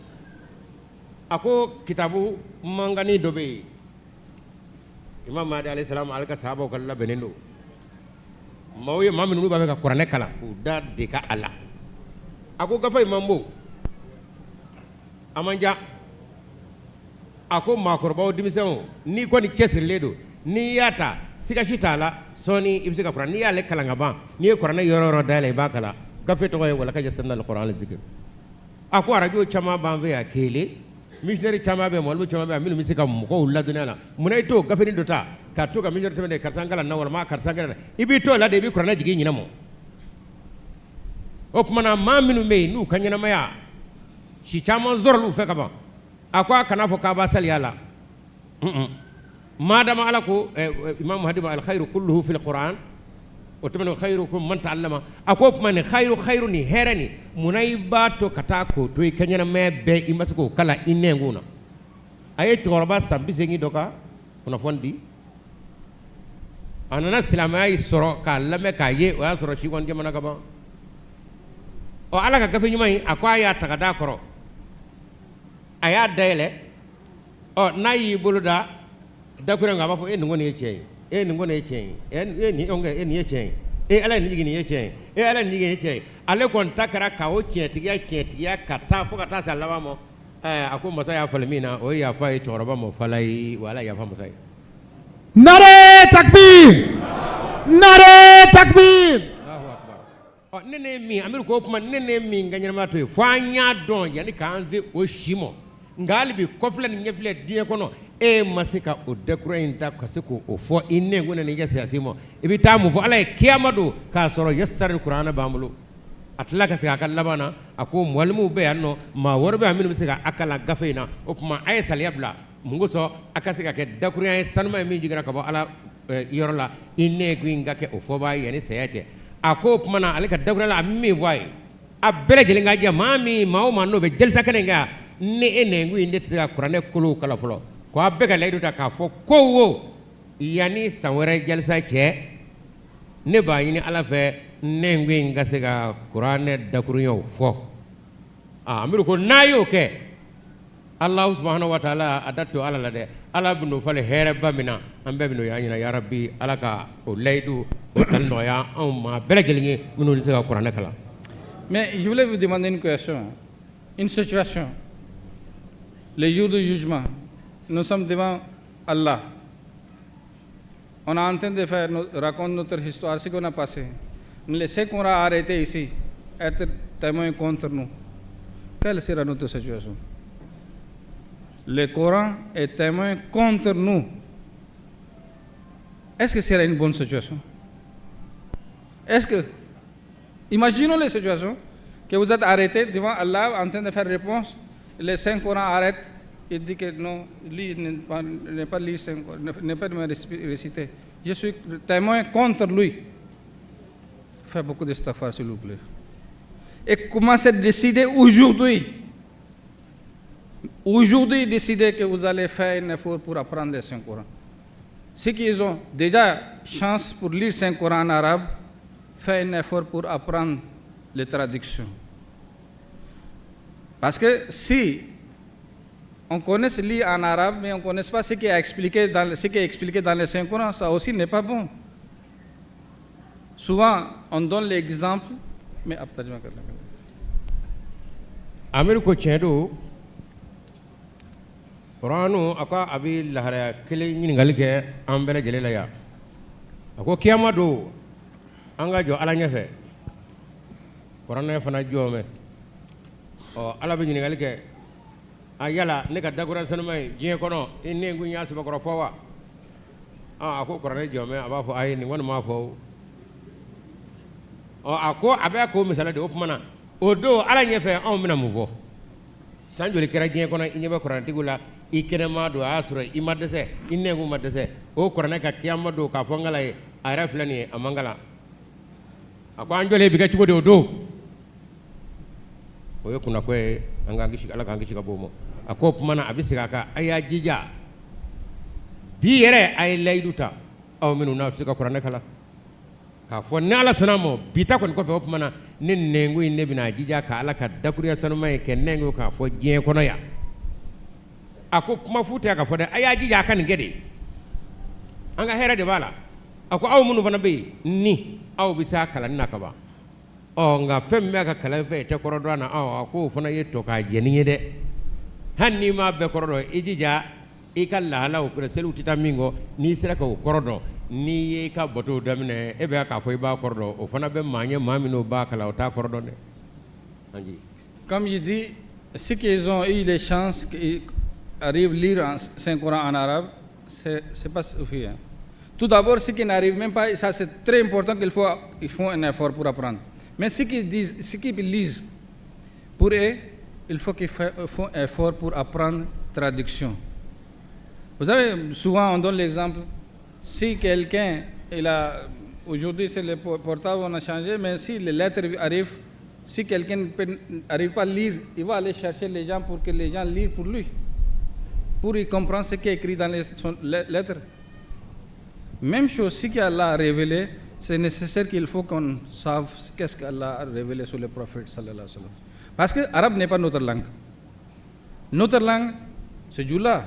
A ko kitabu mankanni dɔ bɛ yen, Imam Mahdi alayhi salam, ale ka sahabaw ka labɛnnen don, maaw ye, maa minnu b'a fɛ ka kuranɛ kalan k'u da de ka a la. A ko gafe in man bon, a man jan. A ko maakɔrɔbaw, denmisɛnw, n'i kɔni cɛsirilen don, n'i y'a ta, siga si t'a la, sɔɔni i bɛ se ka kuranɛ, n'i y'ale kalan ka ban, n'i ye kuranɛ yɔrɔ o yɔrɔ dayɛlɛ, i b'a kalan. Gafe tɔgɔ ye walakad yassarna al-qur'ana lidhikri. A ko arajo caman b'an fɛ yan kelen, missionnaire caman bɛ, mɔlimu caman bɛ yan minnu bɛ se ka mɔgɔw ladɔnniya la. Munna i t'o gafenin dɔ ta ka to ka missionnaire tɛmɛ de, karisa n kalan na, walima karisa n kalan na? I b'i t'o la de, i bɛ kuranɛ jigin i ɲinɛ ma. O tuma na, maa minnu bɛ yen n'u ka ɲɛnamaya si caman sɔrɔla u fɛ ka ban, a ko a kana fɔ k'a b'a saliya la. Madama Ala ko Imam Mahdi ma alkhairu kulluhu fil Qur'an, o tɛmɛnen khairukum man ta'allama. A ko o tuma nin khairu, khairu ni hɛrɛ nin, munna i b'a to ka taa k'o to i ka ɲɛnamaya bɛɛ, i ma se k'o kalan i nɛnkun na? A ye cɛkɔrɔba san 80 dɔ ka kunnafoni di. A nana silamɛya sɔrɔ k'a lamɛn k'a ye, o y'a sɔrɔ si kɔni jamana ka ban. Ɔ, Ala ka gafe ɲuman in, a ko a y'a ta ka d'a kɔrɔ, a y'a dayɛlɛ. Ɔ, n'a y'i bolo da dakuruɲɛ kan, a b'a fɔ: e nin kɔni ye tiɲɛ ye, e nin kɔni ye tiɲɛ ye, e nin e nin ye tiɲɛ ye, e Ala ye nin jigin, nin ye tiɲɛ ye, e Ala ye nin jigin, nin ye tiɲɛ ye. Ale kɔni ta kɛra ka o tiɲɛtigiya tiɲɛtigiya ka taa fo ka taa se a laban ma. Ɛɛ, a ko masa y'a falen min na, o ye yafa ye cɛkɔrɔba ma, falayi wa Ala yafa masa ye. Nare takbir! Nare takbir! Allahu akbar. Ɔ, ne ne min amiru ko o kuma, ne ne min ka ɲɛnamaya to yen fo an y'a dɔn yanni k'an se o si ma. Nka hali bi, kɔfilɛ ni ɲɛfilɛ diɲɛ kɔnɔ, e ma se ka o dakura in ta ka se k'o fɔ i nɛnkun ni i ka siyasi ma. I bɛ taa mun fɔ Ala ye kiyama don, k'a sɔrɔ yassarna kuranɛ b'an bolo? A tila ka segin a ka laban na, a ko mwalimuw bɛ yan nɔ, maa wɛrɛ bɛ yan minnu bɛ se ka a kalan gafe in na. O tuma a ye saliya bila mun kosɔn? A ka se ka kɛ dakurunya ye sanuma ye min jiginna ka bɔ Ala yɔrɔ la, i nɛnkun in ka kɛ o fɔbaa ye yanni saya cɛ. A ko o tuma na, ale ka dakurunya la, a bɛ min fɔ a ye, a bɛɛ lajɛlen ka jɛ, maa min, maa o maa n'o bɛ jalisa kɛnɛ in kan, ni e nɛnkun in de tɛ se ka kuranɛ kolow kalan fɔlɔ, ko a bɛɛ ka layidu ta k'a fɔ ko wo yanni san wɛrɛ jalisa cɛ, ne b'a ɲini Ala fɛ, nɛnkun in ka se ka kuranɛ dakurunyaw fɔ. Aa, amiru ko n'a y'o kɛ, Alahu subahana wa taala, a da to Ala la dɛ, Ala bɛn'o falen hɛrɛba min na, an bɛɛ bɛn'o y'an ɲɛna. Yarabi, Ala ka o layidu o tali nɔgɔya anw ma bɛɛ lajɛlen ye minnu tɛ se ka kuranɛ kalan. Mais je voulais vous demander une question, une situation. Le jour du jugement, nous sommes devant Allah. On est en train de faire, raconte notre histoire, ce qu'on a passé. Mais ce qu'on a arrêté ici, être témoin contre nous. Quelle sera notre situation? Le Coran est témoin contre nous. Est-ce que ce sera une bonne situation? Est-ce que, imaginons les situations que vous êtes arrêté devant Allah en train de faire réponse, les Saint Coran arrêtent, il dit que non, lui n'est pas, n'est pas lu Saint Coran, n'est pas me réciter. Je suis témoin contre lui. Faites beaucoup d'istighfar, s'il vous plaît. Et commencez à décider aujourd'hui. Aujourd'hui, décidez que vous allez faire un effort pour apprendre le Saint-Coran. Ceux qui ont déjà chance pour lire Saint-Coran en arabe, faites un effort pour apprendre les traductions. Parce que si on connaît lire en arabe, mais on ne connaît pas ce qui est expliqué dans le Saint-Coran, ça aussi n'est pas bon. Souvent, on donne l'exemple, mais après, je vais Amiru ko tiɲɛ don, kuranu, a ko a bɛ lahalaya kelen ɲininkali kɛ an bɛɛ lajɛlen la yan. A ko kiyama don, an ka jɔ Ala ɲɛfɛ, kuranɛ fana jɔ mɛn. Ɔ, Ala bɛ ɲininkali kɛ: a yala ne ka dakura sanuma ye diɲɛ kɔnɔ, i ne kun y'a sɛbɛkɔrɔ fɔ wa? A ko kuranɛ jɔ mɛn, a b'a fɔ ayi, nin kɔni m'a fɔ. Ɔ, a ko a bɛ k'o misali de. O tuma na, o don Ala ɲɛfɛ, anw bɛna mun fɔ? San joli kɛra diɲɛ kɔnɔ, i ɲɛ bɛ kuranɛtigiw la, I kɛnɛma don, a y'a sɔrɔ i ma dɛsɛ, i nɛnkun ma dɛsɛ. O kuranɛ ka kiyama don k'a fɔ n kala ye, a yɛrɛ filɛ nin ye, a man kalan. A ko an jɔlen bɛ kɛ cogo di o don? O ye kunnako ye, an k'an kisi, Ala k'an kisi ka bɔ o ma. A ko o tuma na a bɛ segin a kan, a y'a jija bi yɛrɛ, a ye layidu ta, aw minnu n'a bɛ se ka kuranɛ kalan, k'a fɔ ni Ala sɔnna a ma, bi ta kɔni kɔfɛ, o tuma na ne nɛnkun in, ne bɛna jija ka Ala ka dakuruya sanuma in kɛ nɛnkun k'a fɔ diɲɛ kɔnɔ yan. A ko kuma fu tɛ ka fɔ dɛ, a y'a jija a ka nin kɛ de, an ka hɛrɛ de b'a la. A ko aw minnu fana bɛ yen ni aw bɛ se a kalanni na ka ban, ɔ nka fɛn min bɛ ka kalan fɛ i tɛ kɔrɔ dɔn a na, ɔ a ko o fana ye tɔ k'a jɛni ye dɛ. Hali n'i m'a bɛɛ kɔrɔ dɔn, i jija i ka lahalaw kɔrɔ, seliw tɛ taa min kɔ, n'i sera k'o kɔrɔ dɔn, n'i ye i ka batow daminɛ, e bɛ k'a fɔ i b'a kɔrɔ dɔn, o fana bɛ maa ɲɛ, maa minnu b'a kalan o t'a kɔrɔ dɔn dɛ. Anji. Comme il dit, ceux qui ont eu les chances qu'ils arrivent à lire un Saint-Coran en arabe, c'est pas suffisant. Tout d'abord, ceux qui n'arrivent même pas, ça c'est très important qu'il faut, ils font un effort pour apprendre. Mais ceux qui disent, ceux qui lisent, pour eux, il faut qu'ils font un effort pour apprendre traduction. Vous savez, souvent on donne l'exemple, si quelqu'un, il a, aujourd'hui c'est le portable, on a changé, mais si les lettres arrivent, si quelqu'un n'arrive pas à lire, il va aller chercher les gens pour que les gens lisent pour lui, pour y comprendre ce qui est écrit dans les lettres. Même chose, ce qu'Allah a révélé, c'est nécessaire qu'il faut qu'on sache qu'est-ce qu'Allah a révélé sur le prophète صلى الله عليه وسلم. Parce que l'arabe n'est pas notre langue. Notre langue, c'est Djoula,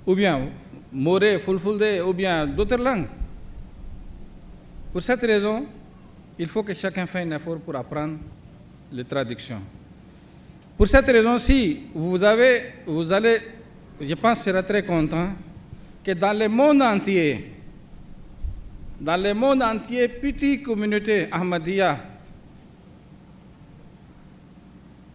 ou bien Moré, Fulfulde, ou bien d'autres langues. Pour cette raison, il faut que chacun fasse un effort pour apprendre les traductions. Pour cette raison, si vous avez, vous allez, je pense, sera très content que dans le monde entier, dans le monde entier, petite communauté Ahmadiyya,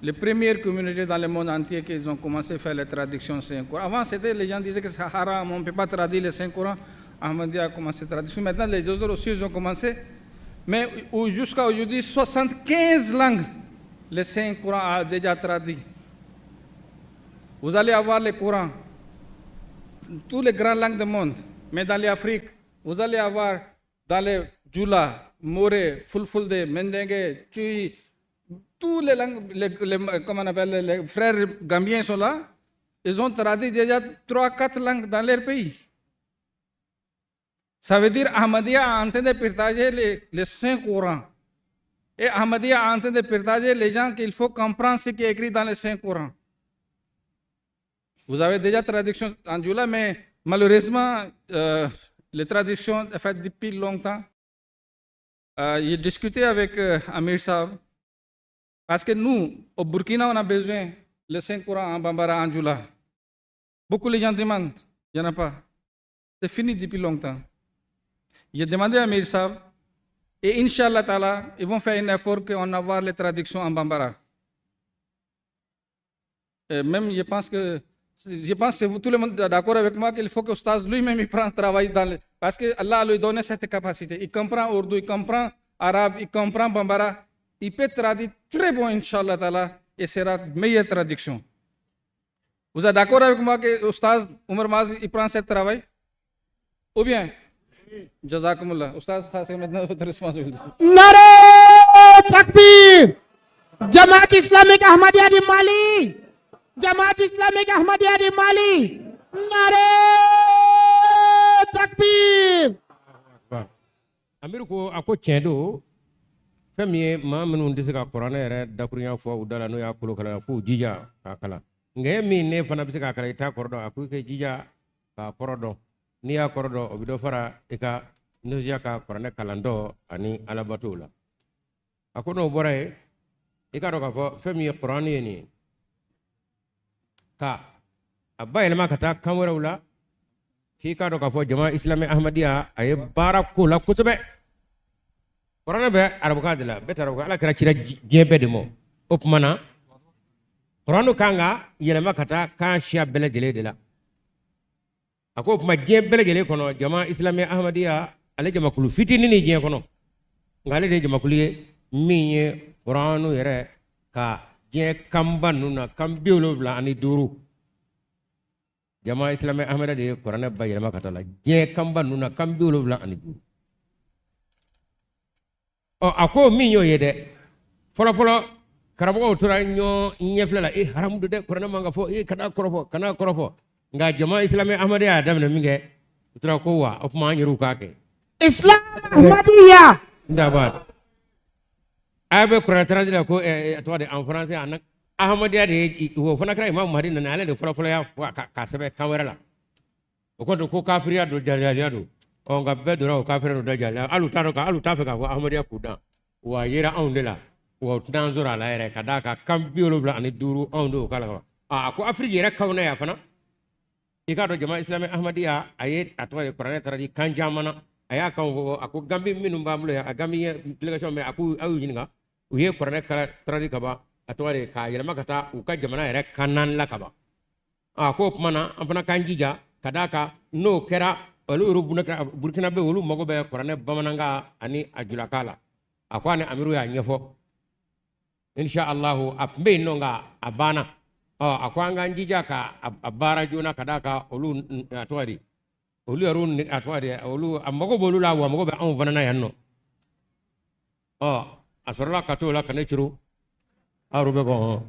les premières communautés dans le monde entier qui ont commencé à faire les traductions Saint-Coran. Avant, c'était, les gens disaient que c'est haram, on ne peut pas traduire le Saint-Coran. Ahmadiyya a commencé la traduction. Maintenant, les autres aussi, ils ont commencé. Mais jusqu'à aujourd'hui, 75 langues, le Saint-Coran a déjà traduit. Vous allez avoir le Coran, toutes les grandes langues du monde. Mais dans l'Afrique, vous allez avoir dans les Djoula, Moré, Fulfulde, Mendengue, Tui, tous les langues, comment on appelle, les frères gambiens sont là, ils ont traduit déjà trois, quatre langues dans leur pays. Ça veut dire Ahmadiyya est en train de partager les Saint-Coran. Et Ahmadiyya est en train de partager les gens qu'il faut comprendre ce qui est écrit dans le Saint-Coran. Vous avez déjà traduction en Djoula, mais malheureusement, les traductions sont faites depuis longtemps. J'ai discuté avec Amir Saab, parce que nous, au Burkina, on a besoin le Saint-Coran en Bambara, en Djoula. Beaucoup de gens demandent, il n'y en a pas. C'est fini depuis longtemps. J'ai demandé à Amir Saab, et Inch'Allah Ta'ala, ils vont faire un effort qu'on avoir les traductions en Bambara. Et même, je pense que tout le monde est d'accord avec moi qu'il faut que Oustaz lui-même il prenne ce travail dans le, parce que Allah lui donné cette capacité. Il comprend Urdu, il comprend arabe, il comprend Bambara. Il peut traduire très bon, Inch'Allah Ta'ala, et sera meilleure traduction. Vous êtes d'accord avec moi que Oustaz Umar Mazi, il prend ce travail? Ou bien? جزاكم الله. Oustaz, ça c'est maintenant votre responsabilité. Nare takbir. Jamaat Islamique Ahmadiyya du Mali. Jamaat Islamique Ahmadiyya du Mali. Nare takbir. Amiru ko a ko tiɲɛ don, fɛn min ye maa minnu tɛ se ka kuranɛ yɛrɛ dakurunya fɔ u da la, n'o y'a kolo kalan, k'u jija k'a kalan. Nka e min ne fana bɛ se k'a kalan, i t'a kɔrɔ dɔn, a ko i ka jija k'a kɔrɔ dɔn. N'i y'a kɔrɔ dɔn, o bɛ dɔ fara i ka nisɔndiya ka kuranɛ kalan dɔ ani alabatow la. A ko n'o bɔra yen, i k'a dɔn k'a fɔ fɛn min ye kuranɛ ye nin ye, ka a bayɛlɛma ka taa kan wɛrɛw la, k'i k'a dɔn k'a fɔ jama Islami Ahmadiyya a ye baara ko la kosɛbɛ. Kuranɛ bɛ arabukan de la, bɛɛ tɛ arabukan, Ala kɛra cira diɲɛ bɛɛ de ma. O tuma na kuranɛ kan ka yɛlɛma ka taa kan siya bɛɛ lajɛlen de la. A ko o tuma diɲɛ bɛɛ lajɛlen kɔnɔ, jama Islami Ahmadiyya ale jamakulu fitinin ni diɲɛ kɔnɔ, nka ale de ye jamakulu ye min ye kuranɛ yɛrɛ ka diɲɛ kanba ninnu na, kan 75. Jama Islamique Ahmadiyya de ye kuranɛ bayɛlɛma ka taa la diɲɛ kanba ninnu na kan 75. Ɔ a ko min y'o ye dɛ, fɔlɔfɔlɔ karamɔgɔw tora ɲɔgɔn ɲɛfilɛ la, e haramu don dɛ, kuranɛ man ka fɔ, e kana kɔrɔfɔ, kana kɔrɔfɔ. Nka Jama Islamique Ahmadiyya y'a daminɛ min kɛ, u tora ko wa o tuma an yɛrɛw k'a kɛ. Islam Ahmadiyya. N dabaa a bɛ kuranɛ traduit la ko a tɔgɔ de en français en Ahmadiyya de ye, o fana kɛra Imam Mahdi nana, ale de fɔlɔfɔlɔ y'a fɔ k'a sɛbɛn kan wɛrɛ la. O kɔrɔ ko kafiriya don, jahiliya don. Ɔ nka bɛɛ donna o kafiriya don da jahiliya, hali u t'a dɔn, hali u t'a fɛ k'a fɔ Ahmadiyya k'u dan. Wa a yera anw de la, wa u tɛna an sɔrɔ a la yɛrɛ, ka d'a kan kan 75 anw de y'o k'a la ka ban. A ko Afiriki yɛrɛ kanw na yan fana, i k'a dɔn Jama Islamique Ahmadiyya a ye a tɔgɔ ye kuranɛ traduit kan caman na. A y'a kanw fɔ, a ko Gambi minnu b'an bolo yan, a Gambi ye délégation mɛn, a ko aw y'u ɲininka, u ye kuranɛ traduit ka ban, a tɔgɔ de k'a yɛlɛma ka taa u ka jamana yɛrɛ kan naani la ka ban. A ko o tuma na an fana k'an jija, ka d'a kan n'o kɛra olu yɛrɛ Burukina bɛ olu mago bɛ kuranɛ bamanankan ani a julakan la. A ko a ni amiru y'a ɲɛfɔ, insha allahu a tun bɛ yen nɔ nka a banna. Ɔ a ko an k'an jija ka a baara joona, ka d'a kan olu a tɔgɔ di olu yɛrɛ a tɔgɔ di olu a mago b'olu la, wa a mago bɛ anw fana na yan nɔ. Ɔ a sɔrɔla ka t'o la ka ne curu aw bɛ kɔ hɔn.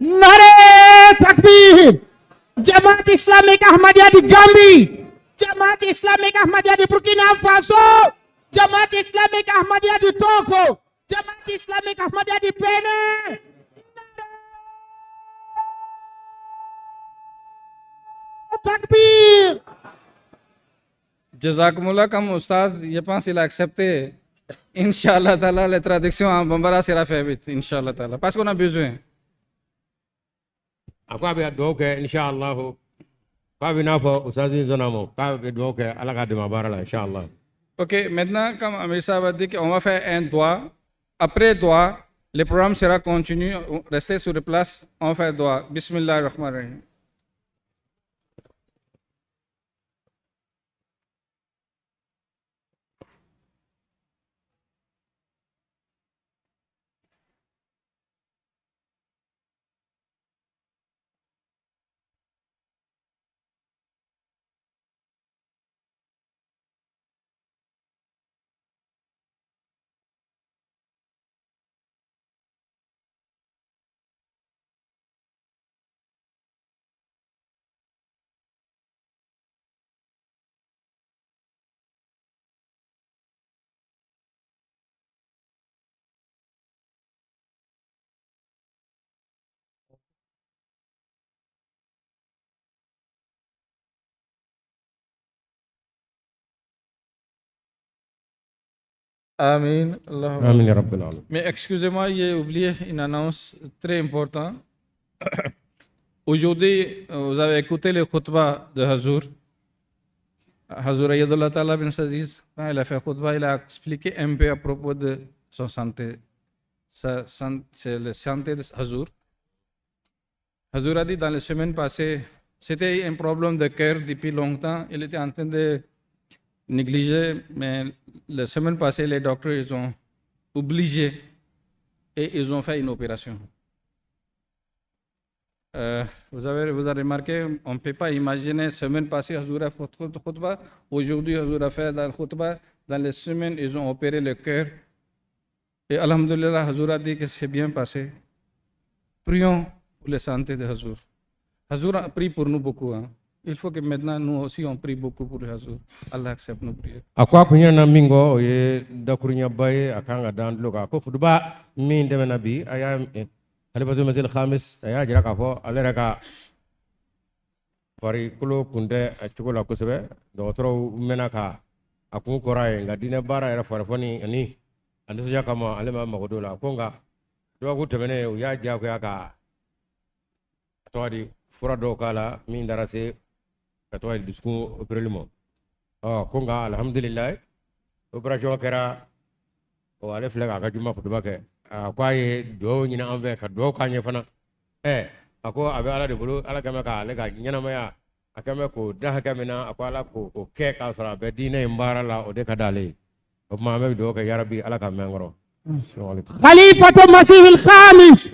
Nare takbir. Jamaat Islamique Ahmadiyya di Gambie. Jamaat Islamique Ahmadiyya di Burkina Faso. Jamaat Islamique Ahmadiyya di Togo. Jamaat Islamique Ahmadiyya di Benin. Takbir. Jazakumullah, comme Oustaz, je pense qu'il a accepté. Inch'Allah ta'ala, la traduction en Bambara sera faite vite, Inch'Allah ta'ala. Parce qu'on a besoin. A ko a bɛ dugawu kɛ inshallah, k'a bɛ n'a fɔ Oustaz in sɔnna ma, k'a bɛ dugawu kɛ Ala k'a dɛmɛ baara la inshallah. Ok, maintenant, comme Amir Sahab a dit qu'on va faire un doigt. Après doigt, le programme sera continu. Restez sur place, on fait doigt. Bismillah ar-Rahman ar-Rahim. Amin. Allahumma. Amin ya Rabbil alamin. Mais excusez-moi, j'ai oublié une annonce très importante. Aujourd'hui, vous avez écouté le khutbah de Hazour. Hazour Ayyadullah Ta'ala bin Aziz, quand il a fait khutbah, il a expliqué un peu à propos de son santé. Sa c'est la santé de Hazour. Hazour a dit dans les semaines passées, c'était un problème de cœur depuis longtemps. Il était en train de négliger, mais la semaine passée, les docteurs, ils ont obligé et ils ont fait une opération. Vous avez remarqué, on ne peut pas imaginer, semaine passée, Hazour a fait khutbah, aujourd'hui, Hazour a fait dans le khutbah, dans les semaines, ils ont opéré le cœur. Et alhamdulillah, Hazour a dit que c'est bien passé. Prions pour la santé de Hazour. Hazour a prié pour nous beaucoup. Hein. Il faut que maintenant, nous aussi, on prie beaucoup pour le Hazour. Allah accepte nos prières. A ko a kun ɲinɛna min kɔ, o ye dakuruɲaba ye, a kan ka d'an tulo kan. A ko futuba min tɛmɛna bi, a y'a Khalifatul Masih Khamis, a y'a jira k'a fɔ ale yɛrɛ ka farikolo kun tɛ a cogo la kosɛbɛ. Dɔgɔtɔrɔw mɛnna ka a kun kɔrɔ a ye, nka diinɛ baara yɛrɛ farifoni ani a nisɔndiya kama, ale ma mago don o la. A ko nka dɔgɔkun tɛmɛnen, u y'a diyagoya ka a tɔgɔ di fura dɔw k'a la min taara se ka tɔgɔ di dusukun opéreli ma. Ɔ ko nka alhamdulilayi, opération kɛra, ɔ ale filɛ k'a ka juma kutuba kɛ. A ko a ye dugawu ɲini an fɛ ka dugawu k'an ye fana. A ko a bɛ Ala de bolo, Ala kɛn bɛ k'ale ka ɲɛnamaya, a kɛn bɛ k'o da hakɛ min na, a ko Ala k'o kɛ k'a sɔrɔ a bɛ diinɛ in baara la, o de ka d'ale ye. O tuma an bɛ dugawu kɛ yarabi Ala ka mɛn kɔrɔ. Khalifatul Masih al-Khamis,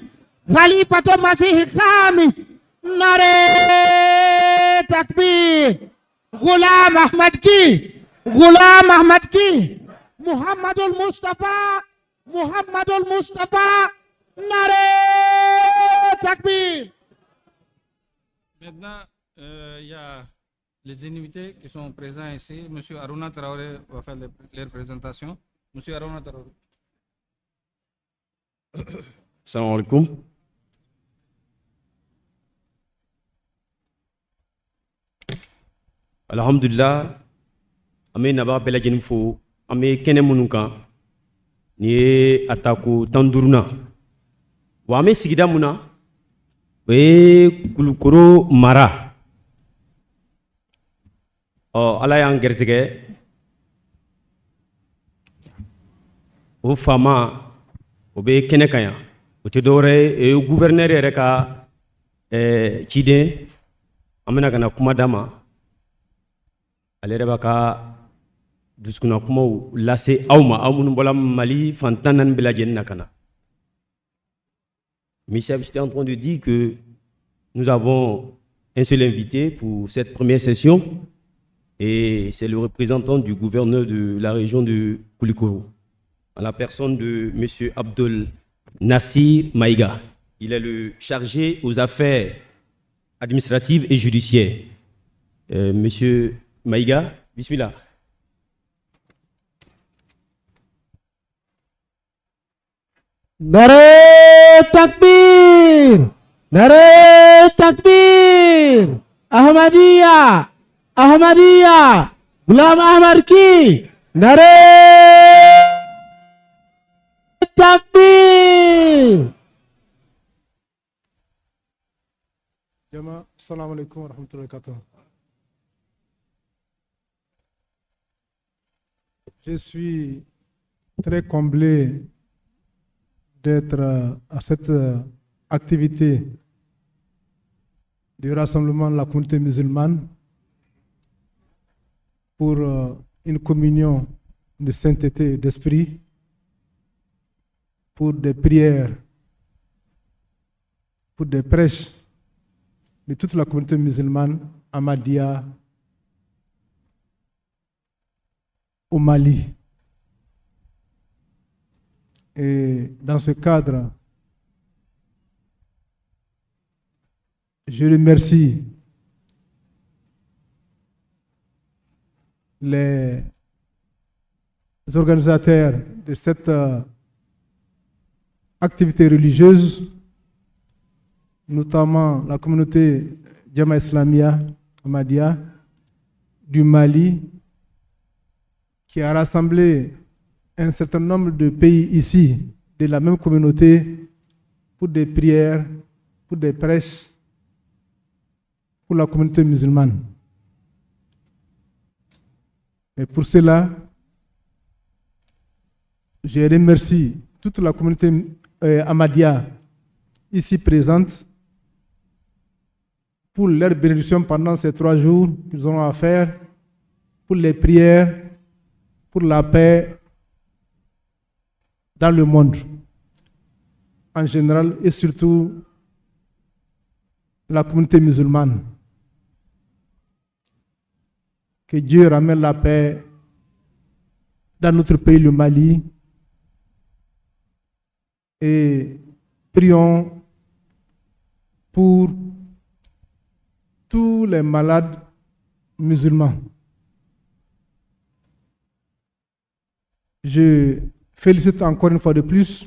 Khalifatul Masih al-Khamis, Nare Takbir. Ghulam Ahmad ki, Ghulam Ahmad ki, Muhammadul Mustafa, Muhammadul Mustafa. Nare Takbir. Maintenant, il y a les invités qui sont présents ici. Monsieur Aruna Traoré va faire leur présentation. Monsieur Aruna Traoré. Salam alaikum. Alhamdulillah, an bɛ naba bɛɛ lajɛlen fo. An bɛ kɛnɛ minnu kan, nin ye a tako 15nan wa. An bɛ sigida mun na, o ye Kulukoro mara. Ɔ Ala y'an gɛrɛsɛgɛ, o faama o bɛ kɛnɛ kan yan. O tɛ dɔwɛrɛ ye, o ye gouverneur yɛrɛ ka ciden. An bɛna ka na kuma d'a ma, ale yɛrɛ b'a ka dusukunna kumaw lase aw ma, aw minnu bɔra Mali fan 14 bɛɛ lajɛlen na ka na. Michel, j'étais en train de dire que nous avons un seul invité pour cette première session et c'est le représentant du gouverneur de la région de Koulikoro, en la personne de M. Abdul Nassir Maïga. Il est le chargé aux affaires administratives et judiciaires. Monsieur Maïga, bismillah. Nare Takbir! Nare Takbir! Ahmadiyya! Ahmadiyya! Ghulam Ahmad ki! Nare Takbir! Jama, salam alaikum wa rahmatullahi wa barakatuh. Je suis très comblé d'être à cette activité du rassemblement de la communauté musulmane pour une communion de sainteté et d'esprit, pour des prières, pour des prêches de toute la communauté musulmane Ahmadiyya au Mali. Et dans ce cadre, je remercie les organisateurs de cette activité religieuse, notamment la communauté Jama Islamia Ahmadiyya du Mali, qui a rassemblé un certain nombre de pays ici de la même communauté pour des prières, pour des prêches, pour la communauté musulmane. Et pour cela, je remercie toute la communauté Ahmadiyya ici présente pour leur bénédiction pendant ces 3 jours qu'ils auront à faire, pour les prières, pour la paix dans le monde en général et surtout la communauté musulmane. Que Dieu ramène la paix dans notre pays, le Mali, et prions pour tous les malades musulmans. Je félicite encore une fois de plus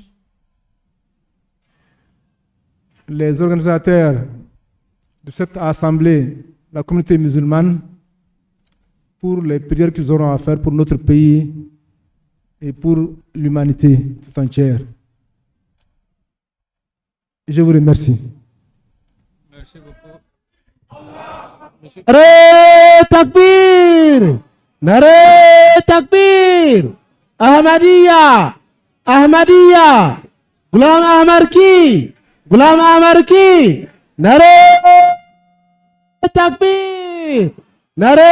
les organisateurs de cette assemblée, la communauté musulmane, pour les prières qu'ils auront à faire pour notre pays et pour l'humanité tout entière. Je vous remercie. Merci beaucoup. Nare Takbir! Nare Takbir! Ahmadiyya! Ahmadiyya! Ghulam Ahmad ki! Ghulam Ahmad ki! Nare Takbir! Nare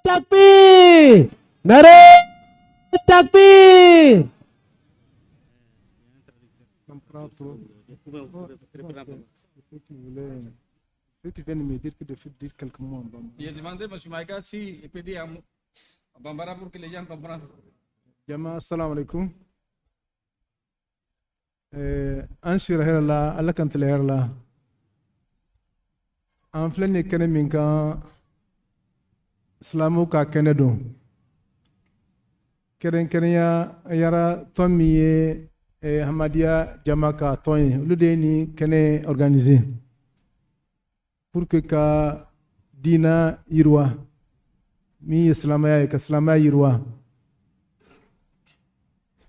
Takbir! Nare Takbir! Comprends trop. Bon, c'est ceux qui voulaient, ceux qui viennent me dire que de dire quelques mots en bambara. J'ai demandé à M. Maïga si il peut dire en bambara pour que les gens comprennent. Jama, assalamu alaikum. An sira hɛrɛ la, Ala kan tile hɛrɛ la. An filɛ nin ye kɛnɛ min kan, silamɛw ka kɛnɛ don. Kɛrɛnkɛrɛnya yara tɔn min ye Hamadiya jama ka tɔn ye, olu de ye nin kɛnɛ organiser pour que ka diina yiriwa, min ye silamɛya ye, ka silamɛya yiriwa.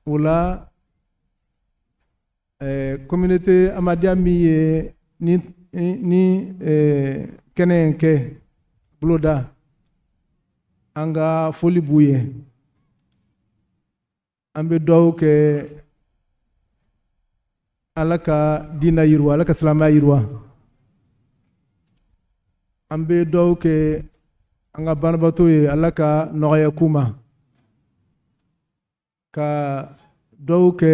O la communauté Ahmadiyya min ye ni kɛnɛ in kɛ boloda, an ka foli b'u ye. An bɛ dugawu kɛ Ala ka diina yiriwa, Ala ka silamɛya yiriwa. An bɛ dugawu kɛ an ka banabaatɔ ye, Ala ka nɔgɔya k'u ma. Ka dugawu kɛ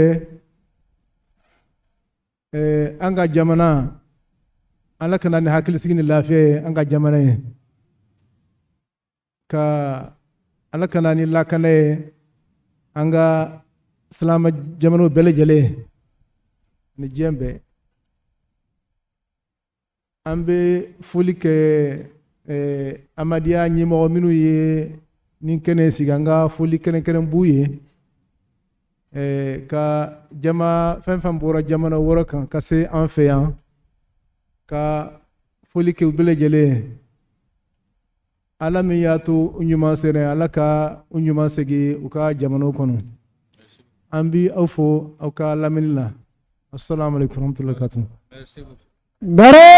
an ka jamana, Ala ka na ni hakilisigi ni lafiya ye an ka jamana ye. Ka Ala ka na ni lakana ye an ka silamɛ jamanaw bɛɛ lajɛlen ni diɲɛ bɛɛ. An bɛ foli kɛ Ahmadiyya ɲɛmɔgɔ minnu ye nin kɛnɛ sigi, an ka foli kɛrɛnkɛrɛn b'u ye. Ka jama fɛn fɛn bɔra jamana wɛrɛ kan ka se an fɛ yan, ka foli kɛ u bɛɛ lajɛlen ye. Ala min y'a to u ɲuman sera, Ala ka u ɲuman segin u ka jamanaw kɔnɔ. An bi aw fo aw ka lamɛnni la. Assalamu alaikum warahmatullahi wabarakatuh. Merci beaucoup. Nare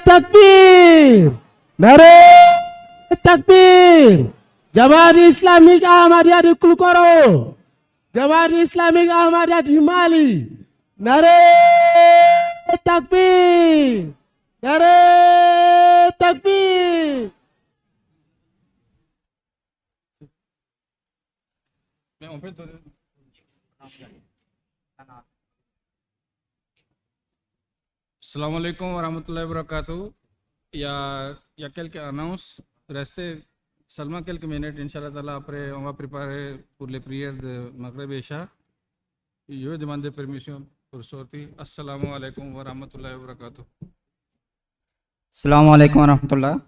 takbir! Nare takbir! Jamaat islamique Ahmadiyya de Koulikoro! Jamaat islamique Ahmadiyya du Mali! Nare takbir! Nare takbir! Mais on peut donner. Assalamu alaikum wa rahmatullahi wa barakatuh. Il y a quelques annonces. Restez seulement quelques minutes, Inch'Allah ta'ala. Après, on va préparer pour les prières de Maghreb et Isha. Je vais demander permission pour sortir. Assalamu alaikum wa rahmatullahi wa barakatuh. Salam alaikum wa rahmatullah.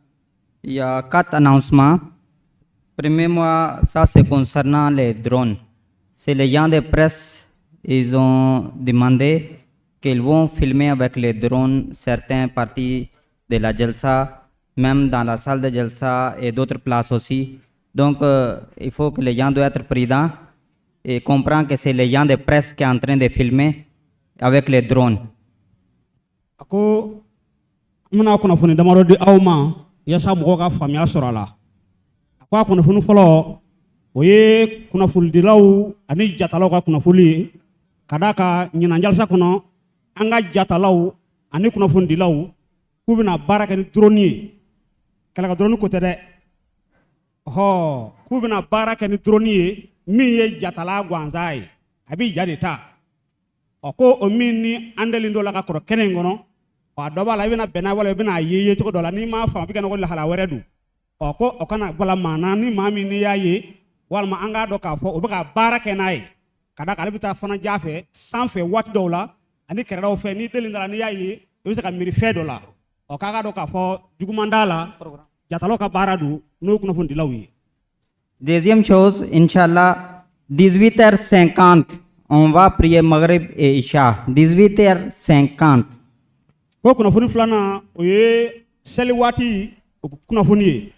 Il y a quatre announcements. Premièrement, ça c'est concernant les drones. C'est les gens de presse, ils ont demandé qu'ils vont filmer avec les drones certaines parties de la Jalsa, même dans la salle de Jalsa et d'autres places aussi. Donc, il faut que les gens doivent être prudents et comprendre que c'est les gens de presse qui sont en train de filmer avec les drones. A ko n bɛna kunnafoni damadɔ di aw ma yaasa mɔgɔw ka faamuya sɔrɔ a la. A ko a kunnafoni fɔlɔ, o ye kunnafonidilaw ani jatalaw ka kunnafoni ye, ka d'a kan ɲinan jalisa kɔnɔ, an ka jatalaw ani kunnafonidilaw k'u bɛna baara kɛ ni drone ye. Kɛlɛka drone ko tɛ dɛ, ɔhɔ, k'u bɛna baara kɛ ni drone ye min ye jatala gansan ye, a bɛ ja de ta. Ɔ ko o min ni an dalen dɔ la ka kɔrɔ kɛnɛ in kɔnɔ, ɔ a dɔ b'a la, i bɛna bɛn n'a wala i bɛna ye ye cogo dɔ la, n'i m'a faamu, a bɛ kɛ ko lahala wɛrɛ don. Ɔ ko o kana bala maa na, ni maa min n'i y'a ye walima an k'a dɔn k'a fɔ o bɛ ka baara kɛ n'a ye, ka d'a kan ale bɛ taa fana ja fɛ sanfɛ waati dɔw la ani kɛrɛdaw fɛ. N'i deli nana, n'i y'a ye, i bɛ se ka miiri fɛn dɔ la. Ɔ k'a k'a dɔn k'a fɔ juguman t'a la, jatalaw ka baara don, n'o ye kunnafonidilaw ye. Deuxième chose, Inch'Allah, 18h50, on va prier Maghrib et Isha. 18h50. Ko kunnafoni filanan, o ye seli waati o kunnafoni ye.